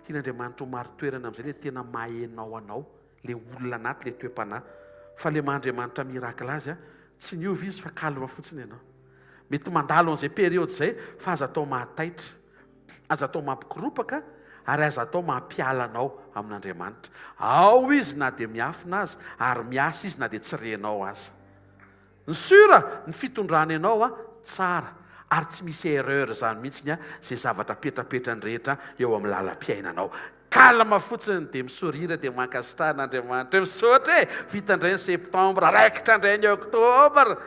Tian'Andriamanitra ho marin-toerana amin'izay ilay tena maha enao anao, ilay olona anaty, ilay toe-panahy. Fa ilay maha Andriamanitra miracle azy, tsy niova izy fa calme fotsiny ianao. Mety mandalo an'izay période izay fa aza atao mahataitra, aza atao mampikoropaka ary aza atao mampiala anao amin'Andriamanitra. Ao izy na dia miafina aza ary miasa izy na dia tsy renao aza. Ny sûr ny fitondrany anao a tsara. Ary tsy misy erreur izany mihitsiny izay zavatra apetrapetrany rehetra eo amin'ny lalam-piainanao. Calme fotsiny dia mi-sourire dia mankasitraha an'Andriamanitra hoe misaotra e! Vita indray ny septembre, raikitra indray ny octobre!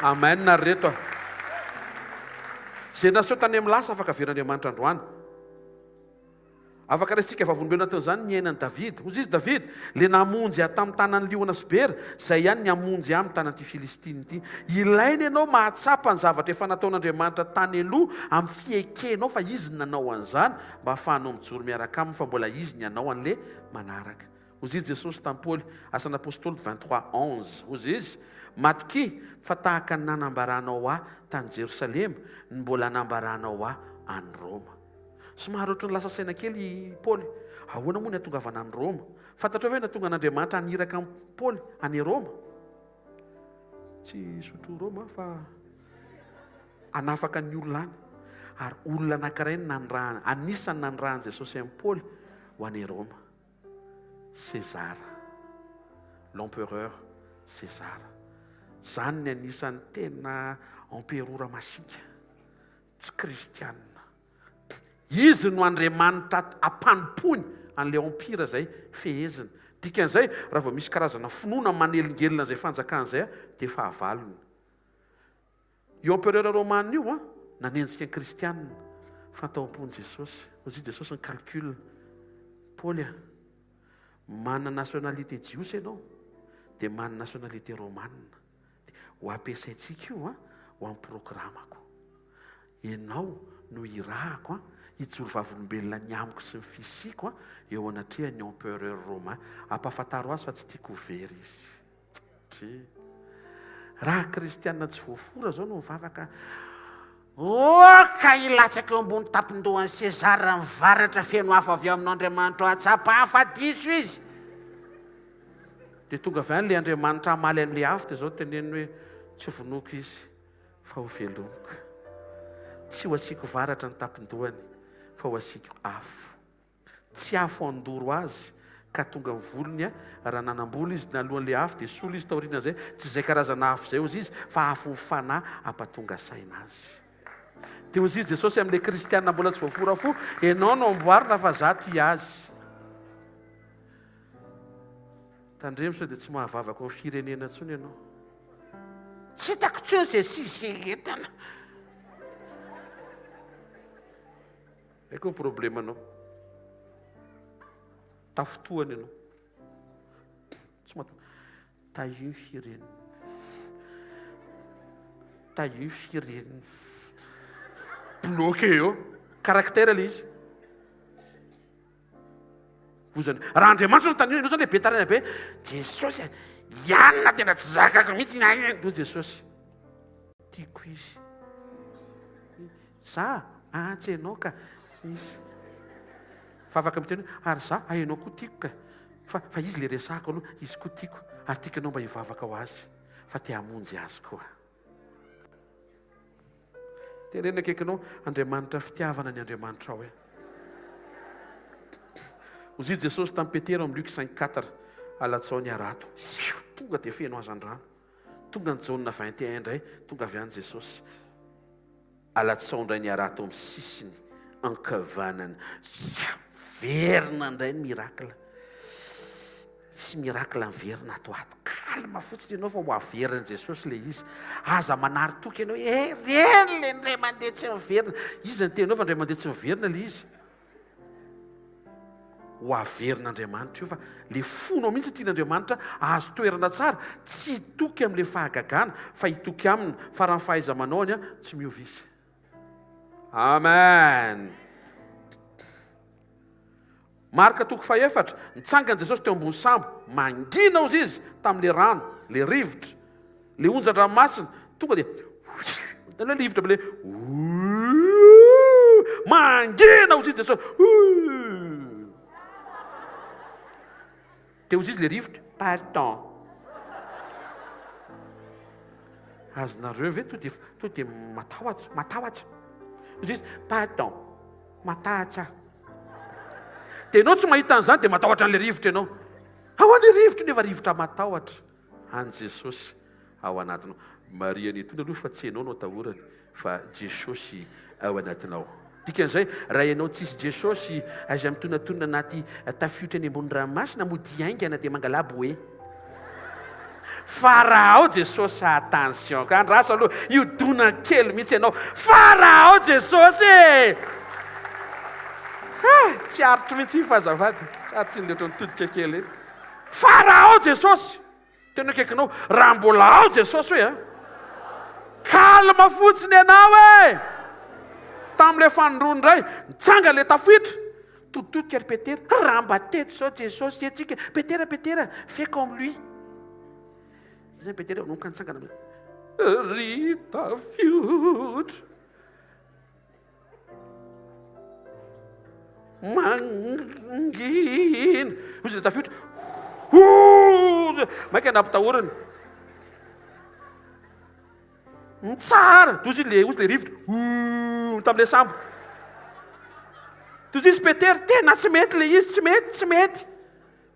Amen ry reto a! Izay naseho tany amin'ny lasa afaka averin'Andriamanitra androany. Afaka raisintsika vavolombelona anatin'izany ny niainan'i Davida. Hoy izy, Davida, ilay namonjy ahy tamin'ny tanan'ny liona sy bera, izay ihany ny hamonjy ahy amin'ny tanan'ity Filistina ity. Ilaina ianao mahatsapa ny zavatra efa nataon'Andriamanitra tany aloha amin'ny fiekenao fa Izy no nanao an'izany mba hahafahanao mijoro miaraka Aminy fa mbola Izy ny hanao an'ilay manaraka. Hoy izy Jesosy tamin'i Paoly, Asan'ny Apostoly 23, 11, hoy izy, Matokia fa tahaka ny nanambaranao ahy tany Jerosalema no mbola hanambaranao ahy any Roma. Somary ohatran'ny lasa saina kely i Paoly. Ahoana moa ny hahatongavana any Roma? Fantatrao ve ny nahatonga an'Andriamanitra haniraka an'i Paoly any Roma? Tsy hisotro Roma fa hanafaka ny olona any. Ary olona anankiray no nanirahana, anisan'ny nanirahan'i Jesosy an'i Paoly ho any Roma. César. L'empereur César. Izany ny anisan'ny tena emperora masiaka. Tsy kristianina. Izy no Andriamanitra ampanompoiny an'ilay empire izay feheziny. Dikan'izay, raha vao misy karazana finoana manelingelina an'izay fanjakana izay dia fahavalony. Io empereur romana io an, nanenjika ny kristianina. Fa tao am-pon'i Jesosy. Hoy Jesosy ny calcul. Paoly a, manana nationalité jiosy ianao, dia manana nationalité romana. Ho ampiasaintsika io an, ho amin'ny programako. Ianao no irahako an, hijoro vavolombelona ny amiko sy ny fisiako an, eo anatrehan'ny empereur romain. Ampahafantaro azy fa tsy tiako ho very izy. Dry. Raha kristiana tsy voafora zao no mivavaka, Oka hilatsaka eo ambony tampon-dohan'i Sezara ny varatra feno afo avy ao amin'Andriamanitra hahatsapa fa diso izy. Dia tonga avy any ilay Andriamanitra hamaly an'ilay afo dia izao teneniny hoe, tsy hovonoiko izy fa hovelomiko. Tsy ho asiako varatra ny tampon-dohany fa ho asiako afo. Tsy afo handoro azy ka tonga ny volony raha nanam-bolo izy nalohan'ilay afo dia sola izy taorian'izay, tsy izay karazana afo izay hozy izy fa afon'ny fanahy hampatonga saina azy. Dia hozy izy Jesosy amin'ilay kristiana mbola tsy voafora fo, ianao no amboarina fa za tia azy. Tandremo sao dia tsy mahavavaka ao amin'ny firenena intsony ianao. Tsy hitako intsony izay sujet entina. Haiko ny problemanao. Tafintohana ianao. Tsy mato. Tahio ny firenena. Tahio ny firenena. Bloqué eo. Caractère ilay izy. Ozany. Raha Andriamanitra no taniana, ianao zany le be taraina be. Jesosy a, ianona tena tsy zakako mihitsy ny ahy. Hoy Jesosy. Tiako izy. Za? Ah tsy enao ka. Izy. Fa afaka miteny hoe ary za? Ah enao koa tiako ka. Fa fa izy le resahako aloha, izy koa tiako ary tiako enao mba hivavaka ho azy fa te hamonjy azy koa. Teneno akaikinao, Andriamanitra fitiavana ny Andriamanitrao e. Hoy Jesosy tamin'i Petera ao amin'ny Luc 5 4, alatsao ny harato. Fiu, tonga dia feno hazandrano. Tonga ny Jaona 21 indray, tonga avy any Jesosy. Alatsao indray ny harato amin'ny sisiny ankavanana. Verina indray ny miracle. Hisy miracle miverina ato ato. Calme fotsiny ianao fa ho averin'i Jesosy ilay izy. Aza manary toky ianao hoe eh, reny ilay indray mandeha tsy miverina. Iza ny teninao fa indray mandeha tsy miverina ilay izy. Ho averin'Andriamanitra io fa le fonao mihitsy tian'Andriamanitra ahazo toerana tsara, tsy hitoky amin'le fahagagana fa hitoky aminy fa raha ny fahaiza-manaony an, tsy miova izy. Amen. Marka toko fahefatra, nitsangana Jesosy teo ambony sambo, mangina ozy izy tamin'le rano, le rivotra, le onjan-dranomasina, tonga dia hitanao le rivotra be le mangina ozy izy Jesosy. Dia ozy izy le rivotra, pardon. Azonareo ve to dia to dia matahotra, matahotra. Ozy izy, pardon, matahatsa. Dia ianao tsy mahita an'izany dia matahotra an'ilay rivotra ianao. Ahoana io rivotra io nefa rivotra matahotra an'i Jesosy ao anatinao. Marihana etoana aloha fa tsy ianao no atahorany fa Jesosy ao anatinao. Dikan'izay, raha ianao tsisy Jesosy, aiza mitonatonona anaty tafiotra eny ambony ranomasina, modia haingana dia mangalà boe. Fa raha ao Jesosy, attention ka, andraso aloha, io dona kely mihitsy ianao, fa raha ao Jesosy e! Ha! Tsy aritro mihitsy iny fa azafady, tsy aritro iny le ohatran'ny todika kely iny. Fa raha ao Jesosy! Tena akaikinao, raha mbola ao Jesosy hoe a! Calme fotsiny ianao e! Tamin'ilay fanindroany indray, nitsangana ilay tafiotra, tototodika ry Petera, raha mba teto izao Jesosy etsika, Petera, Petera, fais comme lui. Izay Petera nanomboka nitsangana, ry tafiotra. Mangina. Hoy izy tafiotra. Ho! Maika nampitahoriny. Mitsara. Toy izy le, hoy le rivotra. Ho! Tamin'ilay sambo. Toy izy Petera, tena tsy mety le izy, tsy mety, tsy mety.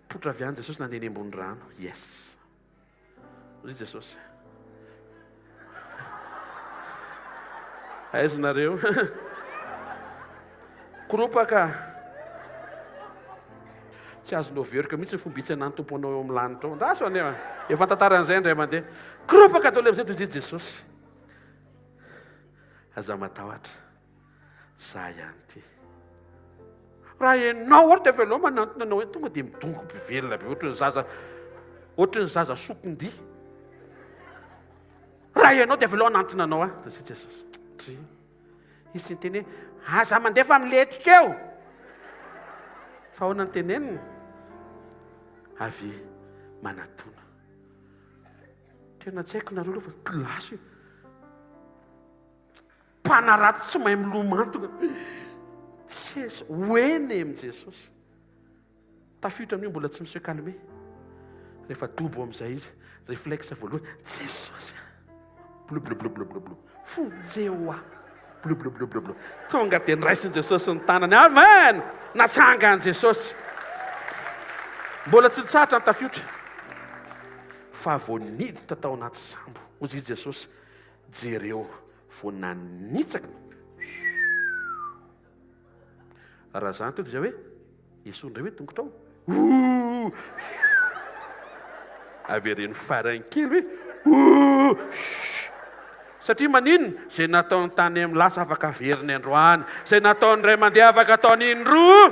Potra avy any Jesosy nandeha eny ambony rano. Yes. Hoy Jesosy. Aiza nareo? Koropaka. Tsy azonao veroka mihitsy ny fomba hitsenan'ny Tompo anao eo amin'ny lanitra ao. Andraso anie. Efa tantaran'izay indray mandeha. Koropaka daholo amin'izay toy izay Jesosy. Aza matahotra. Za ihany ity. Raha ianao ary dia avy aloha manantona anao tonga dia midongy mpivelona be ohatry ny zaza ohatry ny zaza sokondia. Raha ianao dia avy aloha hanantona anao aho. Dia Jesosy. Dry. Izy niteny hoe aza mandefa milentika eo. Fa ahoana ny teneniny? Avia manatona. Tena tsy haiko nareo aloha fa lasa io. Mpanarato tsy mahay milomantona. Tsisy ho eny amin'i Jesosy. Tafiditra amin'io mbola tsy mi-se calmer. Rehefa dobo amin'izay izy, réflexe voalohany, Jesosy a! Blublublublublublu. Vonjeo aho. Blublublublublub. Tonga dia noraisin'i Jesosy ny tanany. Amen! Natsangan'i Jesosy. Mbola tsy nitsahatra ny tafiotra. Fa vao niditra tao anaty sambo, hoy izy Jesosy, Jereo vao nanitsaka. Raha zany teo dia hoe esory indray hoe tongotrao. Avereno farany kely hoe Satria maninona? Izay nataony tany amin'ny lasa afaka averiny androany. Izay nataony indray mandeha afaka ataony indroa.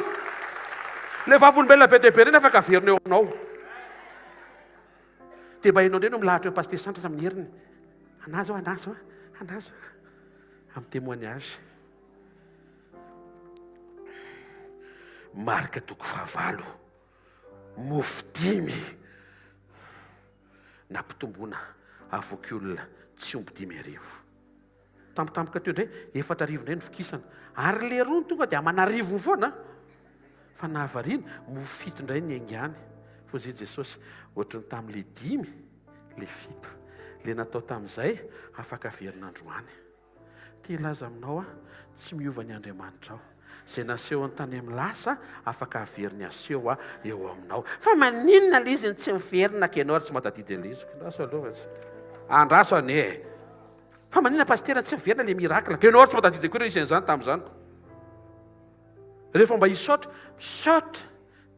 Ilay vavolombelona be dia be ireny afaka averina eo aminao. Dia mba ianao indray no milahatra eo Pasitera Sandratra amin'ny heriny. Anazy aho, anazy aho, anazy aho. Amin'ny témoignage. Marka toko fahavalo. Mofo dimy nampitomboana avoky olona tsy omby 5000. Tampotampoka teo indray, 4000 indray ny vokisana. Ary le rony tonga dia aman'arivony foana. Fa nahavariana, mofo fito indray ny aingany. Fa hoy Jesosy, ohatry ny tamin'le dimy, le fito. Le natao tamin'izay, afaka averina androany. Te hilaza aminao aho, tsy miova ny Andriamanitrao. Izay nasehony tany amin'ny lasa, afaka averiny aseho eo aminao. Fa maninona le izy no tsy miverina ka ianao ary tsy mahatadidy an'ilay izy? Andraso aloha fa tsy. Andraso anie e! Fa maninona pasitera tsy miverina le miracle? Ka ianao ary tsy mahatadidy akory hoe nisy an'izany tamin'izany ko. Rehefa mba hisaotra, misaotra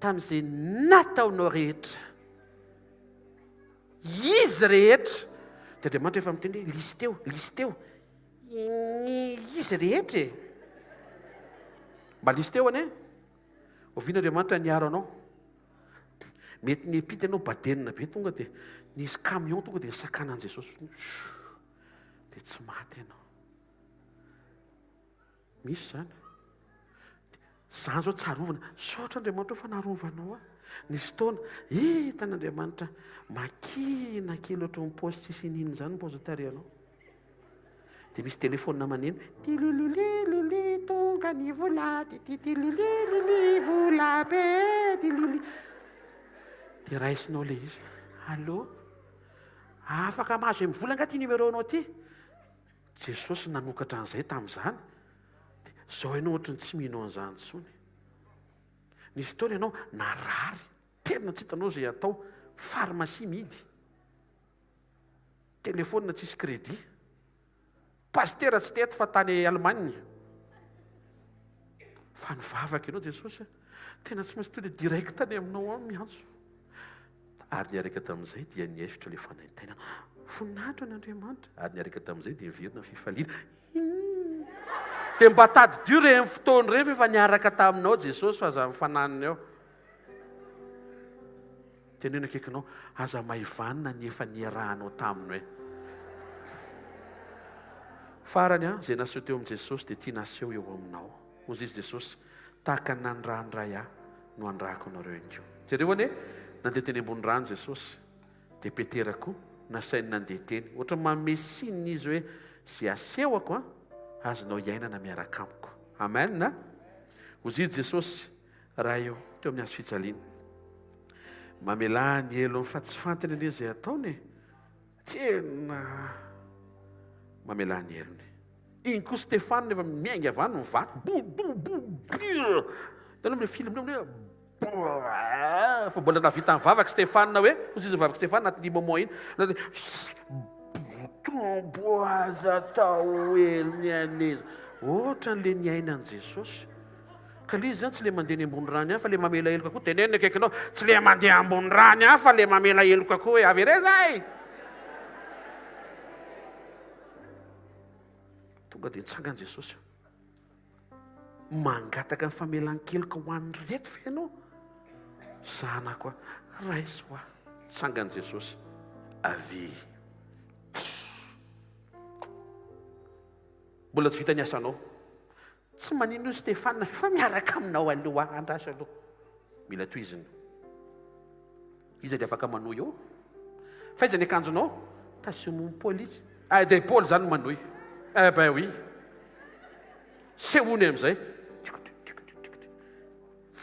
tamin'izay nataonao rehetra. Izy rehetra. Dia Andriamanitra efa miteny hoe listeo, listeo. Ny izy rehetra e. Mba listeo anie. Oviana Andriamanitra niaro anao? Mety niampita ianao badenina be tonga dia nisy camion tonga dia nisakana an'i Jesosy. Dia tsy maty ianao. Misy izany. Izany izao tsarovana. Misaotra Andriamanitra fa narovanao ahy. Nisy fotoana, hitan'Andriamanitra makina kely ohatran'ny paosy tsisy ininona izany ny paozin'ny tarehinao. Dia misy telefaonina maneno, tililililili tonga ny vola, tititilililili vola be, tilili. Dia raisinao ilay izy. Allô? Afaka mahazo MVola angaha ity numéro-nao ity? Jesosy nanokatra an'izay tamin'izany. Dia izao ianao ohatry ny tsy mino an'izany intsony. Nisy fotoana ianao narary, tena tsy hitanao izay atao, pharmacie mihidy. Téléphone tsisy crédit. Pasitera tsy teto fa tany Allemagne. Fa nivavaka ianao Jesosy a. Tena tsy maintsy tonga dia direct any aminao aho miantso. Ary niaraka tamin'izay dia niaisotra ilay fanaintainana. Voninahitra ho an'Andriamanitra. Ary niaraka tamin'izay dia niverina ny fifaliana. Dia mba tadidio ireny fotoana ireny fa efa niaraka taminao Jesosy fa aza mifananina eo. Teneno akaikinao, aza maivanina ny efa niarahanao taminy hoe. Farany an, izay naseho teo amin'i Jesosy dia tiana aseho eo aminao. Hoy izy Jesosy, tahaka ny nanirahan'ny Ray ahy no hanirahako anareo ihany koa. Jereo anie, nandeha teny ambony rano Jesosy, dia Petera koa nasainy nandeha teny. Ohatran'ny manome signe izy hoe, izay asehoko an, azonao iainana miaraka amiko. Amen. Hoy izy Jesosy, Ray ô, teo amin'ny hazo fijaliana. Mamelà ny helony fa tsy fantany anie izay ataony e. Tena mamelà ny helony. Iny koa Stefana efa miainga avy any mivaky bo bo bo bo. Hitanao ilay film io hoe fa mbola nahavita nivavaka Stefana hoe, hoy izy nivavaka Stefana anatin'iny moment iny. Tompo aza atao helony anie. Ohatran'ilay niainan'i Jesosy. Ka le izy zany tsy le mandeha any ambony rano ihany fa le mamela heloka koa, teneno ny akaikinao, tsy le mandeha ambony rano ihany fa le mamela heloka koa hoe avereza ay! Tonga dia nitsangana Jesosy. Mangataka ny famelan-keloka ho an'ireto ve ianao? Zanako aho, raiso aho. Nitsangana Jesosy. Avia. Mbola tsy vita ny asanao. Tsy maninona io Stéphane fa miaraka aminao aloha aho, andraso aloha. Mila tohizina. Iza dia afaka manohy eo? Fa iza ny akanjonao? Tazomin'i Paoly izy. Ah dia Paoly izany no manohy. Eh ben oui. Sehoany amin'izay.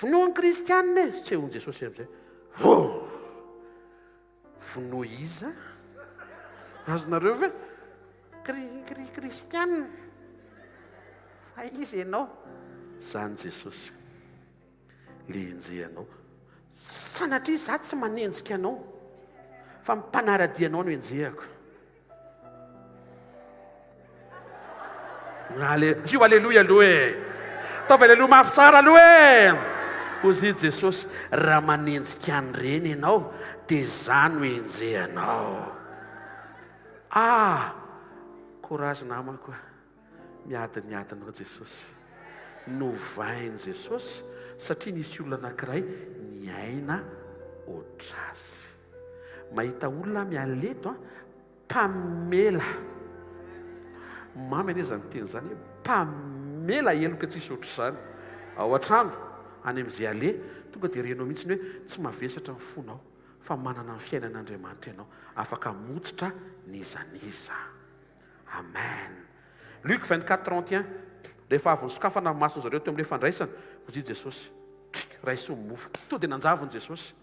Vonoa ny kristianina e! Sehoan'i Jesosy amin'izay. Oh! Vonoy iza? Azonareo ve? Kri kri kristianina. Fa iza ianao? Zany Jesosy. Le enjehanao. Sanatria za tsy manenjika anao. Fa ny mpanara-dia anao no enjehako. Ale, io aleloia aloha e. Ataovy aleloia mafy tsara aloha e. Hozy Jesosy, raha manenjika an'ireny ianao, dia za no enjehanao. Ah! Courage namako a. Miady ny adinao Jesosy. Novain'i Jesosy satria nisy olona anankiray niaina ohatr'azy. Mahita olona aho miala eto an, mpamela. Mamy anie izany teny izany hoe mpamela heloka tsisy ohatr'izany. Ao an-trano, any amin'izay aleha, tonga dia renao mihitsy ny hoe tsy mavesatra ny fonao fa manana ny fiainan'Andriamanitra ianao, afaka hamotsitra n'iza n'iza. Amen. Luc 24, 31, Rehefa avy nosokafana ny mason'ny zareo teo amin'ilay fandraisana, hoy Jesosy, Trik, raiso ny mofo. Tonga dia nanjavona Jesosy.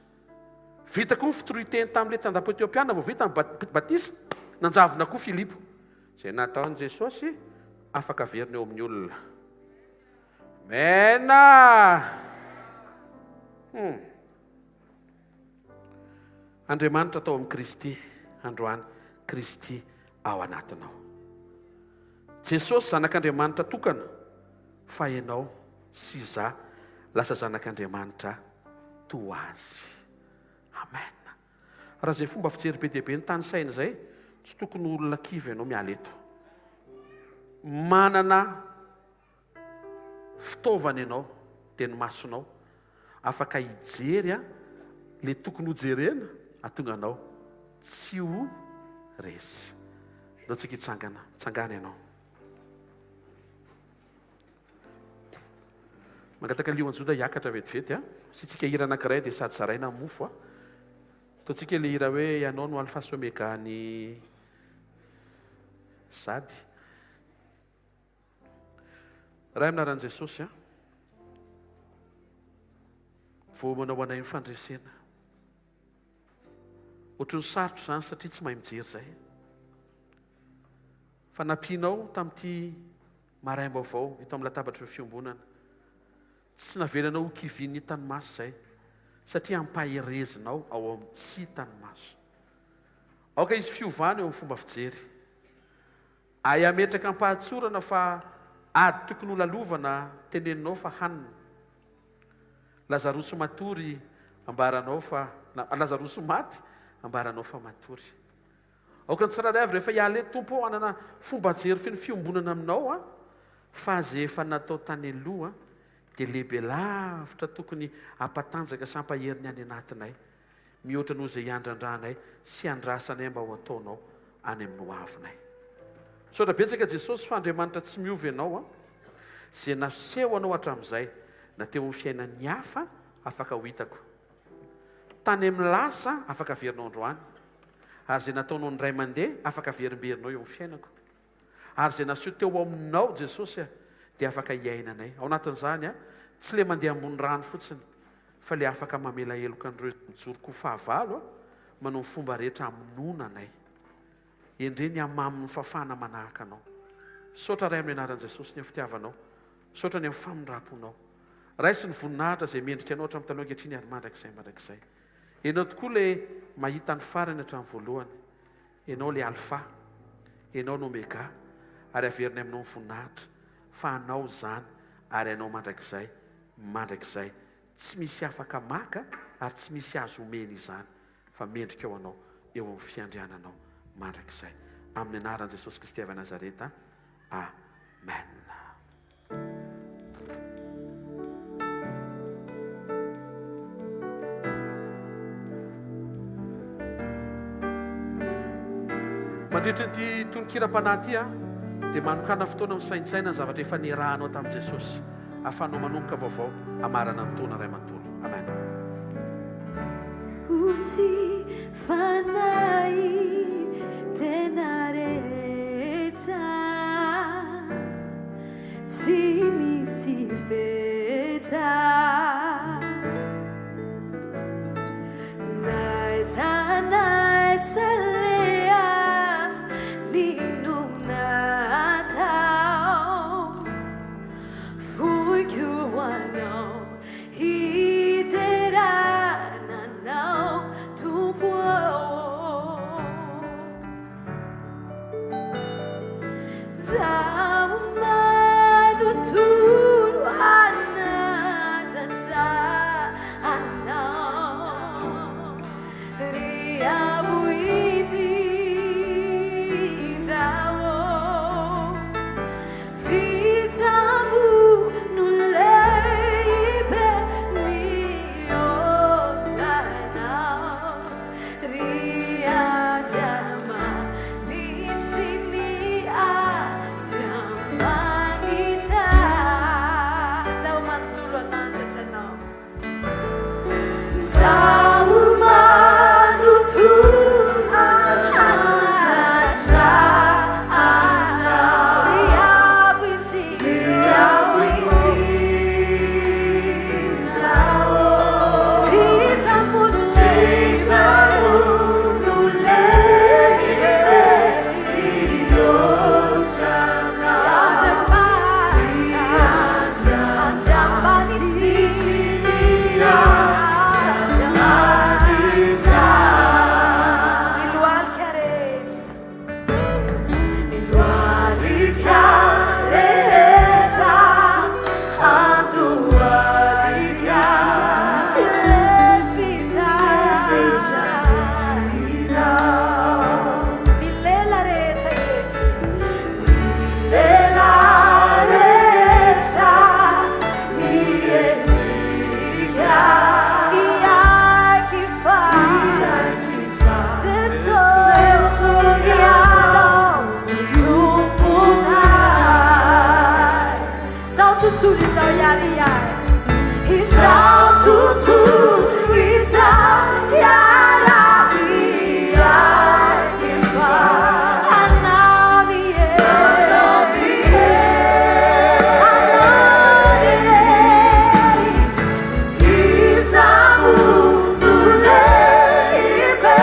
Vita koa ny fitorian-teny tamin'ilay tandapa Etiopiana vao vita ny batisa, nanjavona koa Filipo. Izay nataon'i Jesosy, afaka averina eo amin'ny olona. Amen! Hmm. Andriamanitra tao amin'i Kristy androany, Kristy ao anatinao. Jesosy zanak'Andriamanitra tokana, fa ianao sy za lasa zanak'Andriamanitra toa azy. Amen. Raha izay fomba fijery be dia be notanisaina izay, tsy tokony ho olona kivy ianao miala eto. Manana fitaovana ianao, dia ny masonao, afaka hijery an le tokony ho jerena hahatonga anao tsy ho resy. Ndao tsika hitsangana, mitsangàna ianao. Mangataka lion'i Joda hiakatra vetivety a. Asiantsika hira anankiray dia sady zaraina ny mofo a. Ataontsika ilay hira hoe Ianao no Alpha sy Omega ny Sady. Ray amin'ny anaran'i Jesosy a. Voaomana ho anay ny fandresena. Ohatran'ny sarotra izany satria tsy mahay mijery izay. Fa nampianao tamin'ity maraim-baovao eto amin'ny latabatry ny fiombonana. Tsy navelanao ho kivian'ny hitan'ny maso izay, satria ampaherezinao ao amin'ny tsy hitan'ny maso. Aoka hisy fiovana eo amin'ny fomba fijery. Hay hametraka am-pahatsorana fa ady tokony ho lalovana teneninao fa hanina. Lazarosy matory ambaranao fa Lazarosy maty ambaranao fa matory. Aoka ny tsirairay avy rehefa hiala eto Tompo ô hanana fomba jery feno fiombonana aminao a fa ze efa natao tany aloha dia lehibe lavitra tokony hampatanjaka sy hampahery ny any anatinay mihoatra noho izay hiandrandranay sy hiandrasanay mba ho ataonao any amin'ny ho avinay. Misaotra betsaka Jesosy fa Andriamanitra tsy miova ianao a! Ze naseho anao hatramin'izay na teo amin'ny fiainan'ny hafa afaka ho hitako. Tany amin'ny lasa afaka averinao androany. Ary izay nataonao indray mandeha afaka averimberinao eo amin'ny fiainako. Ary izay naseho teo aminao Jesosy a, dia afaka hiainanay. Ao anatin'izany a, tsy le mandeha ambony rano fotsiny, fa le afaka mamela heloka an'ireo izay mijoro ko fahavalo a, manao ny fomba rehetra hamonoana anay. Endrey ny hamamin'ny fafana manahaka anao. Misaotra Ray amin'ny anaran'i Jesosy ny amin'ny fitiavanao. Misaotra ny amin'ny famindram-ponao. Raiso ny voninahitra izay mendrika anao hatramin'ny taloha ankehitriny ary mandrakizay mandrakizay. Ianao tokoa ilay mahita ny farany hatramin'ny voalohany. Ianao ilay Alfa. Ianao no Omega. Ary averina aminao ny voninahitra. Fa anao izany ary anao mandrakizay mandrakizay. Tsy misy afaka maka ary tsy misy azo omena izany fa mendrika ho anao eo amin'ny fiandriananao mandrakizay. Amin'ny anaran'i Jesosy Kristy avy Nazareta. Amen. Mandritra ity tonon-kiram-panahy ity aho dia manokàna fotoana misaintsaina ny zavatra efa niarahanao tamin'i Jesosy ahafahanao manomboka vaovao hamarana ny taona iray manontolo. Amen. Osy fanahy tena rehetra. Tsy misy fetra. N'aiza n'aiza aleha n'inona atao, foiko ho anao hiderana anao Tompo ô. Zaho manontolo hanandratra anao, ry Avo Indrindra ô. F'iza moa no lehibe mihoatra anao? Ry Andriamanitry ny Andriamanitra. Izaho manontolo hanandratra Anao. Izaho manontolo hanandratra Anao. Ry Avo Indrindra. Ry Avo Indrindra ô. F'iza moa no lehibe mihoatra anao? Andriamanitra, Andriamanitra. Ny lohalika rehetra. Ny lohalika rehetra handohalika lefitra aminao. Ny lela rehetra hihetsika. Ny lela rehetra hihetsika. Hiaiky fa Jesosy Ianao Tomponay. Izao tontolo izao hiariary. Izao tontolo izao hiara-hiaiky fa Anao ny hery. Anao ny hery. Iza moa no lehibe?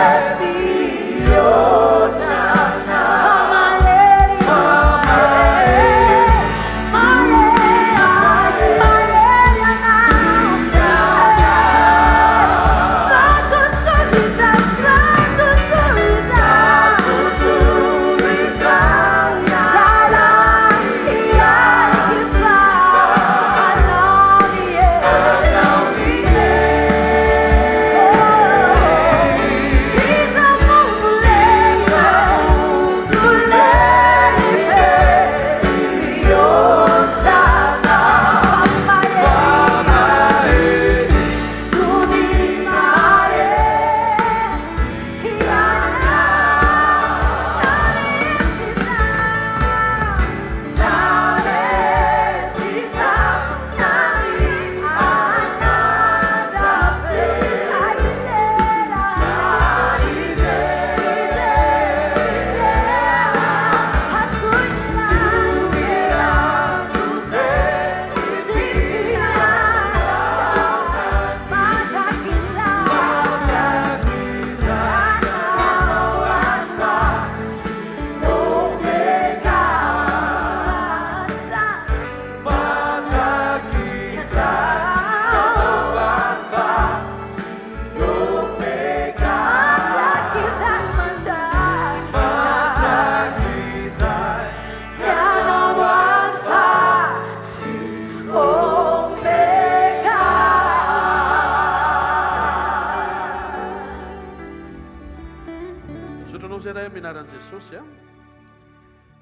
Misaotra anao izay Ray amin'ny anaran'i Jesosy a.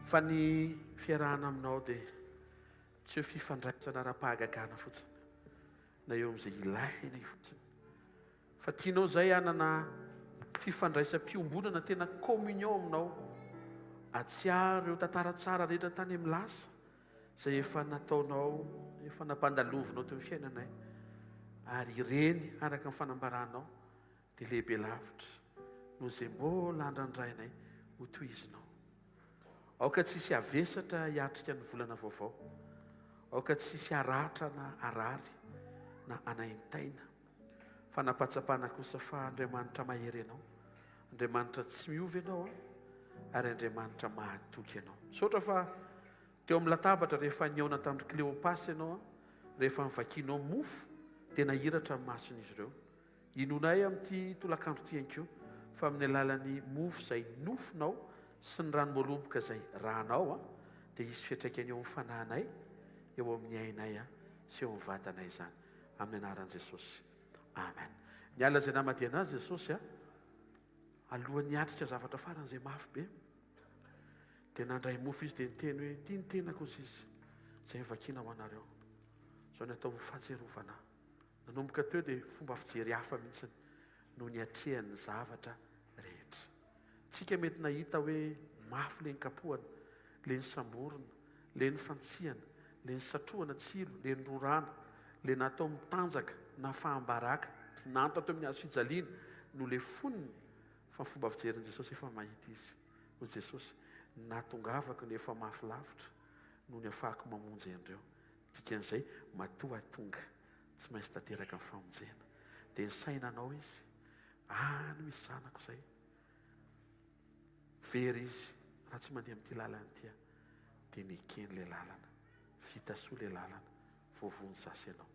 Fa ny fiarahana aminao dia tsy hoe fifandraisana ara-pahagagana fotsiny na eo amin'izay ilaina fotsiny. Fa tianao izay hanana fifandraisam-piombonana tena communion aminao. Atsiaro ireo tantara tsara rehetra tany amin'ny lasa izay efa nataonao, efa nampandalovinao teo amin'ny fiainanay. Ary ireny araka ny fanambaranao dia lehibe lavitra noho izay mbola andrandrainay ho tohizinao. Aoka tsy hisy havesatra hiatrika ny volana vaovao. Aoka tsy hisy haratra na harary na hanaintaina. Fa nampahatsapana kosa fa Andriamanitra mahery ianao, Andriamanitra tsy miova ianao ary Andriamanitra mahatoky ianao. Misaotra fa teo amin'ny latabatra rehefa nihaona tamin'i Kleopasy ianao, rehefa nivakianao mofo dia nahiratra ny mason'izy ireo. Inoanay amin'ity tolakandro ity ihany koa fa amin'ny alalan'ny mofo izay nofonao sy ny ranom-boaloboka izay rànao dia hisy fiantraikany eo amin'ny fanahinay, eo amin'ny ainay sy eo amin'ny vatanay izany. Amin'ny anaran'i Jesosy. Amen. Ny alina izay namadihana azy Jesosy, alohan'ny hiatrika zavatra faran'izay mafy be, dia nandray mofo izy dia niteny hoe, ity ny tenako hozy izy, izay novakiana ho anareo. Izao ny atao ho fahatsiarovana ahy. Nanomboka teo dia fomba fijery hafa mihitsy no niatrehany ny zavatra rehetra. Tsika mety nahita hoe mafy le nikapohana, le nisamborina, le nifantsihana, le nisatrohana tsilo, le nirorana, le natao mitanjaka, nafaham-baraka, nanta teo amin'ny hazo fijaliana, nolefonina, fa ny fomba fijerin'i Jesosy efa mahita izy. Hoy Jesosy, ny nahatongavako no efa mafy lavitra noho ny afahako mamonjy an'ireo. Dikan'izay, matoa tonga, tsy maintsy tanteraka ny famonjena. Dia nisaina anao izy, any misy zanako izay. Very izy, raha tsy mandeha amin'ity lalana ity aho. Dia nekeny ilay lalana. Vita soa ilay lalana. Voavonjy za sy ianao.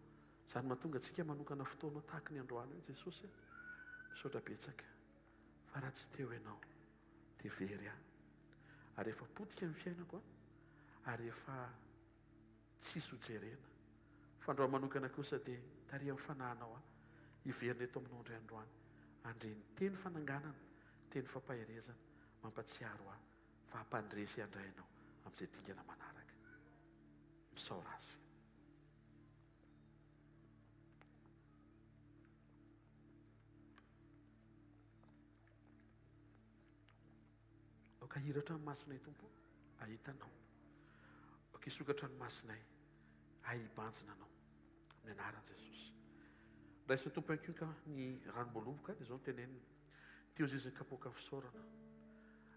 Izany mahatonga antsika manokana fotoana tahaka ny androany hoe Jesosy a, misaotra betsaka fa raha tsy teo ianao dia very aho. Ary efa potika ny fiainako ary efa tsisy ho jerena. Fa androany manokana kosa dia tarihan'ny fanahinao aho hiverina eto aminao indray androany handre ny teny fananganana, teny fampaherezana mampatsiaro ahy fa hampandresy handray anao amin'izay dingana manaraka. Misaora azy. Aoka hihiratra ny masonay Tompo hahita Anao. Aoka hisokatra ny masonay hahay hibanjina Anao. Amin'ny anaran'i Jesosy. Raisin'ny Tompo ihany koa ny ranom-boaloboka, dia izao no teneniny. Teo izy ny kapoaka fisaorana.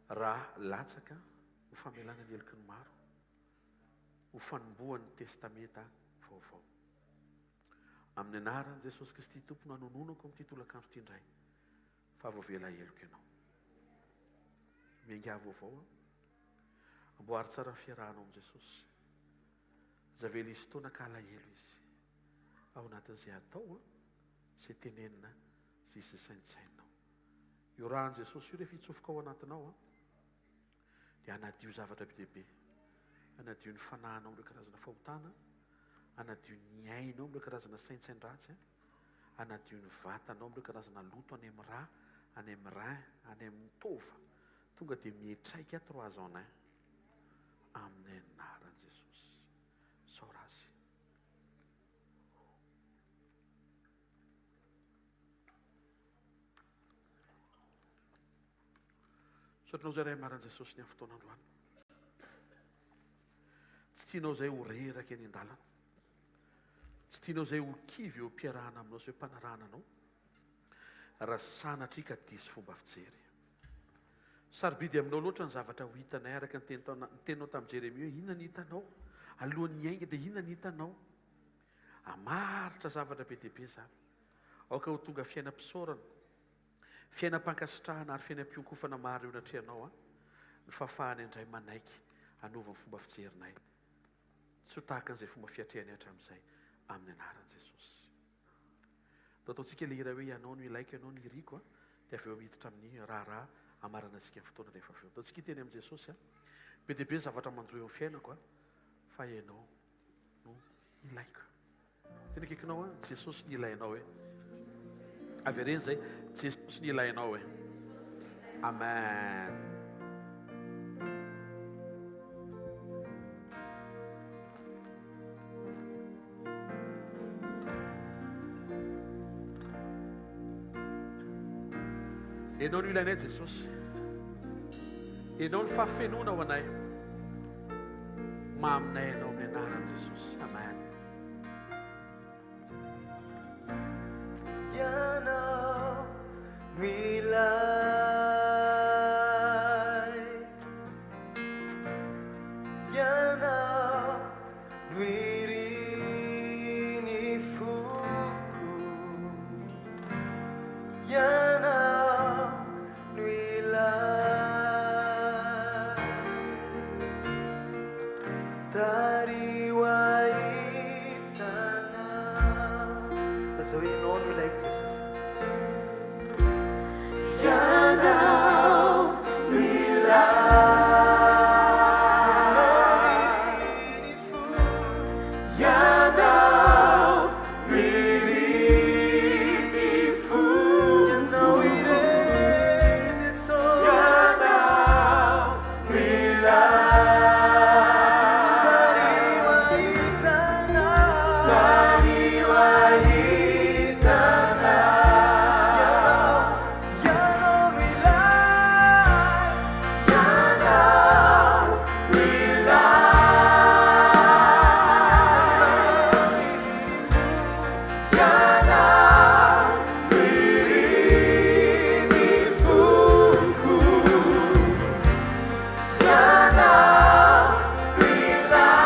Raha latsaka ho famelana ny heloky ny maro, ho fanombohan'ny Testamenta vaovao. Amin'ny anaran'i Jesosy Kristy Tompo no anononako amin'ity tolakandro ity indray. Fa voavela heloka ianao. Miaingà vaovao an. Amboary tsara ny fiarahanao amin'i Jesosy. Aza avela hisy fotoana ka alahelo Izy. Ao anatin'izay atao an, izay tenenina sy izay saintsaininao. Io ràn'i Jesosy io rehefa hitsofoka ao anatinao an, dia hanadio zavatra be dia be. Hanadio ny fanahinao amin'ireo karazana fahotana, hanadio ny ainao amin'ireo karazana saintsain-dratsy an. Hanadio ny vatanao amin'ireo karazana loto any amin'ny rà, any amin'ny rein, any amin'ny taova. Tonga dia mihetraika trois en un. Amin'ny anaran'i Jesosy. Isaora Azy. Misaotra anao izay Ray amin'ny anaran'i Jesosy ny amin'ny fotoana androany. Tsy tianao izay ho reraka eny an-dalana. Tsy tianao izay ho kivy eo am-piarahana aminao sy eo am-panarahana anao, raha sanatria ka diso fomba fijery. Sarobidy aminao loatra ny zavatra ho hitanay, araka ny teninao tamin'i Jeremia hoe, Inona no hitanao? Alohan'ny hiainga dia inona no hitanao? Hamaritra zavatra be dia be izany. Aoka ho tonga fiainam-pisaorana, fiainam-pankasitrahana ary fiainam-pionkofana maro eo anatrehanao ny fahafahana indray manaiky hanova ny fomba fijerinay. Tsy ho tahaka an'izay fomba fiatrehany hatramin'izay amin'ny anaran'i Jesosy. Ndao ataontsika ilay hira hoe Ianao no ilaiko, Ianao no iriko a, dia avy eo miditra amin'ny raharaha hamaranantsika ny fotoana rehefa avy eo. Ndao tsika hiteny amin'i Jesosy a. Be dia be ny zavatra manjo eo amin'ny fiainako a, fa Ianao no ilaiko. Tena akaikinao an, Jesosy no ilainao e. Avereno izay, Jesosy no ilainao e. Amen. Ianao no ilainay Jesosy. Ianao no fahafenoana ho anay. Maminay Ianao amin'ny anaran'i Jesosy. Amen. Ianao no ilay Ianao no irin'ny foko Ianao no ilay Tariho ahitana. Lazao hoe ianao no ilaiko Jesosy. Ianao no ilaiko. Ianao no irin'ny fo. Ianao irery Jesosy. Ianao no ilaiko. Tariho ahitana. Tariho ahitana. Ianao, Ianao no ilaiko. Ianao no ilaiko. Ianao no irin'ny foko. Ianao no ilaiko.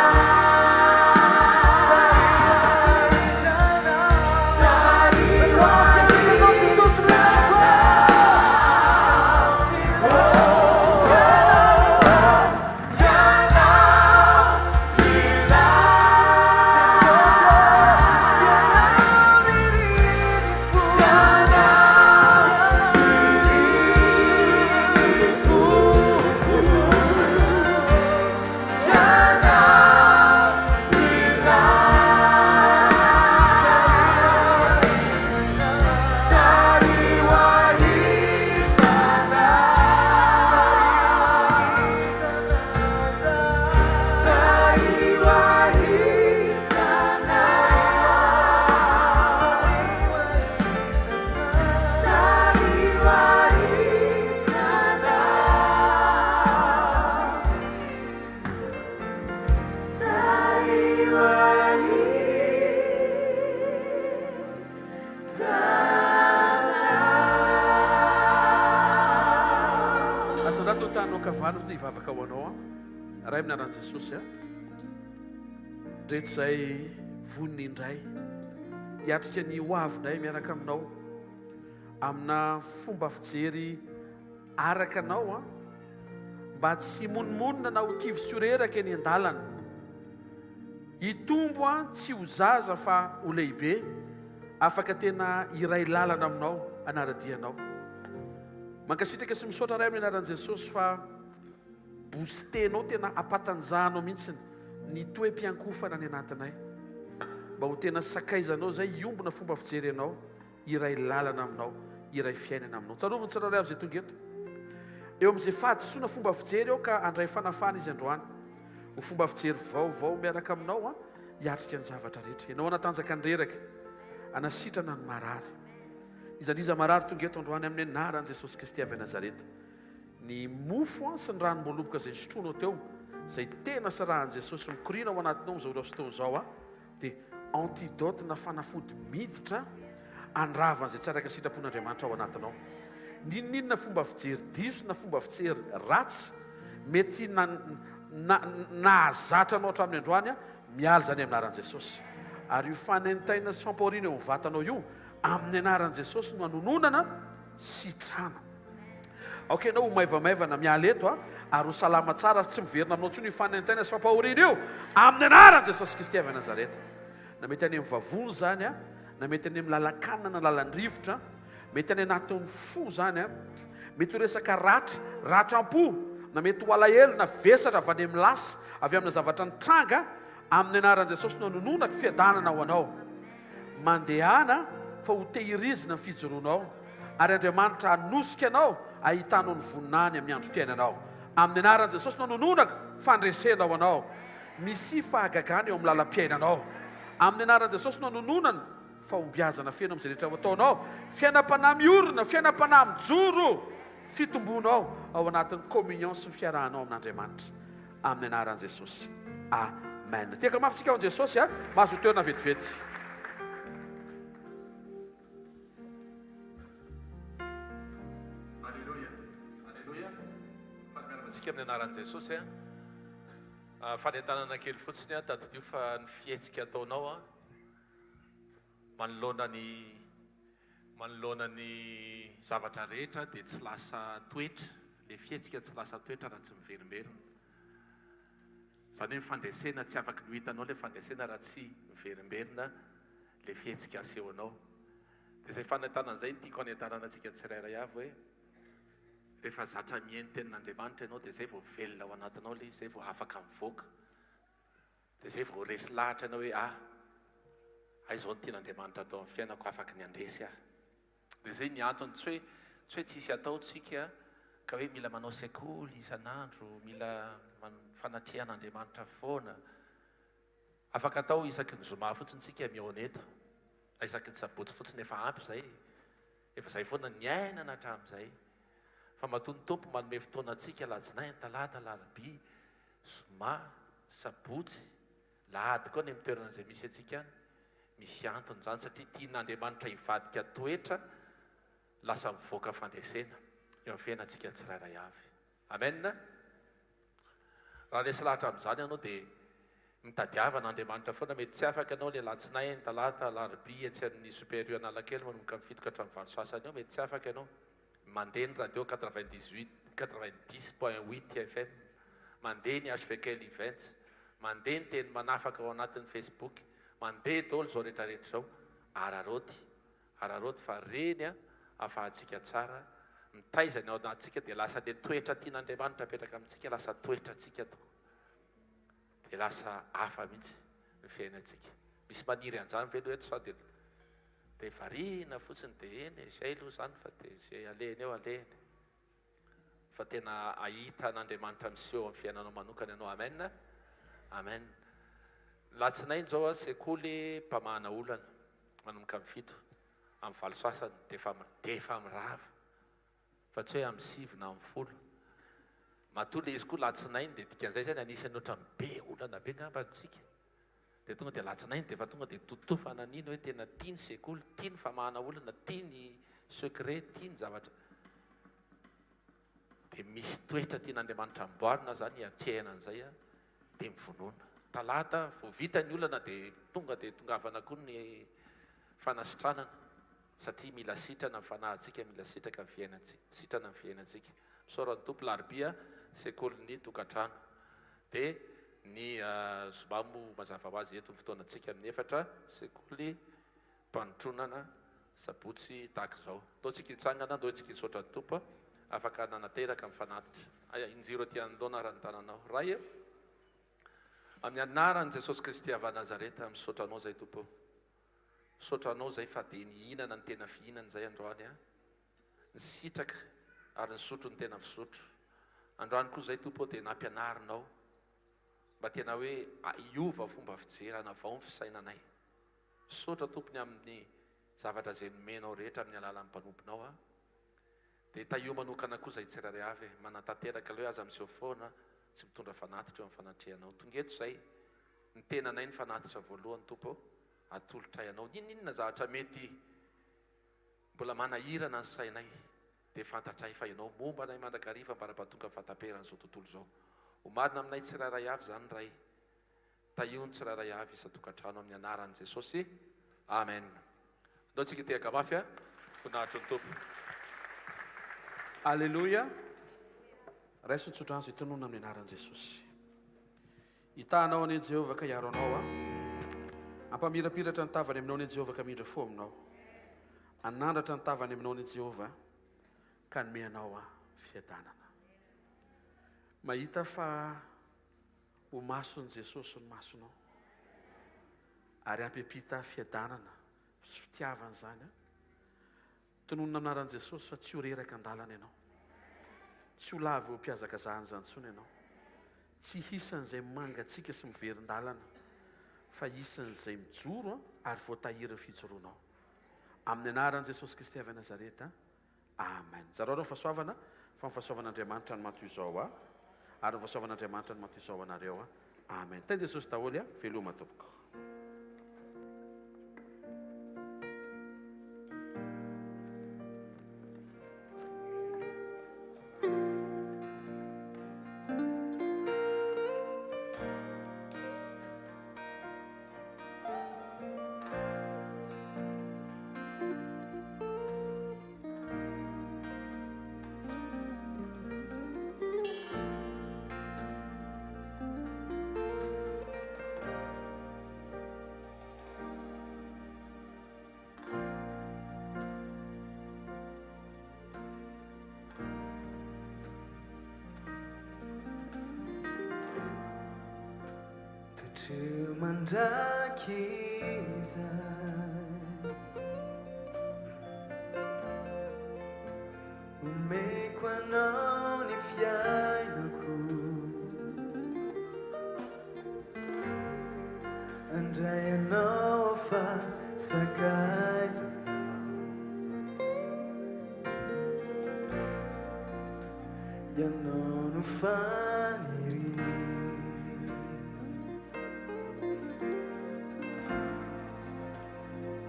Tariho ahitana. Asandrato ny tananao ankavanana dia hivavaka ho anao aho. Ray amin'ny anaran'i Jesosy a. Ndreto izay vonona indray hiatrika ny ho avy indray miaraka aminao amina fomba fijery araka anao a, mba tsy himonomonona na ho kivy sy ho reraka eny an-dalana. Hitombo an, tsy ho zaza fa ho lehibe, afaka tena hiray lalana aminao, hanara-dia anao. Mankasitraka sy misaotra Ray amin'ny anaran'i Jesosy fa booster-nao tena ampatanjahanao mihitsy ny toe-piankofana any anatinay. Mba ho tena sakaizanao izay hiombona fomba fijery anao. Hiray lalana aminao, hiray fiainana aminao. Tsarovy ny tsirairay avy izay tonga eto. Eo amin'izay fahadisoana fomba fijery eo ka handray fanafahana izy androany. Ho fomba fijery vaovao miaraka aminao an, hiatrika ny zavatra rehetra. Ianao hanatanjaka ny reraka, hanasitrana ny marary. Iza n'iza marary tonga eto androany amin'ny anaran'i Jesosy Kristy avy Nazareta. Ny mofo an sy ny ranom-boaloboka izay nisotroanao teo, izay tena sy ràn'i Jesosy mikoriana ao anatinao amin'izao ora sy fotoana izao an, dia antidote na fanafody miditra handrava an'izay tsy araka ny sitrapon'Andriamanitra ao anatinao. N'inon'inona fomba fijery diso na fomba fijery ratsy mety nahazatra anao hatramin'ny androany, miala izany amin'ny anaran'i Jesosy. Ary io fanaintainana sy fampahoriana eo amin'ny vatanao io, amin'ny anaran'i Jesosy no anononana sitrana. Aoka ianao ho maivamaivana miala eto a, ary ho salama tsara ary tsy miverina aminao intsony io fanaintaina sy fampahoriana io, amin'ny anaran'i Jesosy Kristy avy any Nazareta. Na mety any amin'ny vavony izany a, na mety any amin'ny lalan-kanina na lalan-drivotra, mety any anatin'ny fo izany a, mety ho resaka ratra, ratram-po, na mety ho alahelo na vesatra avy any amin'ny lasa, avy amina zavatra nitranga, amin'ny anaran'i Jesosy no anononako fiadanana ho anao. Mandehana fa ho tehirizina ny fijoroanao, ary Andriamanitra hanosika anao Ahitanao ny voninahiny amin'ny androm-piainanao. Amin'ny anaran'i Jesosy no anononako fandresena ho anao. Misia fahagagana eo amin'ny lalam-piainanao. Amin'ny anaran'i Jesosy no anononana fahombiazana feno amin'izay rehetra ho ataonao. Fiainam-panahy miorina, fiainam-panahy mijoro, fitombonao ao anatin'ny communion sy ny fiarahanao amin'Andriamanitra. Amin'ny anaran'i Jesosy. Amen. Tehaka mafy tsika ho an'i Jesosy a. Mahazo toerana vetivety. Aleloia. Aleloia. Faly miarahaba antsika amin'ny anaran'i Jesosy a. Ah, fanentanana kely fotsiny a, tadidio fa ny fihetsika ataonao a manoloana ny manoloana ny zavatra rehetra dia tsy lasa toetra, le fihetsika tsy lasa toetra raha tsy miverimberina. Izany hoe ny fandresena tsy afaky ny ho hitanao ilay fandresena raha tsy miverimberina ilay fihetsika asehonao. Dia izay fanentanana izay no tiako hanentanana antsika tsirairay avy hoe rehefa zatra mihaino tenin'Andriamanitra ianao dia izay vao velona ao anatinao ilay izy, izay vao afaka mivoaka. Dia izay vao resy lahatra ianao hoe ah, hay izao no tian'Andriamanitra atao amin'ny fiainako, afaky ny handresy aho. Dia izay ny antony, tsy hoe tsy hoe tsisy atao tsika ka hoe mila manao sekoly isan'andro, mila fanatrehan'Andriamanitra foana. Afaka atao isaky ny zoma fotsiny tsika mihaona eto, na isaky ny sabotsy fotsiny efa ampy izay, efa izay foana niainana hatramin'izay. Fa matoa ny Tompo manome fotoana antsika alatsinainy, talata, alarobia, zoma, sabotsy, Lahady koa any amin'ny toerana izay misy antsika any. Misy antony izany satria tian'Andriamanitra hivadika toetra lasa mivoaka fandresena eo amin'ny fiainantsika tsirairay avy. Amen! Raha resy lahatra amin'izany ianao dia mitadiava an'Andriamanitra foana. Mety tsy afaka ianao ilay alatsinainy, talata, alarobia etsy amin'ny Super U Analakely manomboka amin'ny fito ka hatramin'ny valo sasany eo. Mety tsy afaka ianao. Mandeha ny radio 98, 90 point huit FM, mandeha ny HVKL Events, mandeha ny teny manafaka ao anatin'ny Facebook, mandeha daholo izao rehetra rehetra izao. Araraoty, araraoty fa reny a, afahantsika tsara mitaiza ny ao anatintsika dia lasa le toetra tian'Andriamanitra apetraka amintsika lasa toetrantsika tokoa. Dia lasa hafa mihitsy ny fiainantsika. Misy maniry an'izany ve aloha eto sa dia Dia variana fotsiny dia eny e, izay aloha izany fa dia izay alehany eo alehany. Fa tena hahita an'Andriamanitra miseho amin'ny fiainanao manokana ianao. Amen. Amen. Latsinainy izao a, sekoly mpamahana olana manomboka amin'ny fito, amin'ny valo sasany dia efa dia efa mirava. Fa tsy hoe amin'ny sivy na amin'ny folo. Matoa ilay izy koa latsinainy dia dikan'izay izany anisan'ny ohatran'ny be olana be angamba antsika. Dia tonga dia alatsinainy dia efa tonga dia totofana an'iny hoe tena tia ny sekoly, tia ny famahana olana, tia ny secret, tia ny zavatra. Dia misy toetra tian'Andriamanitra amboarina zany hiatrehana an'izay dia mivonona. Talata vao vita ny olana dia tonga dia tongavana koa ny fanasitranana satria mila sitrana ny fanahintsika, mila sitraka ny fiainantsika, sitrana ny fiainantsika. Misaora ny Tompo, Larobia sekolin'ny tokantrano. Dia ny zoma moa mazava ho azy eto ny fotoanantsika amin'ny efatra, sekoly mpanontronana, sabotsy tahaka izao. Ndao tsika hitsangana, ndao tsika hisaotra ny Tompo afaka nanateraka ny fanatitra. Aya, injiro aty anoloana ary ny tananao. Ray e, amin'ny anaran'i Jesosy Kristy avy any Nazareta, misaotra Anao izay Tompo. Misaotra Anao izay fa dia nihinana ny tena fihinana izay androany an. Nisitraka ary nisotro ny tena fisotro. Androany koa izay Tompo ô dia nampianarinao mba tena hoe hiova fomba fijery, hanavao ny fisainanay. Misaotra Tompo ny amin'ny zavatra izay nomenao rehetra amin'ny alalan'ny mpanomponao a. Dia tahio manokana koa izay tsirairay avy e. Manatanteraka ilay hoe aza miseho foana tsy mitondra fanatitra eo amin'ny fanatrehanao. Tonga eto izay, ny tenanay ny fanatitra voalohany Tompo ô, atolotray anao. N'inon'inona zavatra mety Mbola manahirana ny sainay, dia fantatray fa Ianao momba anay mandrakariva ambara-pahatonga ny fahataperan'izao tontolo izao. Ho marina aminay tsirairay avy izany, Ray. Tahio ny tsirairay avy isan-tokantrano amin'ny anaran'i Jesosy. Amen. Andao tsika hitehaka mafy a. Voninahitry ny Tompo. Aleloia. Raiso ny tsodrano izay tononina amin'ny anaran'i Jesosy. Hitaha anao anie Jehovah ka hiaro anao a. Hampamirapiratra ny tavany aminao anie Jehovah ka hamindra fo aminao. Hanandratra ny tavany aminao anie Jehovah ka hanome anao a fiadanana. Mahita fa ho mason'i Jesosy ny masonao. Ary hampiampita fiadanana sy fitiavana izany a. Tononina anaran'i Jesosy fa tsy ho reraka an-dalana ianao. Tsy ho lavo eo am-pihazakazahana izany intsony ianao. Tsy hisy an'izay mangatsiaka sy miverin-dalana, fa hisy an'izay mijoro ary voatahiry ny fijoroanao. Amin'ny anaran'i Jesosy Kristy avy Nazareta. Amen. Zarao ireo fahasoavana, fa ny fahasoavan'Andriamanitra no maha toy izao ahy, ary ny fahasoavan'Andriamanitra no maha toy izao anareo. Amen. Tahin'i Jesosy daholo. Veloma tompoko. Toetreo mandrakizay. Omeko anao ny fiainako. Handray anao aho fa sakaizanao. Ianao no faniriako.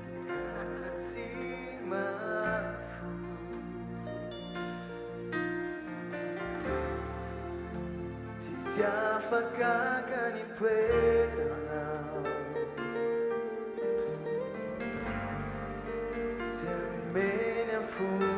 Tokana tsy mahafoy. Tsisy afaka haka ny toeranao. Sy hanome ny afoinao.